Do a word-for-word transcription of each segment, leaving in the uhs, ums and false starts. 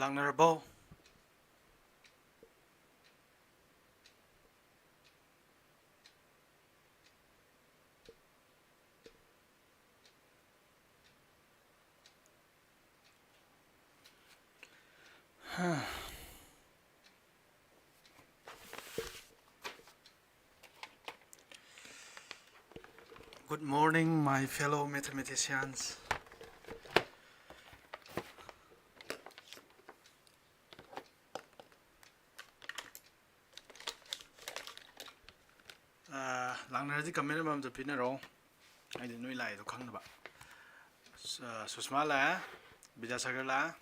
ꯂꯥꯛꯅꯔꯕꯣ? Good morning, my fellow mathematicians. Ah, ꯂꯥꯛꯅꯔꯗꯤ comment ꯑꯃꯃꯝꯇ ꯄꯤꯅꯔꯣ, ꯍꯥꯏꯗꯤ ꯅꯣꯏ ꯂꯥꯛꯏꯗꯣ ꯈꯪꯅꯕ꯫ ꯁ-, ꯁꯨꯁꯃꯥ ꯂꯥꯛꯑꯦ, ꯕꯤꯗ꯭ꯌꯥꯁꯥꯒꯔ ꯂꯥꯛꯑꯦ,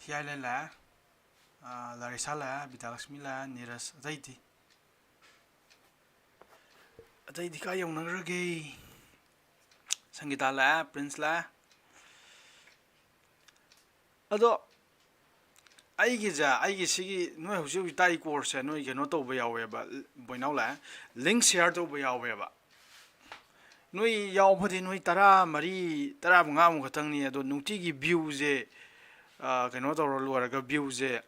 ꯍꯤꯌꯥꯏꯂꯦꯟ ꯂꯥꯛꯑꯦ, ꯑꯥ, ꯂꯥꯔꯤꯁꯥ ꯂꯥꯛꯑꯦ, ꯕꯤꯗ꯭ꯌꯥꯂꯛꯁꯃꯤ ꯂꯥꯛꯑꯦ, ꯅꯤꯔꯖ, ꯑꯇꯩꯗꯤ? ꯑꯇꯩꯗꯤ ꯀꯥꯏ ꯌꯧꯅꯈ꯭ꯔꯒꯦ? ꯁꯪꯒꯤꯇꯥ ꯂꯥꯛꯑꯦ, ꯄ꯭ꯔꯤꯟꯁ ꯂꯥꯛꯑꯦ꯫ ꯑꯗꯣ ꯑꯩꯒꯤꯁꯦ, ꯑꯩꯒꯤ ꯁꯤꯒꯤ ꯅꯣꯏ ꯍꯧꯖꯤꯛ ꯍꯧꯖꯤꯛ ꯇꯥꯛꯏ courseꯁꯦ ꯅꯣꯏ ꯀꯩꯅꯣ ꯇꯧꯕ ꯌꯥꯎꯋꯦꯕ, ꯕꯣꯏꯅꯥꯎ ꯂꯥꯛꯑꯦ, link share ꯇꯧꯕ ꯌꯥꯎꯋꯦꯕ꯫ ꯅꯣꯏ ꯌꯥꯎꯕꯗꯤ ꯅꯣꯏ ꯇꯔꯥꯃꯔꯤ, ꯇꯔꯥꯃꯉꯥꯃꯨꯛ ꯈꯛꯇꯪꯅꯤ, ꯑꯗꯣ ꯅꯨꯡꯇꯤꯒꯤ viewꯁꯦ, ꯑꯥ, ꯀꯩꯅꯣ ꯇꯧꯔ ꯂꯣꯏꯔꯒ viewꯁꯦ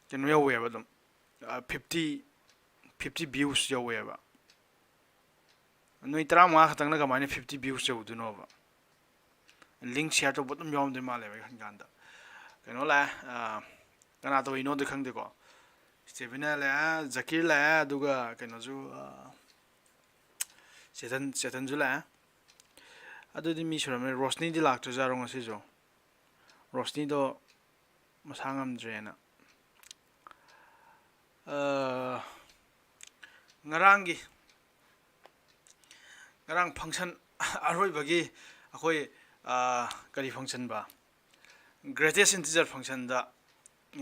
ꯀꯩꯅꯣ ꯌꯧꯋꯦꯕ ꯑꯗꯨꯝ, ꯑꯥ, fifty, fifty views ꯌꯧꯋꯦꯕ꯫ ꯅꯣꯏ ꯇꯔꯥꯃꯉꯥ ꯈꯛꯇꯪꯅ ꯀꯃꯥꯏꯅ fifty views ꯌꯧꯗꯣꯏꯅꯣꯕ? Link share ꯇꯧꯕ ꯑꯗꯨꯝ ꯌꯥꯎꯔꯝꯗꯣꯏ ꯃꯥꯜꯂꯦꯕ ꯑꯩ ꯈꯟ ꯀꯥꯟꯗ꯫ ꯀꯩꯅꯣ ꯂꯥꯛꯑꯦ, ꯑꯥ, ꯀꯅꯥ ꯇꯧꯔꯤꯅꯣꯗꯤ ꯈꯪꯗꯦꯀꯣ꯫ ꯁ꯭ꯇꯦꯕꯤꯅꯥ ꯂꯥꯛꯑꯦ, ꯖꯀꯤꯔ ꯂꯥꯛꯑꯦ, ꯑꯗꯨꯒ ꯀꯩꯅꯣꯁꯨ, ꯑꯥ, ꯆꯦꯇꯟ, ꯆꯦꯇꯟꯁꯨ ꯂꯥꯛꯑꯦ꯫ ꯑꯗꯨꯗꯤ ꯃꯤ ꯁꯨꯔꯝꯃꯅꯤ꯫ ꯔꯣꯁꯅꯤꯗꯤ ꯂꯥꯛꯇ꯭ꯔꯖꯥꯠꯔꯣ ꯉꯁꯤꯁꯨ? ꯔꯣꯁꯅꯤꯗꯣ ꯃꯁꯥ ꯉꯝꯗ꯭ꯔꯦꯅ꯫ ꯑ, ꯉꯔꯥꯡꯒꯤ, ꯉꯔꯥꯡ function ꯑꯔꯣꯏꯕꯒꯤ ꯑꯩꯈꯣꯏ, ꯑ, ꯀꯔꯤ functionꯕ? Greatest integer functionꯗ,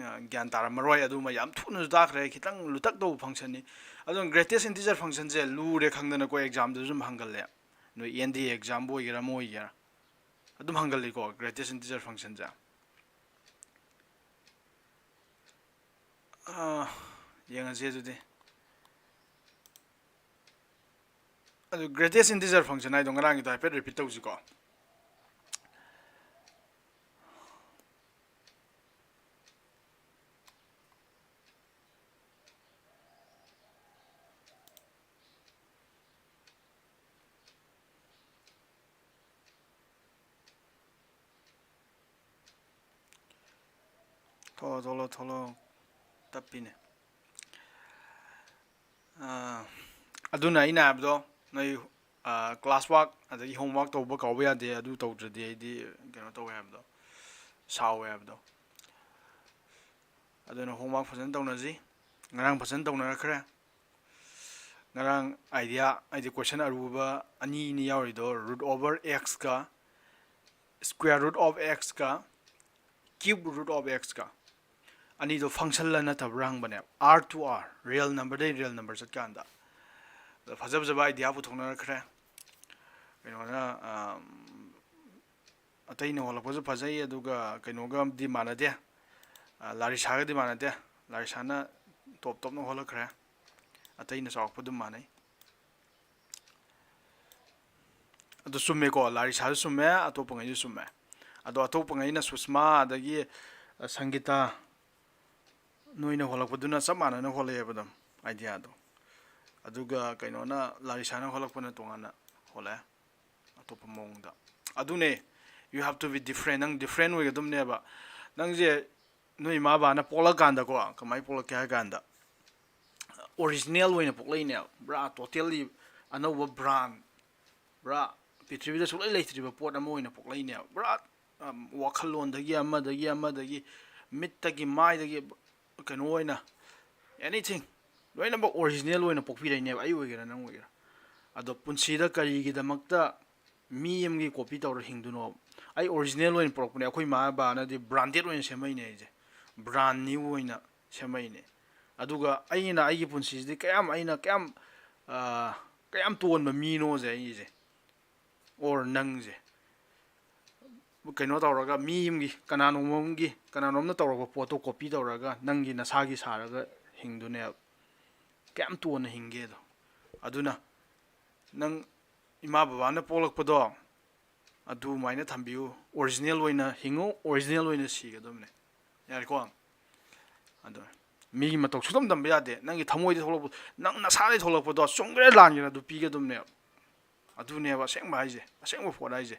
ꯑ, ꯒ꯭ꯌꯥꯟ ꯇꯥꯔꯝꯃꯔꯣꯏ꯫ ꯑꯗꯨꯃ ꯌꯥꯝ ꯊꯨꯅꯁꯨ ꯇꯥꯈ꯭ꯔꯦ, ꯈꯤꯇꯪ ꯂꯨꯇꯛ ꯇꯧꯕ functionꯅꯤ꯫ ꯑꯗꯨꯅ greatest integer functionꯁꯦ ꯂꯨꯔꯦ ꯈꯪꯗꯅꯀꯣ examꯗꯁꯨ ꯑꯗꯨꯝ ꯍꯪꯒꯜꯂꯦ꯫ ꯅꯣꯏ NDA examꯕꯨ ꯑꯣꯏꯒꯦꯔꯥ ꯑꯃ ꯑꯣꯏꯒꯦꯔꯥ꯫ ꯑꯗꯨꯝ ꯍꯪꯒꯜꯂꯤꯀꯣ greatest integer functionꯁꯦ꯫ ꯑꯥ, ꯌꯦꯡꯉꯁꯤ ꯑꯗꯨꯗꯤ꯫ ꯑꯗꯨ greatest integer function ꯍꯥꯏꯗꯣ ꯉꯔꯥꯡꯒꯤꯗꯣ ꯍꯥꯏꯐꯦꯠ repeat ꯇꯧꯁꯤꯀꯣ꯫ ꯊꯣꯛꯂꯣ, ꯊꯣꯛꯂꯣ, ꯊꯣꯛꯂꯣ꯫ ꯇꯞꯄꯤꯅꯦ꯫ ꯑꯥ, ꯑꯗꯨꯅ ꯑꯩꯅ ꯍꯥꯏꯕꯗꯣ, ꯅꯣꯏ, ꯑꯥ, class work ꯑꯗꯒꯤ homework ꯇꯧꯕ ꯀꯥꯎꯕ ꯌꯥꯗꯦ, ꯑꯗꯨ ꯇꯧꯗ꯭ꯔꯗꯤ ꯑꯩꯗꯤ ꯀꯩꯅꯣ ꯇꯧꯋꯦ ꯍꯥꯏꯕꯗꯣ, ꯁꯥꯎꯋꯦ ꯍꯥꯏꯕꯗꯣ꯫ ꯑꯗꯨꯅ homework ꯐꯖꯅ ꯇꯧꯅꯁꯤ꯫ ꯉꯔꯥꯡ ꯐꯖꯅ ꯇꯧꯅꯔꯛꯈ꯭ꯔꯦ꯫ ꯉꯔꯥꯡ idea, ꯍꯥꯏꯗꯤ question ꯑꯔꯨꯕ ꯑꯅꯤꯅꯤ ꯌꯥꯎꯔꯤꯗꯣ, root over x ꯀ, square root of x ꯀ, cube root of x ꯀ꯫ ꯑꯅꯤꯗꯣ functionꯂ ꯅꯠꯇꯕ꯭ꯔꯥ ꯍꯪꯕꯅꯦꯕ, R to R, real numberꯗꯩ real number ꯆꯠꯀꯥꯟꯗ꯫ ꯑꯗꯣ ꯐꯖ ꯐꯖꯕ idea ꯄꯨꯊꯣꯛꯅꯔꯛꯈ꯭ꯔꯦ꯫ ꯀꯩꯅꯣꯅ, ꯑꯝ, ꯑꯇꯩꯅ ꯍꯣꯜꯂꯛꯄꯁꯨ ꯐꯖꯩ, ꯑꯗꯨꯒ ꯀꯩꯅꯣꯒꯗꯤ ꯃꯥꯟꯅꯗꯦ, ꯑ, ꯂꯥꯔꯤꯁꯥꯒꯗꯤ ꯃꯥꯟꯅꯗꯦ꯫ ꯂꯥꯔꯤꯁꯥꯅ top topꯅ ꯍꯣꯜꯂꯛꯈ꯭ꯔꯦ, ꯑꯇꯩꯅ ꯆꯥꯎꯔꯥꯛꯄ ꯑꯗꯨꯝ ꯃꯥꯟꯅꯩ꯫ ꯑꯗꯨ ꯆꯨꯝꯃꯦꯀꯣ, ꯂꯥꯔꯤꯁꯥꯁꯨ ꯆꯨꯝꯃꯦ, ꯑꯇꯣꯞꯄꯉꯩꯁꯨ ꯆꯨꯝꯃꯦ꯫ ꯑꯗꯣ ꯑꯇꯣꯞꯄꯉꯩꯅ, ꯁꯨꯁꯃꯥ ꯑꯗꯒꯤ, ꯑ, ꯁꯪꯒꯤꯇꯥ, ꯅꯣꯏꯅ ꯍꯣꯜꯂꯛꯄꯗꯨꯅ ꯆꯞ ꯃꯥꯟꯅꯅ ꯍꯣꯜꯂꯛꯑꯦꯕ ꯑꯗꯨꯝ, ideaꯗꯣ꯫ ꯑꯗꯨꯒ ꯀꯩꯅꯣꯅ, ꯂꯥꯔꯤꯁꯥꯅ ꯍꯣꯜꯂꯛꯄꯅ ꯇꯣꯉꯥꯟꯅ ꯍꯣꯜꯂꯛꯑꯦ, ꯑꯇꯣꯞꯄ ꯃꯑꯣꯡꯗ꯫ ꯑꯗꯨꯅꯦ, you have to be different, ꯅꯪ different ꯑꯣꯏꯒꯗꯕꯅꯦꯕ꯫ ꯅꯪꯁꯦ ꯅꯣꯏ ꯏꯃꯥ ꯕꯥꯅ ꯄꯣꯛꯂꯛꯀꯥꯟꯗꯀꯣ, ꯀꯃꯥꯏꯅ ꯄꯣꯛꯂꯛꯀꯦ ꯍꯥꯏ ꯀꯥꯟꯗ, original ꯑꯣꯏꯅ ꯄꯣꯛꯂꯛꯏꯅꯦꯕ, ꯄꯨꯔꯥ totally ꯑꯅꯧꯕ brand, ꯄꯨꯔꯥ ꯄ꯭ꯔꯤꯊꯤꯕꯤꯗ ꯁꯨꯡꯂꯩ ꯂꯩꯇ꯭ꯔꯤꯕ ꯄꯣꯠ ꯑꯃ ꯑꯣꯏꯅ ꯄꯣꯛꯂꯛꯏꯅꯦꯕ꯫ ꯄꯨꯔꯥ, ꯑꯝ, ꯋꯥꯈꯜꯂꯣꯟꯗꯒꯤ, ꯑꯃꯗꯒꯤ, ꯑꯃꯗꯒꯤ, ꯃꯤꯠꯇꯒꯤ, ꯃꯥꯏꯗꯒꯤ, ꯀꯩꯅꯣ ꯑꯣꯏꯅ, anything, ꯂꯣꯏꯅꯃꯛ original ꯑꯣꯏꯅ ꯄꯣꯛꯄꯤꯔꯛꯏꯅꯦꯕ, ꯑꯩ ꯑꯣꯏꯒꯦꯔꯥ, ꯅꯪ ꯑꯣꯏꯒꯦꯔꯥ꯫ ꯑꯗꯣ ꯄꯨꯟꯁꯤꯗ ꯀꯔꯤꯒꯤꯗꯃꯛꯇ ꯃꯤ ꯑꯃꯒꯤ copy ꯇꯧꯔ ꯍꯤꯡꯗꯣꯏꯅꯣ? ꯑꯩ original ꯑꯣꯏꯅ ꯄꯨꯔꯛꯄꯅꯦ꯫ ꯑꯩꯈꯣꯏ ꯏꯃꯥ ꯕꯥꯅꯗꯤ branded ꯑꯣꯏꯅ ꯁꯦꯝꯃꯛꯏꯅꯦ ꯑꯩꯁꯦ, brand new ꯑꯣꯏꯅ ꯁꯦꯝꯃꯛꯏꯅꯦ꯫ ꯑꯗꯨꯒ ꯑꯩꯅ ꯑꯩꯒꯤ ꯄꯨꯟꯁꯤꯁꯤꯗꯤ ꯀꯌꯥꯝ, ꯑꯩꯅ ꯀꯌꯥꯝ, ꯑꯥ, ꯀꯌꯥꯝ ꯇꯣꯟꯕ ꯃꯤꯅꯣꯁꯦ ꯑꯩꯁꯦ, or ꯅꯪꯁꯦ꯫ ꯀꯩꯅꯣ ꯇꯧꯔꯒ, ꯃꯤ ꯑꯃꯒꯤ, ꯀꯅꯥꯅꯣꯝ ꯑꯃꯒꯤ, ꯀꯅꯥꯅꯣꯝꯅ ꯇꯧꯔꯛꯄ ꯄꯣꯠꯇꯣ copy ꯇꯧꯔꯒ ꯅꯪꯒꯤ ꯅꯁꯥꯒꯤ ꯁꯥꯔꯒ ꯍꯤꯡꯗꯨꯅꯦꯕ꯫ ꯀꯌꯥꯝ ꯇꯣꯟꯅ ꯍꯤꯡꯒꯦꯗꯣ꯫ ꯑꯗꯨꯅ ꯅꯪ ꯏꯃꯥ ꯕꯕꯥꯅ ꯄꯣꯛꯂꯛꯄꯗꯣ ꯑꯗꯨꯃꯥꯏꯅ ꯊꯝꯕꯤꯌꯨ꯫ Original ꯑꯣꯏꯅ ꯍꯤꯡꯉꯨ, original ꯑꯣꯏꯅ ꯁꯤꯒꯗꯕꯅꯦ꯫ ꯌꯥꯔꯦꯀꯣ? ꯑꯗꯣ ꯃꯤꯒꯤ ꯃꯇꯧ ꯁꯨꯡꯇꯝ ꯇꯝꯕ ꯌꯥꯗꯦ꯫ ꯅꯪꯒꯤ ꯊꯃꯣꯏꯗ ꯊꯣꯛꯂꯛꯄ, ꯅꯪ ꯅꯁꯥꯗꯒꯤ ꯊꯣꯛꯂꯛꯄꯗꯣ, ꯆꯨꯝꯒꯦꯔꯥ ꯂꯥꯟꯒꯦꯔꯥ, ꯑꯗꯨ ꯄꯤꯒꯗꯕꯅꯦꯕ꯫ ꯑꯗꯨꯅꯦꯕ ꯑꯁꯦꯡꯕ ꯍꯥꯏꯁꯦ, ꯑꯁꯦꯡꯕ ꯄꯣꯠ ꯍꯥꯏꯁꯦ꯫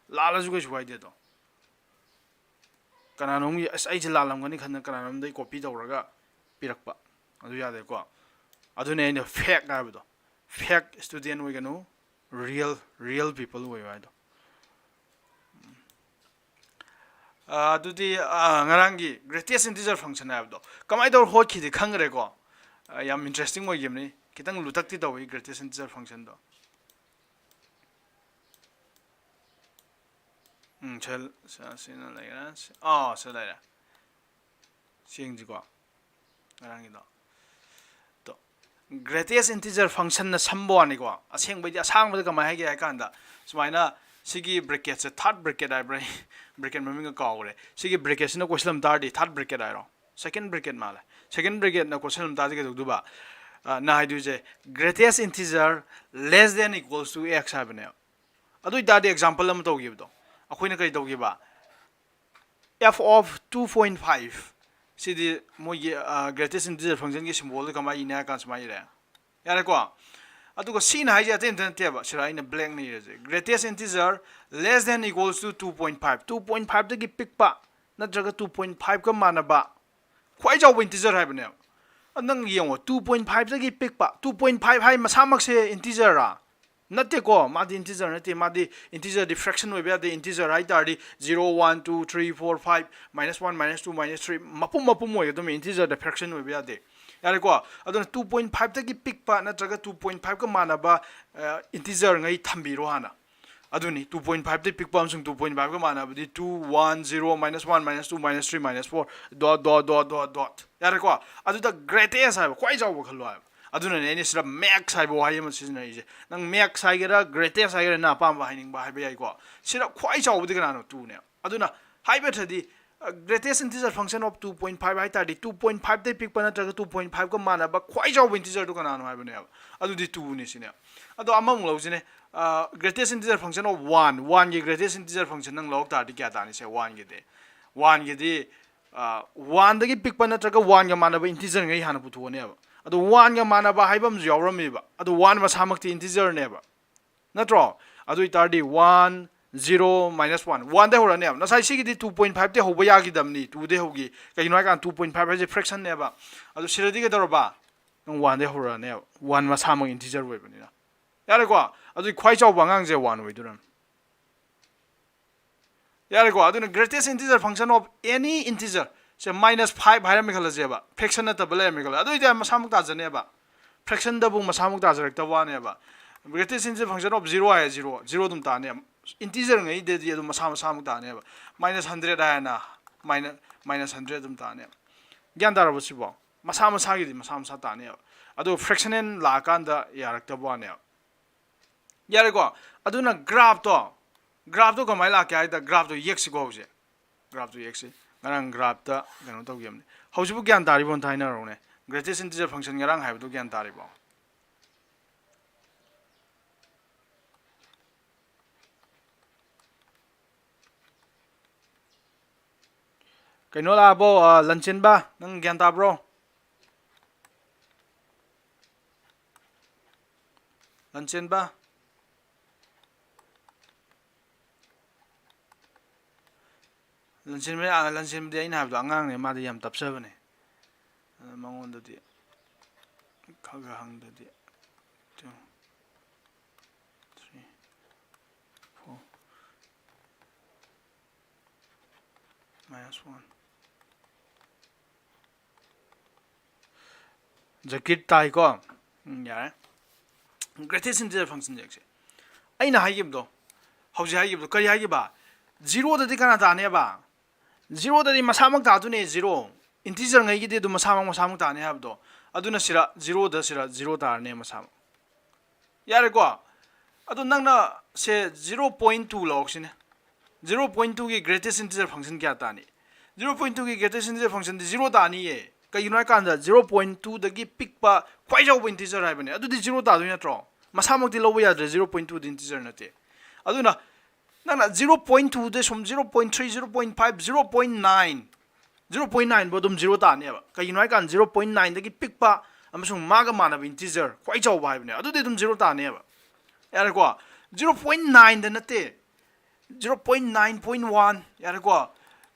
ꯂꯥꯜꯂꯁꯨ ꯀꯩꯁꯨ ꯀꯥꯏꯗꯦ ꯑꯗꯣ꯫ ꯀꯅꯥꯅꯣꯝꯒꯤ, "ꯑꯁ, ꯑꯩꯁꯦ ꯂꯥꯜꯂꯝꯒꯅꯤ" ꯈꯟꯗꯅ ꯀꯅꯥꯅꯣꯝꯗꯒꯤ copy ꯇꯧꯔꯒ ꯄꯤꯔꯛꯄ꯫ ꯑꯗꯨ ꯌꯥꯗꯦꯀꯣ꯫ ꯑꯗꯨꯅꯦ ꯑꯩꯅ fake ꯍꯥꯏꯕꯗꯣ꯫ Fake student ꯑꯣꯏꯒꯅꯨ, real, real people ꯑꯣꯏꯌꯨ ꯍꯥꯏꯗꯣ꯫ ꯑꯥ, ꯑꯗꯨꯗꯤ, ꯑꯥ, ꯉꯔꯥꯡꯒꯤ greatest integer function ꯍꯥꯏꯕꯗꯣ ꯀꯃꯥꯏꯅ ꯇꯧꯔ ꯍꯣꯠꯈꯤꯗꯤ ꯈꯪꯈ꯭ꯔꯦꯀꯣ꯫ ꯑꯥ, ꯌꯥꯝ interesting ꯑꯣꯏꯈꯤꯕꯅꯤ꯫ ꯈꯤꯇꯪ ꯂꯨꯇꯛꯇꯤ ꯇꯧꯏ greatest integer functionꯗꯣ꯫ ꯎꯝ, ꯁꯦꯜ-, ꯁꯦꯜ-, ꯁꯤꯅ ꯂꯩꯔꯦ꯫ ꯁꯤ-, ꯑꯥ, ꯁꯤꯗ ꯂꯩꯔꯦ꯫ ꯁꯤ ꯌꯦꯡꯁꯤꯀꯣ꯫ ꯉꯔꯥꯡꯒꯤꯗꯣ꯫ ꯇꯣ, greatest integer functionꯅ ꯁꯝꯕ ꯋꯥꯅꯤꯀꯣ꯫ ꯑꯁꯦꯡꯕꯩꯗꯤ ꯑꯁꯥꯡꯕꯗ ꯀꯃꯥꯏꯅ ꯍꯥꯏꯒꯦ ꯍꯥꯏ ꯀꯥꯟꯗ, ꯁꯨꯃꯥꯏꯅ ꯁꯤꯒꯤ bracketꯁꯦ, third bracket ꯍꯥꯏꯕ꯭ꯔꯥ? Bracket ꯃꯃꯤꯡꯒ ꯀꯥꯎꯈ꯭ꯔꯦ꯫ ꯁꯤꯒꯤ bracketꯁꯤꯅ ꯀꯣꯏꯁꯤꯜꯂꯝ ꯇꯥꯔꯗꯤ, third bracket ꯍꯥꯏꯔꯣ? Second bracket ꯃꯥꯜꯂꯦ꯫ Second bracketꯅ ꯀꯣꯏꯁꯤꯜꯂꯝ ꯇꯥꯔꯗꯤ ꯀꯩꯗꯧꯗꯣꯏꯕ? ꯑ, ꯅ ꯍꯥꯏꯗꯣꯏꯁꯦ, greatest integer less than equals to x ꯍꯥꯏꯕꯅꯦꯕ꯫ ꯑꯗꯨ ꯑꯣꯏꯇꯥꯔꯗꯤ example ꯑꯃ ꯇꯧꯈꯤꯕꯗꯣ, ꯑꯩꯈꯣꯏꯅ ꯀꯔꯤ ꯇꯧꯈꯤꯕ? F of two point five꯫ ꯁꯤꯗꯤ ꯃꯣꯏꯒꯤ, ꯑ, greatest integer functionꯒꯤ symbolꯗ ꯀꯃꯥꯏꯅ ꯏꯅꯤ ꯍꯥꯏ ꯀꯥꯟꯗ ꯁꯨꯃꯥꯏꯅ ꯏꯔꯦ꯫ ꯌꯥꯔꯦꯀꯣ? ꯑꯗꯨꯒ ꯁꯤꯅ ꯍꯥꯏꯁꯦ ꯑꯇꯩ ꯑꯝꯇ ꯅꯠꯇꯦꯕ꯫ ꯁꯤꯗ ꯑꯩꯅ blackꯅ ꯏꯔꯁꯦ꯫ Greatest integer less than equals to two point five꯫ Two point fiveꯗꯒꯤ ꯄꯤꯛꯄ ꯅꯠꯇ꯭ꯔꯒ two point fiveꯀ ꯃꯥꯟꯅꯕ ꯈ꯭ꯋꯥꯏ ꯆꯥꯎꯕ integer ꯍꯥꯏꯕꯅꯦꯕ꯫ ꯑ, ꯅꯪ ꯌꯦꯡꯉꯣ, two point fiveꯇꯒꯤ ꯄꯤꯛꯄ, two point five ꯍꯥꯏ ꯃꯁꯥꯃꯛꯁꯦ integerꯔꯥ? ꯅꯠꯇꯦꯀꯣ, ꯃꯥꯗꯤ integer ꯅꯠꯇꯦ, ꯃꯥꯗꯤ integerꯗꯤ fraction ꯑꯣꯏꯕ ꯌꯥꯗꯦ, integer ꯍꯥꯏ ꯇꯥꯔꯗꯤ zero, one, two, three, four, five, minus one, minus two, minus three, ꯃꯄꯨꯝ ꯃꯄꯨꯝ ꯑꯣꯏꯒꯗꯕꯅꯤ, integerꯗ fraction ꯑꯣꯏꯕ ꯌꯥꯗꯦ꯫ ꯌꯥꯔꯦꯀꯣ? ꯑꯗꯨꯅ two point fiveꯇꯒꯤ ꯄꯤꯛꯄ ꯅꯠꯇ꯭ꯔꯒ two point fiveꯀ ꯃꯥꯟꯅꯕ, ꯑ, integerꯉꯩ ꯊꯝꯕꯤꯔꯣ ꯍꯥꯟꯅ꯫ ꯑꯗꯨꯅꯤ, two point fiveꯇꯒꯤ ꯄꯤꯛꯄ ꯑꯃꯁꯨꯡ two point fiveꯀ ꯃꯥꯟꯅꯕꯗꯤ two, one, zero, minus one, minus two, minus three, minus four, dot, dot, dot, dot, dot꯫ ꯌꯥꯔꯦꯀꯣ? ꯑꯗꯨꯗ greatest ꯍꯥꯏꯕ ꯈ꯭ꯋꯥꯏ ꯆꯥꯎꯕ ꯈꯜꯂꯣ ꯍꯥꯏꯕ꯫ ꯑꯗꯨꯅꯅꯦ ꯑꯩꯅ ꯁꯤꯗ max ꯍꯥꯏꯕ ꯋꯥꯍꯩ ꯑꯃ ꯁꯤꯖꯤꯟꯅꯔꯤꯁꯦ꯫ ꯅꯪ max ꯍꯥꯏꯒꯦꯔꯥ, greatest ꯍꯥꯏꯒꯦꯔꯥ, ꯅꯪ ꯑꯄꯥꯝꯕ ꯍꯥꯏꯅꯤꯡꯕ ꯍꯥꯏꯕ ꯌꯥꯏꯀꯣ꯫ ꯁꯤꯗ ꯈ꯭ꯋꯥꯏ ꯆꯥꯎꯕꯗꯤ ꯀꯅꯥꯅꯣ? Twoꯅꯦ꯫ ꯑꯗꯨꯅ ꯍꯥꯏꯕ ꯅꯠꯇ꯭ꯔꯗꯤ, ꯑ, greatest integer function of two point five ꯍꯥꯏ ꯇꯥꯔꯗꯤ, two point fiveꯇꯒꯤ ꯄꯤꯛꯄ ꯅꯠꯇ꯭ꯔꯒ two point fiveꯀ ꯃꯥꯟꯅꯕ ꯈ꯭ꯋꯥꯏ ꯆꯥꯎꯕ integerꯗꯨ ꯀꯅꯥꯅꯣ ꯍꯥꯏꯕꯅꯦꯕ꯫ ꯑꯗꯨꯗꯤ twoꯅꯤ ꯁꯤꯅꯦ꯫ ꯑꯗꯣ ꯑꯃꯃꯨꯛ ꯂꯧꯁꯤꯅꯦ꯫ ꯑ, greatest integer function of one, oneꯒꯤ greatest integer function ꯅꯪ ꯂꯧꯔꯛ ꯇꯥꯔꯗꯤ ꯀꯌꯥ ꯇꯥꯅꯤ ꯁꯦ? Oneꯒꯤꯗꯤ, oneꯒꯤꯗꯤ, ꯑ, oneꯗꯒꯤ ꯄꯤꯛꯄ ꯅꯠꯇ꯭ꯔꯒ oneꯒ ꯃꯥꯟꯅꯕ integerꯉꯩ ꯍꯥꯟꯅ ꯄꯨꯊꯣꯛꯑꯅꯦꯕ꯫ ꯑꯗꯣ oneꯒ ꯃꯥꯟꯅꯕ ꯍꯥꯏꯕ ꯑꯃꯁꯨ ꯌꯥꯎꯔꯝꯃꯦꯕ꯫ ꯑꯗꯣ one ꯃꯁꯥꯃꯛꯇꯤ integerꯅꯦꯕ꯫ ꯅꯠꯇ꯭ꯔꯣ? ꯑꯗꯨ ꯑꯣꯏꯇꯥꯔꯗꯤ one, zero minus one, one ꯗꯩ ꯍꯧꯔꯛꯑꯅꯦꯕ꯫ ꯉꯁꯥꯏ ꯁꯤꯒꯤꯗꯤ two point five ꯇꯩ ꯍꯧꯕ ꯌꯥꯈꯤꯗꯕꯅꯤ, two ꯗꯩ ꯍꯧꯈꯤ꯫ ꯀꯩꯒꯤꯅꯣ ꯍꯥꯏꯀꯥꯟꯗ two point five ꯍꯥꯏꯁꯦ fraction ꯅꯦꯕ꯫ ꯑꯗꯨ ꯁꯤꯗꯗꯤ ꯀꯩꯗꯧꯔꯕ? ꯅꯪ one ꯗꯩ ꯍꯧꯔꯛꯑꯅꯦꯕ, one ꯃꯁꯥꯃꯛ integer ꯑꯣꯏꯕꯅꯤꯅ꯫ ꯌꯥꯔꯦꯀꯣ? ꯑꯗꯨꯗꯤ ꯈ꯭ꯋꯥꯏ ꯆꯥꯎꯕ ꯑꯉꯥꯡꯁꯦ one ꯑꯣꯏꯗꯣꯏꯔꯝꯅꯤ꯫ ꯌꯥꯔꯦꯀꯣ? ꯑꯗꯨꯅ greatest integer function of any integer say minus five ꯍꯥꯏꯔꯝꯃꯦ ꯈꯜꯂꯁꯦꯕ, fraction ꯅꯠꯇꯕ ꯂꯩꯔꯝꯃꯦ ꯈꯜꯂꯁꯦ, ꯑꯗꯨ ꯑꯣꯏꯇꯥꯔꯗꯤ ꯃꯁꯥꯃꯛ ꯇꯥꯖꯅꯦꯕ꯫ Fraction ꯗꯕꯨ ꯃꯁꯥꯃꯛ ꯇꯥꯖꯔꯛꯇꯕ ꯋꯥꯅꯦꯕ꯫ Greatest integer function of zero high, zero, zero ꯑꯗꯨꯝ ꯇꯥꯅꯦꯕ꯫ Integer ꯉꯩꯗꯗꯤ ꯑꯗꯨꯝ ꯃꯁꯥ ꯃꯁꯥꯃꯛ ꯇꯥꯅꯦꯕ꯫ Minus hundred ꯍꯥꯏꯔꯅ minus, minus hundred ꯑꯗꯨꯝ ꯇꯥꯅꯦꯕ꯫ ꯒ꯭ꯌꯥꯟ ꯇꯥꯔꯕ ꯁꯤꯕꯣ? ꯃꯁꯥ ꯃꯁꯥꯒꯤꯗꯤ ꯃꯁꯥ ꯃꯁꯥ ꯇꯥꯅꯦꯕ꯫ ꯑꯗꯣ fraction ꯂꯥꯛꯑꯀꯥꯟꯗ ꯌꯥꯔꯛꯇꯕ ꯋꯥꯅꯦꯕ꯫ ꯌꯥꯔꯦꯀꯣ? ꯑꯗꯨꯅ graph ꯇꯣ, graph ꯇꯣ ꯀꯃꯥꯏꯅ ꯂꯥꯛꯀꯦ ꯍꯥꯏꯗ, graph ꯇꯣ ꯌꯦꯛꯁꯤꯀꯣ ꯍꯧꯖꯤꯛ꯫ Graph ꯇꯣ ꯌꯦꯛꯁꯤ꯫ ꯉꯔꯥꯡ graph ꯇ ꯀꯩꯅꯣ ꯇꯧꯈꯤꯕꯅꯤ꯫ ꯍꯧꯖꯤꯛꯄꯨ ꯒ꯭ꯌꯥꯟ ꯇꯥꯔꯤꯕꯣ ꯑꯝꯇ ꯍꯥꯏꯅꯔꯛꯎꯅꯦ꯫ Greatest integer function ꯉꯔꯥꯡ ꯍꯥꯏꯕꯗꯨ ꯒ꯭ꯌꯥꯟ ꯇꯥꯔꯤꯕꯣ? ꯀꯩꯅꯣ ꯂꯥꯛꯑꯕꯣ, ꯑ, ꯂꯟꯆꯦꯟꯕ, ꯅꯪ ꯒ꯭ꯌꯥꯟ ꯇꯥꯕ꯭ꯔꯣ? ꯂꯟꯆꯦꯟꯕ? ꯂꯟꯆꯦꯟꯕ, ꯑ, ꯂꯟꯆꯦꯟꯕꯗꯤ ꯑꯩꯅ ꯍꯥꯏꯕꯗꯣ ꯑꯉꯥꯡꯅꯦ, ꯃꯥꯗꯤ ꯌꯥꯝ ꯇꯞꯆꯕꯅꯦ꯫ ꯑꯗꯨ ꯃꯉꯣꯟꯗꯗꯤ ꯈꯔ ꯈꯔ ꯍꯪꯗꯗꯤ꯫ Two, three, four, minus one꯫ ꯖꯀꯤꯔ ꯇꯥꯏꯀꯣ? ꯎꯝ, ꯌꯥꯔꯦ꯫ Greatest integer function ꯁꯦ ꯑꯩꯅ ꯍꯥꯏꯈꯤꯕꯗꯣ, ꯍꯧꯖꯤꯛ ꯍꯥꯏꯈꯤꯕꯗꯣ, ꯀꯔꯤ ꯍꯥꯏꯈꯤꯕ? Zero ꯗꯗꯤ ꯀꯅꯥ ꯇꯥꯅꯦꯕ? Zero ꯗꯗꯤ ꯃꯁꯥꯃꯛ ꯇꯥꯗꯣꯏꯅꯦ, zero꯫ Integer ꯉꯩꯒꯤꯗꯤ ꯑꯗꯨꯝ ꯃꯁꯥꯃꯛ, ꯃꯁꯥꯃꯛ ꯇꯥꯅꯤ ꯍꯥꯏꯕꯗꯣ꯫ ꯑꯗꯨꯅ ꯁꯤꯔ, zero ꯗ ꯁꯤꯔ, zero ꯇꯥꯔꯅꯦ ꯃꯁꯥꯃꯛ꯫ ꯌꯥꯔꯦꯀꯣ? ꯑꯗꯣ ꯅꯪꯅ ꯁꯦ zero point two ꯂꯧꯔꯛꯁꯤꯅꯦ꯫ Zero point two ꯒꯤ greatest integer function ꯀꯌꯥ ꯇꯥꯅꯤ? Zero point two ꯒꯤ greatest integer function ꯗꯤ zero ꯇꯥꯅꯤꯌꯦ꯫ ꯀꯩꯒꯤꯅꯣ ꯍꯥꯏꯀꯥꯟꯗ zero point two ꯗꯒꯤ ꯄꯤꯛꯄ ꯈ꯭ꯋꯥꯏ ꯆꯥꯎꯕ integer ꯍꯥꯏꯕꯅꯦ꯫ ꯑꯗꯨꯗꯤ zero ꯇꯥꯗꯣꯏ ꯅꯠꯇ꯭ꯔꯣ? ꯃꯁꯥꯃꯛꯇꯤ ꯂꯧꯕ ꯌꯥꯗ꯭ꯔꯦ, zero point two ꯗꯤ integer ꯅꯠꯇꯦ꯫ ꯑꯗꯨꯅ ꯅꯪꯅ zero point two ꯗ ꯁꯨꯝ zero point three, zero point five, zero point nine, zero point nine ꯐꯥꯎ ꯑꯗꯨꯝ zero ꯇꯥꯅꯦꯕ꯫ ꯀꯩꯒꯤꯅꯣ ꯍꯥꯏꯀꯥꯟꯗ zero point nine ꯗꯒꯤ ꯄꯤꯛꯄ ꯑꯃꯁꯨꯡ ꯃꯥꯒ ꯃꯥꯟꯅꯕ integer ꯈ꯭ꯋꯥꯏ ꯆꯥꯎꯕ ꯍꯥꯏꯕꯅꯦ꯫ ꯑꯗꯨꯗꯤ ꯑꯗꯨꯝ zero ꯇꯥꯅꯦꯕ꯫ ꯌꯥꯔꯦꯀꯣ? Zero point nine ꯗ ꯅꯠꯇꯦ, zero point nine point one, ꯌꯥꯔꯦꯀꯣ,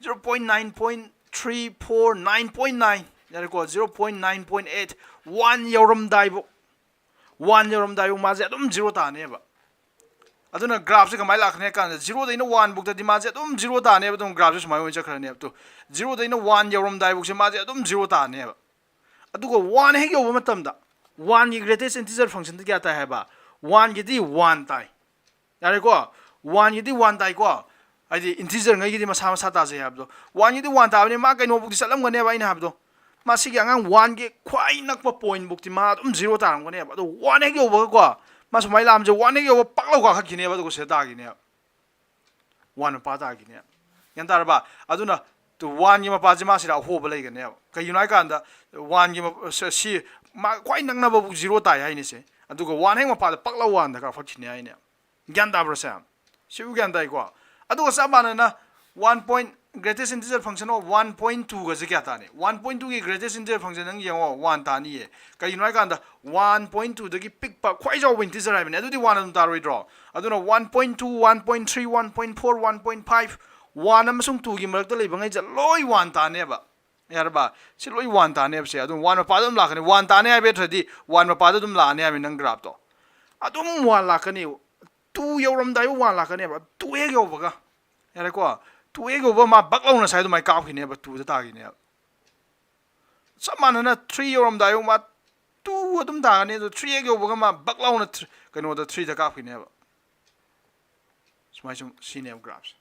zero point nine point three four, nine point nine, ꯌꯥꯔꯦꯀꯣ, zero point nine point eight, one ꯌꯧꯔꯝꯗꯥꯏꯕꯨ, one ꯌꯧꯔꯝꯗꯥꯏꯕꯨ ꯃꯥꯁꯦ ꯑꯗꯨꯝ zero ꯇꯥꯅꯦꯕ꯫ ꯑꯗꯨꯅ graphꯁꯦ ꯀꯃꯥꯏꯅ ꯂꯥꯛꯀꯅꯤ ꯍꯥꯏ ꯀꯥꯟꯗ, zeroꯗꯩꯅ one ꯐꯧꯇꯗꯤ ꯃꯥꯁꯦ ꯑꯗꯨꯝ zero ꯇꯥꯅꯦꯕ, ꯑꯗꯨꯝ graphꯁꯦ ꯁꯨꯃꯥꯏꯅ ꯑꯣꯏꯅ ꯆꯠꯈ꯭ꯔꯅꯦꯕ꯫ ꯇꯨ, zeroꯗꯩꯅ one ꯌꯧꯔꯝꯗꯥꯏꯕꯨꯛꯁꯦ ꯃꯥꯁꯦ ꯑꯗꯨꯝ zero ꯇꯥꯅꯦꯕ꯫ ꯑꯗꯨꯒ one ꯍꯦꯛ ꯌꯧꯕ ꯃꯇꯝꯗ, oneꯒꯤ greatest integer functionꯗꯤ ꯀꯌꯥ ꯇꯥꯏ ꯍꯥꯏꯕ? Oneꯒꯤꯗꯤ one ꯇꯥꯏ, ꯌꯥꯔꯦꯀꯣ? Oneꯒꯤꯗꯤ one ꯇꯥꯏꯀꯣ, ꯍꯥꯏꯗꯤ integerꯉꯩꯒꯤꯗꯤ ꯃꯁꯥ ꯃꯁꯥ ꯇꯥꯖꯩ ꯍꯥꯏꯕꯗꯣ꯫ Oneꯒꯤꯗꯤ one ꯇꯥꯕꯅꯤ, ꯃꯥ ꯀꯩꯅꯣꯕꯨꯛꯇꯤ ꯆꯠꯂꯝꯒꯅꯦꯕ ꯑꯩꯅ ꯍꯥꯏꯕꯗꯣ, ꯃꯁꯤꯒꯤ ꯑꯉꯥꯡ oneꯒꯤ ꯈ꯭ꯋꯥꯏ ꯅꯛꯄ pointꯕꯨꯛꯇꯤ ꯃꯥ ꯑꯗꯨꯝ zero ꯇꯥꯔꯝꯒꯅꯦꯕ꯫ ꯑꯗꯣ one ꯍꯦꯛ ꯌꯧꯕꯒꯀꯣ, ꯃꯥ ꯁꯨꯃꯥꯏꯅ ꯂꯥꯛꯑꯝꯁꯦ, one ꯍꯦꯛ ꯌꯧꯕ ꯄꯛ ꯂꯧ ꯀꯥꯈꯠꯈꯤꯅꯦꯕ, ꯑꯗꯨꯒ ꯁꯤꯗ ꯇꯥꯈꯤꯅꯦꯕ, one ꯃꯄꯥ ꯇꯥꯈꯤꯅꯦꯕ꯫ ꯒ꯭ꯌꯥꯟ ꯇꯥꯔꯕ? ꯑꯗꯨꯅ ꯇꯨ, oneꯒꯤ ꯃꯄꯥꯁꯦ ꯃꯥꯁꯤꯗ ꯑꯍꯣꯕ ꯂꯩꯒꯅꯦꯕ꯫ ꯀꯩꯒꯤꯅꯣ ꯍꯥꯏ ꯀꯥꯟꯗ, oneꯒꯤ ꯃ-, ꯁ-, ꯁꯤ ꯃꯥ ꯈ꯭ꯋꯥꯏ ꯅꯛꯅꯕꯕꯨ zero ꯇꯥꯏ ꯍꯥꯏꯅꯤꯁꯦ, ꯑꯗꯨꯒ one ꯍꯦꯛ ꯃꯄꯥꯗ ꯄꯛ ꯂꯧ oneꯗ ꯀꯥꯈꯠꯈꯤꯅꯦ ꯍꯥꯏꯅꯦꯕ꯫ ꯒ꯭ꯌꯥꯟ ꯇꯥꯕ꯭ꯔꯥ ꯁꯦ? ꯁꯤꯕꯨ ꯒ꯭ꯌꯥꯟ ꯇꯥꯏꯀꯣ? ꯑꯗꯨꯒ ꯆꯞ ꯃꯥꯟꯅꯅ one point, greatest integer function of one point twoꯒꯁꯦ ꯀꯌꯥ ꯇꯥꯅꯤ? One point twoꯒꯤ greatest integer function ꯅꯪ ꯌꯦꯡꯉꯣ, one ꯇꯥꯅꯤꯌꯦ꯫ ꯀꯩꯒꯤꯅꯣ ꯍꯥꯏ ꯀꯥꯟꯗ, one point twoꯗꯒꯤ ꯄꯤꯛꯄ ꯈ꯭ꯋꯥꯏ ꯆꯥꯎꯕ integer ꯍꯥꯏꯕꯅꯦ, ꯑꯗꯨꯗꯤ one ꯑꯗꯨꯝ ꯇꯥꯔꯣꯏꯗ꯭ꯔꯣ? ꯑꯗꯨꯅ one point two, one point three, one point four, one point five, one ꯑꯃꯁꯨꯡ twoꯒꯤ ꯃꯔꯛꯇ ꯂꯩꯕꯉꯩꯁꯦ ꯂꯣꯏ one ꯇꯥꯅꯦꯕ꯫ ꯌꯥꯔꯕ? ꯁꯤ ꯂꯣꯏ one ꯇꯥꯅꯦꯕ ꯁꯦ꯫ ꯑꯗꯨꯝ one ꯃꯄꯥꯗ ꯑꯗꯨꯝ ꯂꯥꯛꯀꯅꯤ꯫ One ꯇꯥꯅꯤ ꯍꯥꯏꯕ ꯅꯠꯇ꯭ꯔꯗꯤ one ꯃꯄꯥꯗ ꯑꯗꯨꯝ ꯂꯥꯛꯑꯅꯤ ꯍꯥꯏꯕꯅꯤ ꯅꯪ graphꯇꯣ꯫ ꯑꯗꯨꯝ one ꯂꯥꯛꯀꯅꯤ꯫ Two ꯌꯧꯔꯝꯗꯥꯏꯕꯨ one ꯂꯥꯛꯀꯅꯦꯕ꯫ Two ꯍꯦꯛ ꯌꯧꯕꯒ, ꯌꯥꯔꯦꯀꯣ? Two ꯍꯦꯛ ꯌꯧꯕ ꯃꯥ ꯕꯛ ꯂꯧꯅ ꯉꯁꯥꯏ ꯑꯗꯨꯃꯥꯏꯅ ꯀꯥꯞꯈꯤꯅꯦꯕ, twoꯗ ꯇꯥꯈꯤꯅꯦꯕ꯫ ꯆꯞ ꯃꯥꯟꯅꯅ three ꯌꯧꯔꯝꯗꯥꯏꯕꯨ ꯃꯥ two ꯑꯗꯨꯝ ꯇꯥꯒꯅꯤ꯫ ꯑꯗꯣ three ꯍꯦꯛ ꯌꯧꯕꯒ ꯃꯥ ꯕꯛ ꯂꯧꯅ three, ꯀꯩꯅꯣꯗ, threeꯗ ꯀꯥꯞꯈꯤꯅꯦꯕ꯫ ꯁꯨꯃꯥꯏꯅ ꯁꯨꯝ ꯁꯤꯅꯦꯕ graphꯁꯦ꯫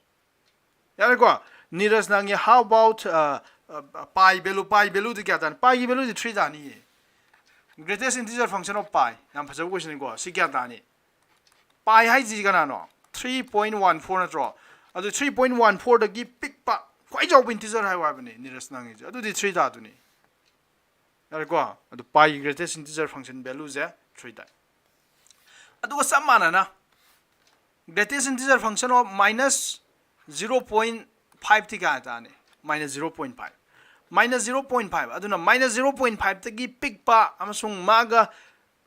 ꯌꯥꯔꯦꯀꯣ? ꯅꯤꯔꯖ ꯅꯪꯒꯤ, how about, uh, uh, pi value? Pi valueꯗꯤ ꯀꯌꯥ ꯇꯥꯅꯤ? Piꯒꯤ valueꯗꯤ three ꯇꯥꯅꯤꯌꯦ꯫ Greatest integer function of pi꯫ ꯌꯥꯝ ꯐꯖꯕ questionꯅꯤꯀꯣ꯫ ꯁꯤ ꯀꯌꯥ ꯇꯥꯅꯤ? Pi ꯍꯥꯏꯁꯤ ꯀꯅꯥꯅꯣ? Three point one four ꯅꯠꯇ꯭ꯔꯣ? ꯑꯗꯨ three point one fourꯗꯒꯤ ꯄꯤꯛꯄ ꯈ꯭ꯋꯥꯏ ꯆꯥꯎꯕ integer ꯍꯥꯏꯌꯨ ꯍꯥꯏꯕꯅꯤ ꯅꯤꯔꯖ ꯅꯪꯒꯤꯁꯦ꯫ ꯑꯗꯨꯗꯤ three ꯇꯥꯗꯣꯏꯅꯤ꯫ ꯌꯥꯔꯦꯀꯣ? ꯑꯗꯨ piꯒꯤ greatest integer function valueꯁꯦ three ꯇꯥꯏ꯫ ꯑꯗꯨꯒ ꯆꯞ ꯃꯥꯟꯅꯅ, greatest integer function of minus zero point fiveꯇꯤ ꯀꯌꯥ ꯇꯥꯅꯤ? Minus zero point five꯫ Minus zero point five꯫ ꯑꯗꯨꯅ minus zero point fiveꯇꯒꯤ ꯄꯤꯛꯄ ꯑꯃꯁꯨꯡ ꯃꯥꯒ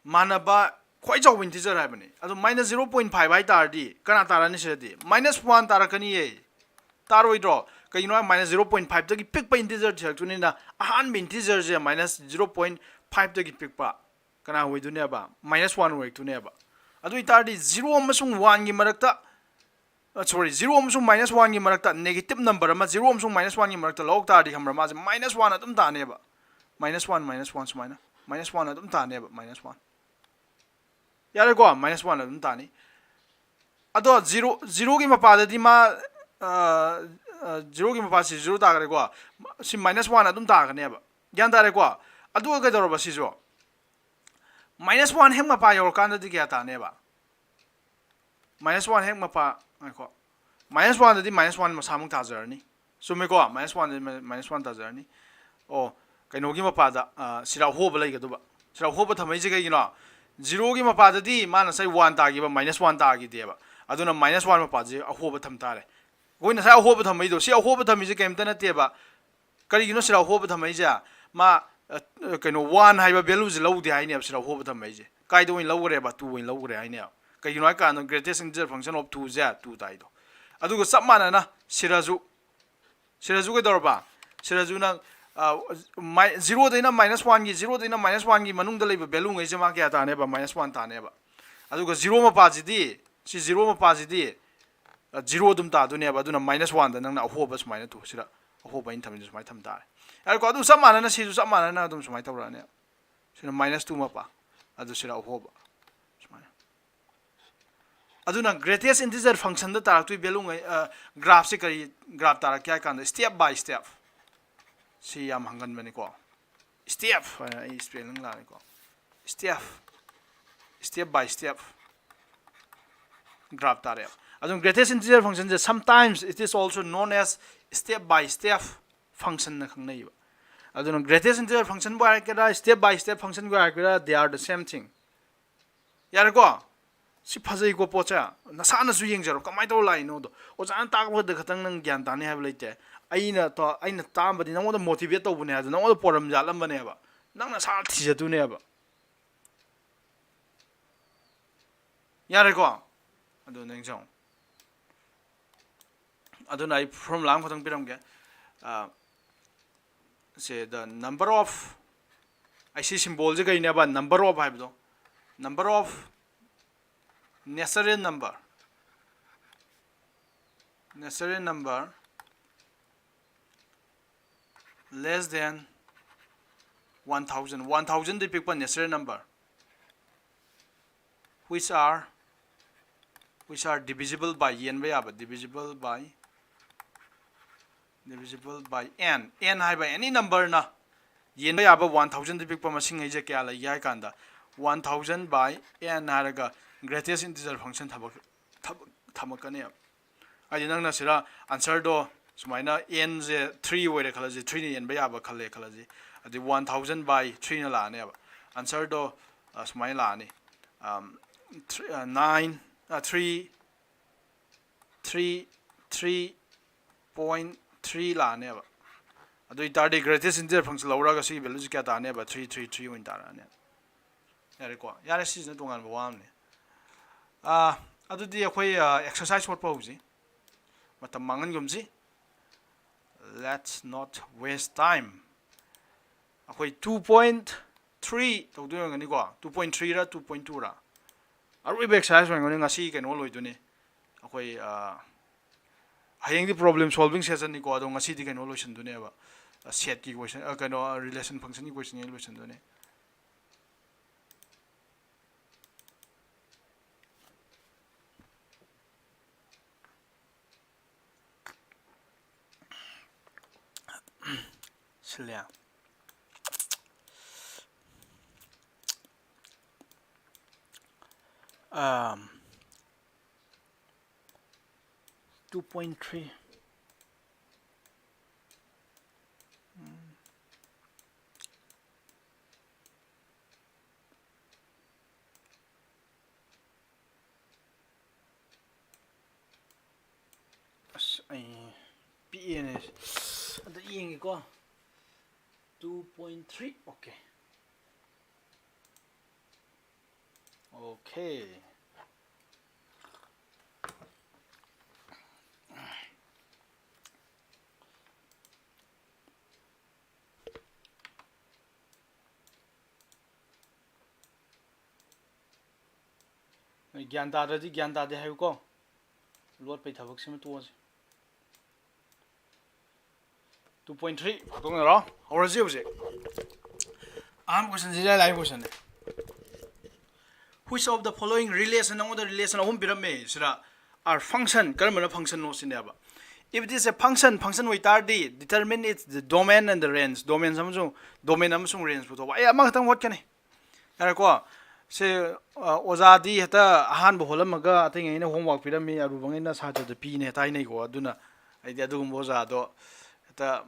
ꯃꯥꯟꯅꯕ ꯈ꯭ꯋꯥꯏ ꯆꯥꯎꯕ integer ꯍꯥꯏꯕꯅꯤ꯫ ꯑꯗꯣ minus zero point five ꯍꯥꯏ ꯇꯥꯔꯗꯤ ꯀꯅꯥ ꯇꯥꯔꯅꯤ ꯁꯤꯗꯗꯤ? Minus one ꯇꯥꯔꯛꯀꯅꯤꯌꯦ꯫ ꯇꯥꯔꯣꯏꯗ꯭ꯔꯣ? ꯀꯩꯒꯤꯅꯣ ꯍꯥꯏ minus zero point five ꯇꯒꯤ ꯄꯤꯛꯄ integer ꯊꯤꯔꯛꯇꯣꯏꯅꯤꯅ ꯑꯍꯥꯟꯕ integer ꯁꯦ minus zero point five ꯇꯒꯤ ꯄꯤꯛꯄ ꯀꯅꯥ ꯑꯣꯏꯗꯣꯏꯅꯦꯕ? Minus one ꯑꯣꯏꯔꯛꯇꯣꯏꯅꯦꯕ꯫ ꯑꯗꯨ ꯑꯣꯏꯇꯥꯔꯗꯤ zero ꯑꯃꯁꯨꯡ one ꯒꯤ ꯃꯔꯛꯇ, sorry, zero ꯑꯃꯁꯨꯡ minus one ꯒꯤ ꯃꯔꯛꯇ negative number ꯑꯃ zero ꯑꯃꯁꯨꯡ minus one ꯒꯤ ꯃꯔꯛꯇ ꯂꯧꯔꯛ ꯇꯥꯔꯗꯤ ꯈꯪꯕ꯭ꯔꯥ, ꯃꯥꯁꯦ minus one ꯑꯗꯨꯝ ꯇꯥꯅꯦꯕ꯫ Minus one, minus one ꯁꯨꯃꯥꯏꯅ minus one ꯑꯗꯨꯝ ꯇꯥꯅꯦꯕ, minus one꯫ ꯌꯥꯔꯦꯀꯣ? Minus one ꯑꯗꯨꯝ ꯇꯥꯅꯤ꯫ ꯑꯗꯣ zero, zero ꯒꯤ ꯃꯄꯥꯗꯗꯤ ꯃꯥ, zero ꯒꯤ ꯃꯄꯥꯁꯤ zero ꯇꯥꯈ꯭ꯔꯦꯀꯣ꯫ ꯁꯤ minus one ꯑꯗꯨꯝ ꯇꯥꯒꯅꯦꯕ꯫ ꯒ꯭ꯌꯥꯟ ꯇꯥꯔꯦꯀꯣ? ꯑꯗꯨꯒ ꯀꯩꯗꯧꯔꯕ ꯁꯤꯁꯨ? Minus one ꯍꯦꯛ ꯃꯄꯥ ꯌꯧꯔꯀꯥꯟꯗꯗꯤ ꯀꯌꯥ ꯇꯥꯅꯦꯕ? Minus one ꯍꯦꯛ ꯃꯄꯥ, ꯉꯥꯏꯈꯣ, minus one ꯗꯗꯤ minus one ꯃꯁꯥꯃꯛ ꯇꯥꯖꯔꯅꯤ꯫ ꯆꯨꯝꯃꯦꯀꯣ? Minus one ꯗꯗꯤ minus one ꯇꯥꯖꯔꯅꯤ꯫ ꯑꯣ, ꯀꯩꯅꯣꯒꯤ ꯃꯄꯥꯗ, ꯁꯤꯗ ꯑꯍꯣꯕ ꯂꯩꯒꯗꯕ꯫ ꯁꯤꯗ ꯑꯍꯣꯕ ꯊꯝꯃꯛꯏꯁꯦ ꯀꯩꯒꯤꯅꯣ? Zero ꯒꯤ ꯃꯄꯥꯗꯗꯤ ꯃꯥꯅ ꯉꯁꯥꯏ one ꯇꯥꯈꯤꯕ, minus one ꯇꯥꯈꯤꯗꯦꯕ꯫ ꯑꯗꯨꯅ minus one ꯃꯄꯥꯁꯦ ꯑꯍꯣꯕ ꯊꯝ ꯇꯥꯔꯦ꯫ ꯑꯩꯈꯣꯏ ꯉꯁꯥꯏ ꯑꯍꯣꯕ ꯊꯝꯃꯛꯏꯗꯣ, ꯁꯤ ꯑꯍꯣꯕ ꯊꯝꯃꯤꯁꯦ ꯀꯩꯝꯇ ꯅꯠꯇꯦꯕ꯫ ꯀꯔꯤꯒꯤꯅꯣ ꯁꯤꯗ ꯑꯍꯣꯕ ꯊꯝꯃꯛꯏꯁꯦ? ꯃꯥ, ꯀꯩꯅꯣ, one ꯍꯥꯏꯕ value ꯁꯦ ꯂꯧꯗꯦ ꯍꯥꯏꯅꯦꯕ ꯁꯤꯗ ꯑꯍꯣꯕ ꯊꯝꯃꯛꯏꯁꯦ꯫ ꯀꯥꯏꯗ ꯑꯣꯏꯅ ꯂꯧꯈ꯭ꯔꯦꯕ? Two ꯑꯣꯏꯅ ꯂꯧꯈ꯭ꯔꯦ ꯍꯥꯏꯅꯦꯕ꯫ ꯀꯩꯒꯤꯅꯣ ꯍꯥꯏ ꯀꯥꯟꯗ greatest integer function of two say two ꯇꯥꯏꯗꯣ꯫ ꯑꯗꯨꯒ ꯆꯞ ꯃꯥꯟꯅꯅ ꯁꯤꯗꯁꯨ, ꯁꯤꯗꯁꯨ ꯀꯩꯗꯧꯔꯕ? ꯁꯤꯗꯁꯨ ꯅꯪ, zero ꯗꯩꯅ minus one ꯒꯤ, zero ꯗꯩꯅ minus one ꯒꯤ ꯃꯅꯨꯡꯗ ꯂꯩꯕ value ꯉꯩꯁꯦ ꯃꯥ ꯀꯌꯥ ꯇꯥꯅꯦꯕ? Minus one ꯇꯥꯅꯦꯕ꯫ ꯑꯗꯨꯒ zero ꯃꯄꯥꯁꯤꯗꯤ, ꯁꯤ zero ꯃꯄꯥꯁꯤꯗꯤ zero ꯑꯗꯨꯝ ꯇꯥꯗꯣꯏꯅꯦꯕ꯫ ꯑꯗꯨꯅ minus one ꯗ ꯅꯪꯅ ꯑꯍꯣꯕ ꯁꯨꯃꯥꯏꯅ ꯇꯨ-, ꯁꯤꯗ ꯑꯍꯣꯕ ꯑꯩꯅ ꯊꯝꯃꯤꯁꯦ ꯁꯨꯃꯥꯏꯅ ꯊꯝ ꯇꯥꯔꯦ꯫ ꯌꯥꯔꯦꯀꯣ? ꯑꯗꯨ ꯆꯞ ꯃꯥꯟꯅꯅ ꯁꯤꯁꯨ ꯆꯞ ꯃꯥꯟꯅꯅ ꯑꯗꯨꯝ ꯁꯨꯃꯥꯏꯅ ꯇꯧꯔꯛꯑꯅꯤ꯫ ꯁꯤꯅ minus two ꯃꯄꯥ, ꯑꯗꯨ ꯁꯤꯗ ꯑꯍꯣꯕ ꯁꯨꯃꯥꯏꯅ꯫ ꯑꯗꯨꯅ greatest integer function ꯗ ꯇꯥꯔꯛꯇꯣꯏ value ꯉꯩ, graph ꯁꯦ ꯀꯔꯤ graph ꯇꯥꯔꯛꯀꯦ ꯍꯥꯏ ꯀꯥꯟꯗ step by step꯫ ꯁꯤ ꯌꯥꯝ ꯍꯪꯒꯟꯕꯅꯤꯀꯣ꯫ Step ꯍꯥꯏꯅ ꯑꯩ spelling ꯂꯥꯛꯑꯦꯀꯣ꯫ Step, step by step graph ꯇꯥꯔꯛꯑꯦꯕ꯫ ꯑꯗꯨꯝ greatest integer function say sometimes it is also known as step by step function ꯅ ꯈꯪꯅꯩꯌꯦꯕ꯫ ꯑꯗꯨꯅ greatest integer function ꯕꯨ ꯍꯥꯏꯔꯛꯀꯦꯔꯥ, step by step function ꯕꯨ ꯍꯥꯏꯔꯛꯀꯦꯔꯥ, they are the same thing꯫ ꯌꯥꯔꯦꯀꯣ? ꯁꯤ ꯐꯖꯩꯀꯣ ꯄꯣꯠꯁꯦ꯫ ꯅꯁꯥꯅꯁꯨ ꯌꯦꯡꯖꯔꯣ ꯀꯃꯥꯏꯅ ꯇꯧꯔ ꯂꯥꯛꯏꯅꯣꯗꯣ꯫ ꯑꯣꯖꯥꯅ ꯇꯥꯛꯄꯗ ꯈꯛꯇꯪ ꯅꯪ ꯒ꯭ꯌꯥꯟ ꯇꯥꯅꯤ ꯍꯥꯏꯕ ꯂꯩꯇꯦ꯫ ꯑꯩꯅ ꯇ-, ꯑꯩꯅ ꯇꯥꯛꯑꯝꯕꯗꯤ ꯅꯪꯉꯣꯟꯗ motivate ꯇꯧꯕꯅꯦ ꯍꯥꯏꯗꯣ, ꯅꯪꯉꯣꯟꯗ ꯄꯣꯔꯝ ꯌꯥꯠꯂꯝꯕꯅꯦꯕ꯫ ꯅꯪ ꯅꯁꯥ ꯊꯤꯖꯗꯣꯏꯅꯦꯕ꯫ ꯌꯥꯔꯦꯀꯣ? ꯑꯗꯨ ꯅꯤꯡꯁꯤꯡꯉꯨ꯫ ꯑꯗꯨꯅ ꯑꯩ ꯐꯣꯔꯃꯨꯂꯥ ꯑꯃꯈꯛꯇꯪ ꯄꯤꯔꯝꯒꯦ꯫ ꯑ, ꯁꯦ, the number of, ꯑꯩ ꯁꯤ ꯁꯤꯝꯕꯣꯜꯁꯦ ꯀꯩꯅꯦꯕ? Number of ꯍꯥꯏꯕꯗꯣ, number of natural number, natural number less than one thousand, one thousand ꯗꯤ ꯄꯤꯛꯄ natural number, which are, which are divisible by, ꯌꯦꯟꯕ ꯌꯥꯕ, divisible by, divisible by n, n ꯍꯥꯏꯕ any number ꯅ ꯌꯦꯟꯕ ꯌꯥꯕ one thousand ꯗꯤ ꯄꯤꯛꯄ ꯃꯁꯤꯡ ꯍꯩꯁꯦ ꯀꯌꯥ ꯂꯩꯒꯦ ꯍꯥꯏ ꯀꯥꯟꯗ, one thousand by n ꯍꯥꯏꯔꯒ greatest integer function ꯊꯕꯛ, ꯊꯕꯛ, ꯊꯝꯃꯛꯀꯅꯦꯕ꯫ ꯍꯥꯏꯗꯤ ꯅꯪꯅ ꯁꯤꯗ answer ꯗꯣ ꯁꯨꯃꯥꯏꯅ n ꯁꯦ three ꯑꯣꯏꯔꯦ ꯈꯜꯂꯁꯤ, three ꯅ ꯌꯦꯟꯕ ꯌꯥꯕ ꯈꯜꯂꯦ ꯈꯜꯂꯁꯤ, ꯑꯗꯨꯗꯤ one thousand by three ꯅ ꯂꯥꯛꯑꯅꯦꯕ꯫ Answer ꯗꯣ, ꯑ, ꯁꯨꯃꯥꯏꯅ ꯂꯥꯛꯑꯅꯤ, ꯑꯝ, three, ꯑ, nine, ꯑ, three, three, three point three ꯂꯥꯛꯑꯅꯦꯕ꯫ ꯑꯗꯨ ꯑꯣꯏꯇꯥꯔꯗꯤ greatest integer function ꯂꯧꯔꯒ ꯁꯤꯒꯤ value ꯁꯤ ꯀꯌꯥ ꯇꯥꯔꯅꯦꯕ? Three three three ꯑꯣꯏꯅ ꯇꯥꯔꯛꯑꯅꯦꯕ꯫ ꯌꯥꯔꯦꯀꯣ? ꯌꯥꯔꯦ, ꯁꯤꯁꯤꯅ ꯇꯣꯉꯥꯟꯕ ꯋꯥ ꯑꯃꯅꯤ꯫ ꯑꯥ, ꯑꯗꯨꯗꯤ ꯑꯩꯈꯣꯏ, ꯑꯥ, exercise ꯍꯣꯠꯄ ꯍꯧꯁꯤ꯫ ꯃꯇꯝ ꯃꯥꯡꯍꯟꯒꯨꯝꯁꯤ꯫ Let's not waste time. ꯑꯩꯈꯣꯏ two point three ꯇꯧꯗꯣꯏ ꯑꯣꯏꯔꯝꯒꯅꯤꯀꯣ? Two point three ꯔ, two point two ꯔ? ꯑꯔꯣꯏꯕ exercise ꯑꯣꯏꯔꯝꯒꯅꯤ꯫ ꯉꯁꯤ ꯀꯩꯅꯣ ꯂꯣꯏꯗꯣꯏꯅꯤ꯫ ꯑꯩꯈꯣꯏ, ꯑꯥ, ꯍꯌꯦꯡꯗꯤ problem solving session ꯅꯤꯀꯣ, ꯑꯗꯣ ꯉꯁꯤꯗꯤ ꯀꯩꯅꯣ ꯂꯣꯏꯁꯤꯟꯗꯣꯏꯅꯦꯕ꯫ Set ꯀꯤ question, ꯑꯥ, ꯀꯩꯅꯣ, relation function ꯒꯤ question ꯉꯩ ꯂꯣꯏꯁꯤꯟꯗꯣꯏꯅꯦ꯫ ꯁꯤꯜꯂꯦ꯫ ꯑꯥ, two point three꯫ ꯑꯁ, ꯑꯩ ꯄꯤꯛꯑꯦꯅꯦ꯫ ꯑꯗ ꯌꯦꯡꯒꯦꯀꯣ꯫ Two point three, okay. Okay. ꯅꯣꯏ ꯒ꯭ꯌꯥꯟ ꯇꯥꯗ꯭ꯔꯗꯤ ꯒ꯭ꯌꯥꯟ ꯇꯥꯗꯦ ꯍꯥꯏꯌꯨꯀꯣ꯫ ꯂꯣꯠꯄꯩ ꯊꯕꯛꯁꯤꯃ ꯇꯣꯛꯑꯁꯤ꯫ Two point three ꯐꯥꯛꯇꯣꯛꯅꯔꯣ꯫ ꯍꯧꯔꯁꯤ ꯍꯧꯖꯤꯛ꯫ ꯑꯍꯥꯟꯕ question ꯁꯤ ꯏꯔꯥꯏ ꯂꯥꯏꯕ question ꯅꯦ꯫ Which of the following relation, ꯅꯉꯣꯟꯗ relation ꯑꯍꯨꯝ ꯄꯤꯔꯝꯃꯦ ꯁꯤꯗ꯫ Are function, ꯀꯔꯝꯕꯅ function ꯅꯣ ꯁꯤꯅꯦꯕ꯫ If it is a function, function ꯑꯣꯏꯇꯥꯔꯗꯤ, determine its the domain and the range, domain ꯑꯃꯁꯨꯡ domain ꯑꯃꯁꯨꯡ range ꯄꯨꯊꯣꯛꯄ꯫ ꯑꯩ ꯑꯃꯈꯛꯇꯪ ꯍꯣꯠꯀꯅꯤ꯫ ꯌꯥꯔꯦꯀꯣ꯫ ꯁꯦ, ꯑ, ꯑꯣꯖꯥꯗꯤ ꯍꯦꯛꯇ ꯑꯍꯥꯟꯕ ꯍꯣꯜꯂꯝꯃꯒ ꯑꯇꯩꯉꯩꯅ homework ꯄꯤꯔꯝꯃꯤ, ꯑꯔꯨꯕꯉꯩꯅ ꯁꯥꯇ꯭ꯔꯗ ꯄꯤꯅꯦ ꯍꯦꯛꯇ ꯍꯥꯏꯅꯩꯀꯣ꯫ ꯑꯗꯨꯅ ꯑꯩꯗꯤ ꯑꯗꯨꯒꯨꯝꯕ ꯑꯣꯖꯥꯗꯣ ꯍꯦꯛꯇ,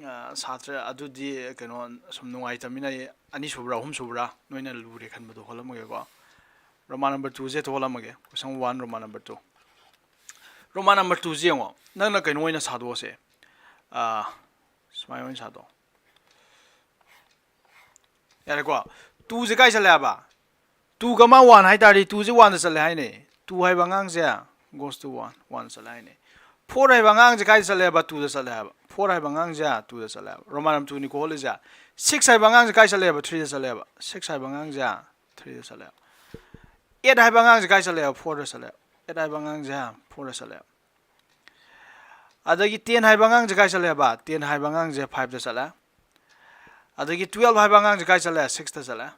ꯑ, ꯁꯥꯇ꯭ꯔ ꯑꯗꯨꯗꯤ ꯀꯩꯅꯣ ꯁꯨꯝ ꯅꯨꯡꯉꯥꯏꯇꯕꯅꯤꯅ ꯑꯩ ꯑꯅꯤꯁꯨꯕ꯭ꯔꯥ ꯑꯍꯨꯝꯁꯨꯕ꯭ꯔꯥ ꯅꯣꯏꯅ ꯂꯨꯔꯦ ꯈꯟꯕꯗꯣ ꯍꯣꯜꯂꯝꯃꯒꯦꯀꯣ꯫ Roman number two ꯁꯦ ꯍꯦꯛꯇ ꯍꯣꯜꯂꯝꯃꯒꯦ꯫ Question one, Roman number two꯫ Roman number two ꯁꯦ ꯌꯦꯡꯉꯣ꯫ ꯅꯪꯅ ꯀꯩꯅꯣ ꯑꯣꯏꯅ ꯁꯥꯗꯣꯛꯑꯁꯦ꯫ ꯑ, ꯁꯨꯃꯥꯏꯅ ꯑꯣꯏꯅ ꯁꯥꯗꯣꯛꯑꯣ꯫ ꯌꯥꯔꯦꯀꯣ꯫ Two ꯁꯦ ꯀꯥꯏ ꯆꯠꯂꯦ ꯍꯥꯏꯕ? Two ꯒ ꯃꯥ one ꯍꯥꯏ ꯇꯥꯔꯗꯤ two ꯁꯦ one ꯗ ꯆꯠꯂꯦ ꯍꯥꯏꯅꯦ꯫ Two ꯍꯥꯏꯕ ꯑꯉꯥꯡꯁꯦ goes to one, one ꯆꯠꯂꯦ ꯍꯥꯏꯅꯦ꯫ Four ꯍꯥꯏꯕ ꯑꯉꯥꯡꯁꯦ ꯀꯥꯏꯗ ꯆꯠꯂꯦ ꯍꯥꯏꯕ? Two ꯗ ꯆꯠꯂꯦ ꯍꯥꯏꯕ꯫ Four ꯍꯥꯏꯕ ꯑꯉꯥꯡꯁꯦ two ꯗ ꯆꯠꯂꯦ ꯍꯥꯏꯕ꯫ Roman number two ꯅꯤꯀꯣ ꯍꯣꯜꯂꯤꯁꯦ꯫ Six ꯍꯥꯏꯕ ꯑꯉꯥꯡꯁꯦ ꯀꯥꯏ ꯆꯠꯂꯦ ꯍꯥꯏꯕ? Three ꯗ ꯆꯠꯂꯦ ꯍꯥꯏꯕ꯫ Six ꯍꯥꯏꯕ ꯑꯉꯥꯡꯁꯦ three ꯗ ꯆꯠꯂꯦ ꯍꯥꯏꯕ꯫ Eight ꯍꯥꯏꯕ ꯑꯉꯥꯡꯁꯦ ꯀꯥꯏ ꯆꯠꯂꯦ ꯍꯥꯏꯕ? Four ꯗ ꯆꯠꯂꯦ ꯍꯥꯏꯕ꯫ Eight ꯍꯥꯏꯕ ꯑꯉꯥꯡꯁꯦ four ꯗ ꯆꯠꯂꯦ ꯍꯥꯏꯕ꯫ ꯑꯗꯒꯤ ten ꯍꯥꯏꯕ ꯑꯉꯥꯡꯁꯦ ꯀꯥꯏ ꯆꯠꯂꯦꯕ? Ten ꯍꯥꯏꯕ ꯑꯉꯥꯡꯁꯦ five ꯗ ꯆꯠꯂꯦ꯫ ꯑꯗꯒꯤ twelve ꯍꯥꯏꯕ ꯑꯉꯥꯡꯁꯦ ꯀꯥꯏ ꯆꯠꯂꯦ? Six ꯇ ꯆꯠꯂꯦ꯫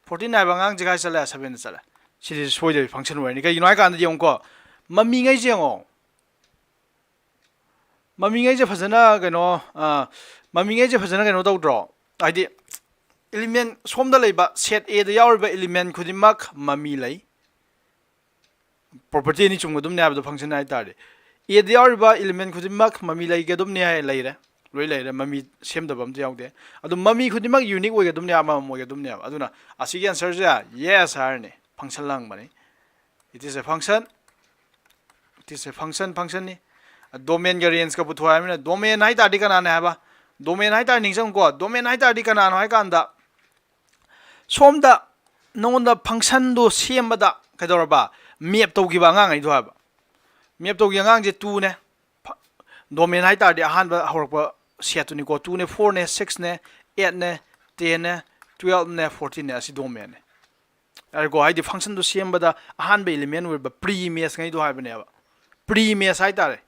Fourteen ꯍꯥꯏꯕ ꯑꯉꯥꯡꯁꯦ ꯀꯥꯏ ꯆꯠꯂꯦ? Seven ꯗ ꯆꯠꯂꯦ꯫ ꯁꯤꯗꯤ ꯁꯣꯏꯗꯕꯤ function ꯑꯣꯏꯔꯅꯤ꯫ ꯀꯩꯒꯤꯅꯣ ꯍꯥꯏ ꯀꯥꯟꯗ ꯌꯦꯡꯉꯨꯀꯣ, ꯃꯃꯤꯉꯩꯁꯦ ꯌꯦꯡꯉꯣ꯫ ꯃꯃꯤꯉꯩꯁꯦ ꯐꯖꯅ ꯀꯩꯅꯣ, ꯑ, ꯃꯃꯤꯉꯩꯁꯦ ꯐꯖꯅ ꯀꯩꯅꯣ ꯇꯧꯗ꯭ꯔꯣ? ꯍꯥꯏꯗꯤ element ꯁꯣꯝꯗ ꯂꯩꯕ set A ꯗ ꯌꯥꯎꯔꯤꯕ element ꯈꯨꯗꯤꯡꯃꯛ ꯃꯃꯤ ꯂꯩ꯫ Property ꯑꯅꯤ ꯆꯨꯝꯒꯗꯕꯅꯦ ꯍꯥꯏꯕꯗꯣ function ꯍꯥꯏ ꯇꯥꯔꯗꯤ꯫ A ꯗ ꯌꯥꯎꯔꯤꯕ element ꯈꯨꯗꯤꯡꯃꯛ ꯃꯃꯤ ꯂꯩꯒꯗꯕꯅꯦ ꯍꯥꯏ ꯂꯩꯔꯦ꯫ ꯂꯣꯏ ꯂꯩꯔꯦ꯫ ꯃꯃꯤ ꯁꯦꯝꯗꯕ ꯑꯝꯇ ꯌꯥꯎꯗꯦ꯫ ꯑꯗꯨ ꯃꯃꯤ ꯈꯨꯗꯤꯡꯃꯛ unique ꯑꯣꯏꯒꯗꯕꯅꯦ, ꯑꯃꯃꯝ ꯑꯣꯏꯒꯗꯕꯅꯦꯕ꯫ ꯑꯗꯨꯅ ꯑꯁꯤꯒꯤ answer ꯁꯦ yes ꯍꯥꯏꯔꯅꯤ꯫ Function ꯂ ꯍꯪꯕꯅꯤ꯫ It is a function꯫ It is a function, function ꯅꯤ꯫ Domain ꯒ range ꯀ ꯄꯨꯊꯣꯛ ꯍꯥꯏꯕꯅꯤꯅ domain ꯍꯥꯏ ꯇꯥꯔꯗꯤ ꯀꯅꯥꯅꯦ ꯍꯥꯏꯕ? Domain ꯍꯥꯏ ꯇꯥꯔꯗꯤ ꯅꯤꯡꯁꯤꯡꯉꯨꯀꯣ꯫ Domain ꯍꯥꯏ ꯇꯥꯔꯗꯤ ꯀꯅꯥꯅꯣ ꯍꯥꯏ ꯀꯥꯟꯗ ꯁꯣꯝꯗ ꯅꯉꯣꯟꯗ function ꯗꯣ ꯁꯦꯝꯕꯗ ꯀꯩꯗꯧꯔꯕ? Map ꯇꯧꯈꯤꯕ ꯑꯉꯥꯡꯈꯩꯗꯣ ꯍꯥꯏꯕ꯫ Map ꯇꯧꯈꯤꯕ ꯑꯉꯥꯡꯁꯦ two ꯅꯦ꯫ Domain ꯍꯥꯏ ꯇꯥꯔꯗꯤ ꯑꯍꯥꯟꯕ ꯍꯧꯔꯛꯄ set ꯇꯨꯅꯤꯀꯣ꯫ Two ꯅꯦ, four ꯅꯦ, six ꯅꯦ, eight ꯅꯦ, ten ꯅꯦ, twelve ꯅꯦ, fourteen ꯅꯦ꯫ ꯑꯁꯤ domain ꯅꯦ꯫ ꯌꯥꯔꯦꯀꯣ? ꯍꯥꯏꯗꯤ functionꯗꯣ ꯁꯦꯝꯕꯗ ꯑꯍꯥꯟꯕ element ꯑꯣꯏꯕ pre image ꯉꯩꯗꯣ ꯍꯥꯏꯕꯅꯦꯕ꯫ Pre image ꯍꯥꯏꯇꯥꯔꯦ꯫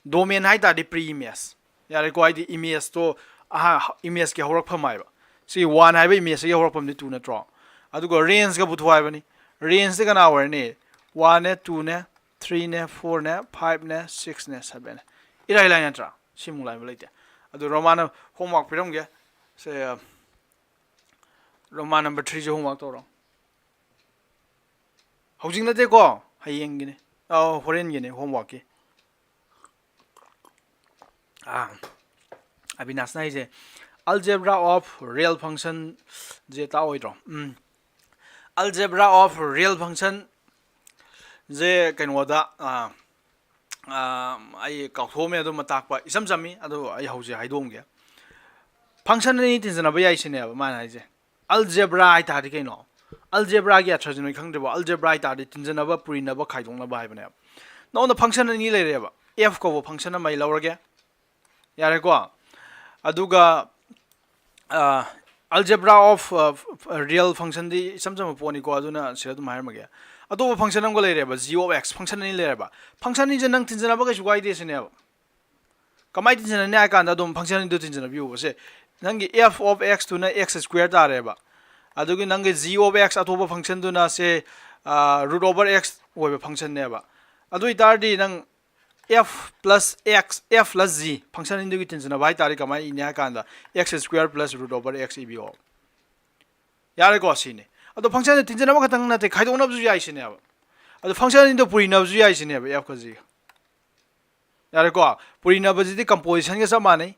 Domain ꯍꯥꯏ ꯇꯥꯔꯗꯤ pre image꯫ ꯌꯥꯔꯦꯀꯣ? ꯍꯥꯏꯗꯤ imageꯇꯣ ꯑꯍꯥ-, imageꯀꯤ ꯍꯧꯔꯛꯐꯝ ꯍꯥꯏꯕ꯫ ꯁꯤ one ꯍꯥꯏꯕ imageꯇꯒꯤ ꯍꯧꯔꯛꯐꯝꯗꯤ two ꯅꯠꯇ꯭ꯔꯣ? ꯑꯗꯨꯒ rangeꯒ ꯄꯨꯊꯣꯛ ꯍꯥꯏꯕꯅꯤ꯫ Rangeꯇꯤ ꯀꯅꯥ ꯑꯣꯏꯔꯅꯤ? Oneꯅꯦ, twoꯅꯦ, threeꯅꯦ, fourꯅꯦ, fiveꯅꯦ, sixꯅꯦ, sevenꯅꯦ꯫ ꯏꯔꯥꯏ ꯂꯥꯏ ꯅꯠꯇ꯭ꯔꯥ? ꯁꯤꯃꯨꯛ ꯂꯥꯏꯕ ꯂꯩꯇꯦ꯫ ꯑꯗꯨ ꯔꯣꯃꯥꯟ homework ꯄꯤꯔꯝꯒꯦ꯫ ꯁꯦ, Roman number threeꯁꯦ homework ꯇꯧꯔꯣ꯫ ꯍꯧꯖꯤꯛ ꯅꯠꯇꯦꯀꯣ, ꯍꯌꯦꯡꯒꯤꯅꯤ꯫ ꯑꯧ, ꯍꯣꯔꯦꯟꯒꯤꯅꯤ homeworkꯀꯤ꯫ ꯑꯥ, ꯑꯕꯤꯅꯥꯁꯅ ꯍꯥꯏꯁꯦ, "Algebra of real functionꯁꯦ ꯇꯥꯛꯑꯣꯏꯗ꯭ꯔꯣ?" Um. Algebra of real functionꯁꯦ ꯀꯩꯅꯣꯗ, ꯑꯥ, ꯑꯥ, ꯑꯩ ꯀꯥꯎꯊꯣꯛꯑꯝꯃꯦ, ꯑꯗꯨꯃ ꯇꯥꯛꯄ ꯏꯆꯝ ꯆꯝꯃꯤ, ꯑꯗꯨ ꯑꯩ ꯍꯧꯖꯤꯛ ꯍꯥꯏꯗꯣꯛꯑꯝꯒꯦ꯫ Function ꯑꯅꯤ ꯇꯤꯟꯖꯅꯕ ꯌꯥꯏ ꯁꯤꯅꯦꯕ ꯃꯥꯅ ꯍꯥꯏꯁꯦ꯫ Algebra ꯍꯥꯏ ꯇꯥꯔꯗꯤ ꯀꯩꯅꯣ? Algebraꯒꯤ ꯑꯔꯊꯁꯤ ꯅꯣꯏ ꯈꯪꯗ꯭ꯔꯤꯕꯣ? Algebra ꯍꯥꯏ ꯇꯥꯔꯗꯤ ꯇꯤꯟꯖꯅꯕ, ꯄꯨꯔꯤꯅꯕ, ꯈꯥꯏꯗꯣꯛꯅꯕ ꯍꯥꯏꯕꯅꯦꯕ꯫ ꯅꯉꯣꯟꯗ function ꯑꯅꯤ ꯂꯩꯔꯦꯕ꯫ F ꯀꯧꯕ function ꯑꯃ ꯑꯩ ꯂꯧꯔꯒꯦ꯫ ꯌꯥꯔꯦꯀꯣ? ꯑꯗꯨꯒ, ꯑ, algebra of, ꯑ, real functionꯗꯤ ꯏꯆꯝ ꯆꯝꯕ ꯄꯣꯠꯅꯤꯀꯣ, ꯑꯗꯨꯅ ꯁꯤꯗ ꯑꯗꯨꯝ ꯍꯥꯏꯔꯝꯃꯒꯦ꯫ ꯑꯇꯣꯞꯄ function ꯑꯃꯒ ꯂꯩꯔꯦꯕ, g of x, function ꯑꯅꯤ ꯂꯩꯔꯦꯕ꯫ Function ꯑꯅꯤꯁꯦ ꯅꯪ ꯇꯤꯟꯖꯅꯕ ꯀꯩꯁꯨ ꯀꯥꯏꯗꯦ ꯁꯤꯅꯦꯕ꯫ ꯀꯃꯥꯏꯅ ꯇꯤꯟꯖꯅꯅꯤ ꯍꯥꯏ ꯀꯥꯟꯗ ꯑꯗꯨꯝ function ꯑꯅꯤꯗꯣ ꯇꯤꯟꯖꯅꯕꯤꯌꯨꯕ꯫ ꯁꯦ, ꯅꯪꯒꯤ f of x ꯇꯨꯅ x square ꯇꯥꯔꯦꯕ꯫ ꯑꯗꯨꯒꯤ ꯅꯪꯒꯤ g of x ꯑꯇꯣꯞꯄ functionꯗꯨꯅ ꯁꯦ, ꯑ, root over x ꯑꯣꯏꯕ functionꯅꯦꯕ꯫ ꯑꯗꯨ ꯑꯣꯏꯇꯥꯔꯗꯤ ꯅꯪ f plus x, f plus g function ꯑꯅꯤꯗꯨꯒꯤ ꯇꯤꯟꯖꯅꯕ ꯍꯥꯏ ꯇꯥꯔꯗꯤ ꯀꯃꯥꯏꯅ ꯏꯅꯤ ꯍꯥꯏ ꯀꯥꯟꯗ x square plus root over x ꯏꯕꯤꯌꯣ꯫ ꯌꯥꯔꯦꯀꯣ? ꯁꯤꯅꯤ꯫ ꯑꯗꯣ functionꯁꯦ ꯇꯤꯟꯖꯅꯕ ꯈꯛꯇꯪ ꯅꯠꯇꯦ, ꯈꯥꯏꯗꯣꯛꯅꯕꯁꯨ ꯌꯥꯏ ꯁꯤꯅꯦꯕ꯫ ꯑꯗꯣ function ꯑꯅꯤꯗꯣ ꯄꯨꯔꯤꯅꯕꯁꯨ ꯌꯥꯏ ꯁꯤꯅꯦꯕ, f ꯀ g ꯒ꯫ ꯌꯥꯔꯦꯀꯣ? ꯄꯨꯔꯤꯅꯕꯁꯤꯗꯤ compositionꯒ ꯆꯞ ꯃꯥꯟꯅꯩ,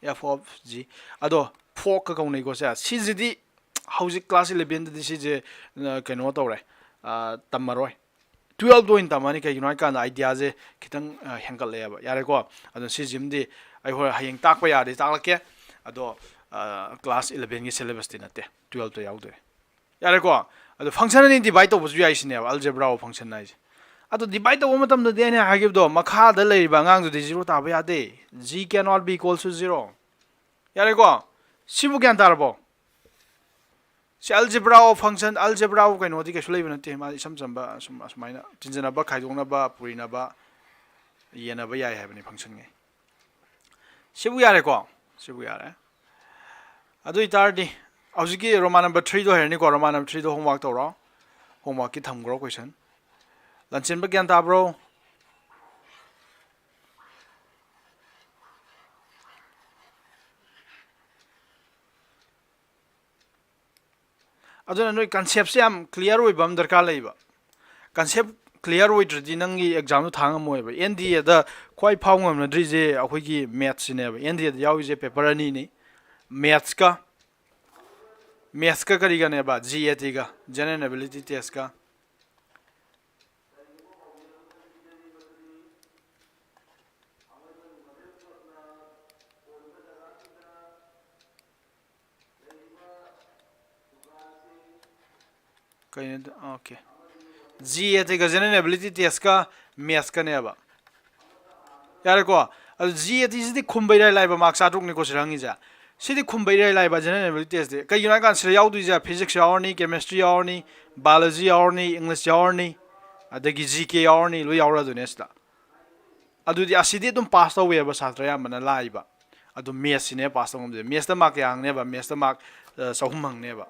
f of g꯫ ꯑꯗꯣ forkꯀ ꯀꯧꯅꯩꯀꯣ ꯁꯦ꯫ ꯁꯤꯁꯤꯗꯤ ꯍꯧꯖꯤꯛ class elevenꯗꯗꯤ ꯁꯤꯁꯦ, ꯑ, ꯀꯩꯅꯣ ꯇꯧꯔꯦ, ꯑ, ꯇꯝꯃꯔꯣꯏ꯫ Twelveꯇ ꯑꯣꯏꯅ ꯇꯝꯃꯅꯤ, ꯀꯩꯒꯤꯅꯣ ꯍꯥꯏ ꯀꯥꯟꯗ ideaꯁꯦ ꯈꯤꯇꯪ, ꯑ, ꯍꯦꯟꯒꯠꯂꯛꯑꯦꯕ꯫ ꯌꯥꯔꯦꯀꯣ? ꯑꯗꯣ ꯁꯤꯁꯤꯃꯗꯤ ꯑꯩ ꯍꯣꯔꯦꯟ ꯍꯌꯦꯡ ꯇꯥꯛꯄ ꯌꯥꯔꯗꯤ ꯇꯥꯛꯂꯛꯀꯦ꯫ ꯑꯗꯣ, ꯑ, class elevenꯒꯤ syllabusꯇꯤ ꯅꯠꯇꯦ, twelveꯇ ꯌꯥꯎꯗꯣꯏꯅꯦ꯫ ꯌꯥꯔꯦꯀꯣ? ꯑꯗꯣ function ꯑꯅꯤ divide ꯇꯧꯕꯁꯨ ꯌꯥꯏ ꯁꯤꯅꯦꯕ algebra of function ꯍꯥꯏꯁꯦ꯫ ꯑꯗꯣ divide ꯇꯧꯕ ꯃꯇꯝꯗꯗꯤ ꯑꯩꯅ ꯍꯥꯏꯈꯤꯕꯗꯣ, ꯃꯈꯥꯗ ꯂꯩꯔꯤꯕ ꯑꯉꯥꯡꯗꯨꯗꯤ zero ꯇꯥꯕ ꯌꯥꯗꯦ꯫ G cannot be equals to zero꯫ ꯌꯥꯔꯦꯀꯣ? ꯁꯤꯕꯨ ꯒ꯭ꯌꯥꯟ ꯇꯥꯔꯕꯣ? ꯁꯤ algebra of function, algebra of ꯀꯩꯅꯣꯗꯤ ꯀꯩꯁꯨ ꯂꯩꯕ ꯅꯠꯇꯦ꯫ ꯃꯥ ꯏꯁꯝ ꯆꯝꯕ ꯁꯨꯝ ꯑꯁꯨꯃꯥꯏꯅ ꯇꯤꯟꯖꯅꯕ, ꯈꯥꯏꯗꯣꯛꯅꯕ, ꯄꯨꯔꯤꯅꯕ, ꯌꯦꯟꯅꯕ ꯌꯥꯏ ꯍꯥꯏꯕꯅꯤ functionꯉꯩ꯫ ꯁꯤꯕꯨ ꯌꯥꯔꯦꯀꯣ? ꯁꯤꯕꯨ ꯌꯥꯔꯦ꯫ ꯑꯗꯨ ꯑꯣꯏꯇꯥꯔꯗꯤ ꯍꯧꯖꯤꯛꯀꯤ Roman number threeꯗꯣ ꯍꯩꯔꯅꯤꯀꯣ? Roman number threeꯗꯣ homework ꯇꯧꯔꯣ꯫ Homeworkꯀꯤ ꯊꯝꯈ꯭ꯔꯣ question꯫ ꯂꯟꯆꯦꯟꯕ ꯒ꯭ꯌꯥꯟ ꯇꯥꯕ꯭ꯔꯣ? ꯑꯗꯨꯅ ꯅꯣꯏ conceptꯁꯦ ꯌꯥꯝ clear ꯑꯣꯏꯕ ꯑꯃ ꯗꯔꯀꯥꯔ ꯂꯩꯕ꯫ Concept clear ꯑꯣꯏꯗ꯭ꯔꯗꯤ ꯅꯪꯒꯤ examꯗꯣ ꯊꯥ ꯉꯝꯃꯣꯏꯕ꯫ NDAꯗ ꯈ꯭ꯋꯥꯏ ꯐꯥꯎ ꯉꯝꯅꯗ꯭ꯔꯤꯁꯦ ꯑꯩꯈꯣꯏꯒꯤ mathsꯁꯤꯅꯦꯕ꯫ NDAꯗ ꯌꯥꯎꯔꯤꯁꯦ paper ꯑꯅꯤꯅꯤ, mathsꯀ, mathsꯀ ꯀꯔꯤꯒꯅꯦꯕ? GATꯒ, General Ability Testꯀ꯫ ꯀꯩꯅꯣ? Okay꯫ GATꯒ General Ability Testꯀ mathsꯀꯅꯦꯕ꯫ ꯌꯥꯔꯦꯀꯣ? ꯑꯗꯨ GATꯁꯤꯗꯤ ꯈꯨꯝꯕ ꯏꯔꯥꯏ ꯂꯥꯏꯕ, mark ꯆꯥꯇ꯭ꯔꯨꯛꯅꯤꯀꯣ ꯁꯤꯗ ꯍꯪꯉꯤꯁꯦ꯫ ꯁꯤꯗꯤ ꯈꯨꯝꯕ ꯏꯔꯥꯏ ꯂꯥꯏꯕ General Ability Testꯇꯤ꯫ ꯀꯩꯒꯤꯅꯣ ꯍꯥꯏ ꯀꯥꯟꯗ ꯁꯤꯗ ꯌꯥꯎꯗꯣꯏꯁꯦ physics ꯌꯥꯎꯔꯅꯤ, chemistry ꯌꯥꯎꯔꯅꯤ, biology ꯌꯥꯎꯔꯅꯤ, English ꯌꯥꯎꯔꯅꯤ, ꯑꯗꯒꯤ GK ꯌꯥꯎꯔꯅꯤ, ꯂꯣꯏ ꯌꯥꯎꯔꯗꯣꯏꯅꯦ ꯁꯤꯗ꯫ ꯑꯗꯨꯗꯤ ꯑꯁꯤꯗꯤ ꯑꯗꯨꯝ pass ꯇꯧꯋꯦꯕ ꯁꯥꯇ꯭ꯔ ꯑꯌꯥꯝꯕꯅ ꯂꯥꯏꯕ꯫ ꯑꯗꯨ mathsꯁꯤꯅꯦ pass ꯇꯧ ꯉꯝꯗꯣꯏꯁꯦ꯫ Mathsꯇ mark ꯀꯌꯥ ꯍꯪꯅꯦꯕ? Mathsꯇ mark, ꯑ, ꯆꯍꯨꯝ ꯍꯪꯅꯦꯕ꯫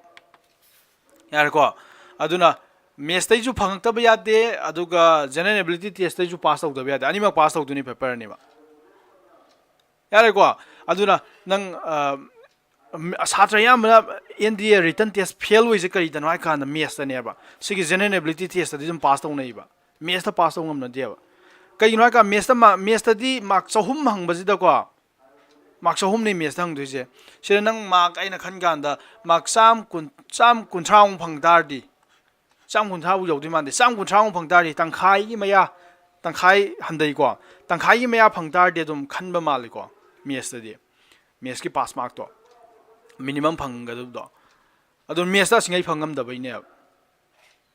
ꯌꯥꯔꯦꯀꯣ? ꯑꯗꯨꯅ mathsꯇꯩꯁꯨ ꯐꯪꯉꯛꯇꯕ ꯌꯥꯗꯦ, ꯑꯗꯨꯒ General Ability Testꯇꯩꯁꯨ pass ꯇꯧꯗꯕ ꯌꯥꯗꯦ꯫ ꯑꯅꯤꯃꯛ pass ꯇꯧꯗꯣꯏꯅꯤ paper ꯑꯅꯤꯃꯛ꯫ ꯌꯥꯔꯦꯀꯣ? ꯑꯗꯨꯅ ꯅꯪ, ꯑ, ꯁꯥꯇ꯭ꯔ ꯑꯌꯥꯝꯕꯅ NDA written test fail ꯑꯣꯏꯁꯦ ꯀꯔꯤꯗꯅꯣ ꯍꯥꯏ ꯀꯥꯟꯗ mathsꯇꯅꯦꯕ꯫ ꯁꯤꯒꯤ General Ability Testꯇꯗꯤ ꯑꯗꯨꯝ pass ꯇꯧꯅꯩꯕ꯫ Mathsꯇ pass ꯇꯧ ꯉꯝꯅꯗꯦꯕ꯫ ꯀꯩꯒꯤꯅꯣ ꯍꯥꯏ ꯀꯥꯟꯗ mathsꯇ ma-, mathsꯇꯗꯤ mark ꯆꯍꯨꯝ ꯍꯪꯕꯁꯤꯗꯀꯣ, mark ꯆꯍꯨꯝꯅꯤ mathsꯇ ꯍꯪꯗꯣꯏꯁꯦ꯫ ꯁꯤꯗ ꯅꯪ mark ꯑꯩꯅ ꯈꯟ ꯀꯥꯟꯗ mark ꯆꯥꯝ ꯀꯨꯟ, ꯆꯥꯝ ꯀꯨꯟꯊ꯭ꯔꯥꯃꯨꯛ ꯐꯪ ꯇꯥꯔꯗꯤ, ꯆꯥꯝ ꯀꯨꯟꯊ꯭ꯔꯥꯃꯨꯛ ꯌꯧꯗꯣꯏ ꯃꯥꯟꯗꯦ, ꯆꯥꯝ ꯀꯨꯟꯊ꯭ꯔꯥꯃꯨꯛ ꯐꯪ ꯇꯥꯔꯗꯤ, ꯇꯪꯈꯥꯏꯒꯤ ꯃꯌꯥ, ꯇꯪꯈꯥꯏ ꯍꯟꯊꯩꯀꯣ, ꯇꯪꯈꯥꯏꯒꯤ ꯃꯌꯥ ꯐꯪ ꯇꯥꯔꯗꯤ ꯑꯗꯨꯝ ꯈꯟꯕ ꯃꯥꯜꯂꯤꯀꯣ mathsꯇꯗꯤ꯫ Mathsꯀꯤ pass markꯇꯣ minimum ꯐꯪꯒꯗꯕꯗꯣ꯫ ꯑꯗꯣ mathsꯇ ꯑꯁꯤꯉꯩ ꯐꯪ ꯉꯝꯗꯕꯩꯅꯦꯕ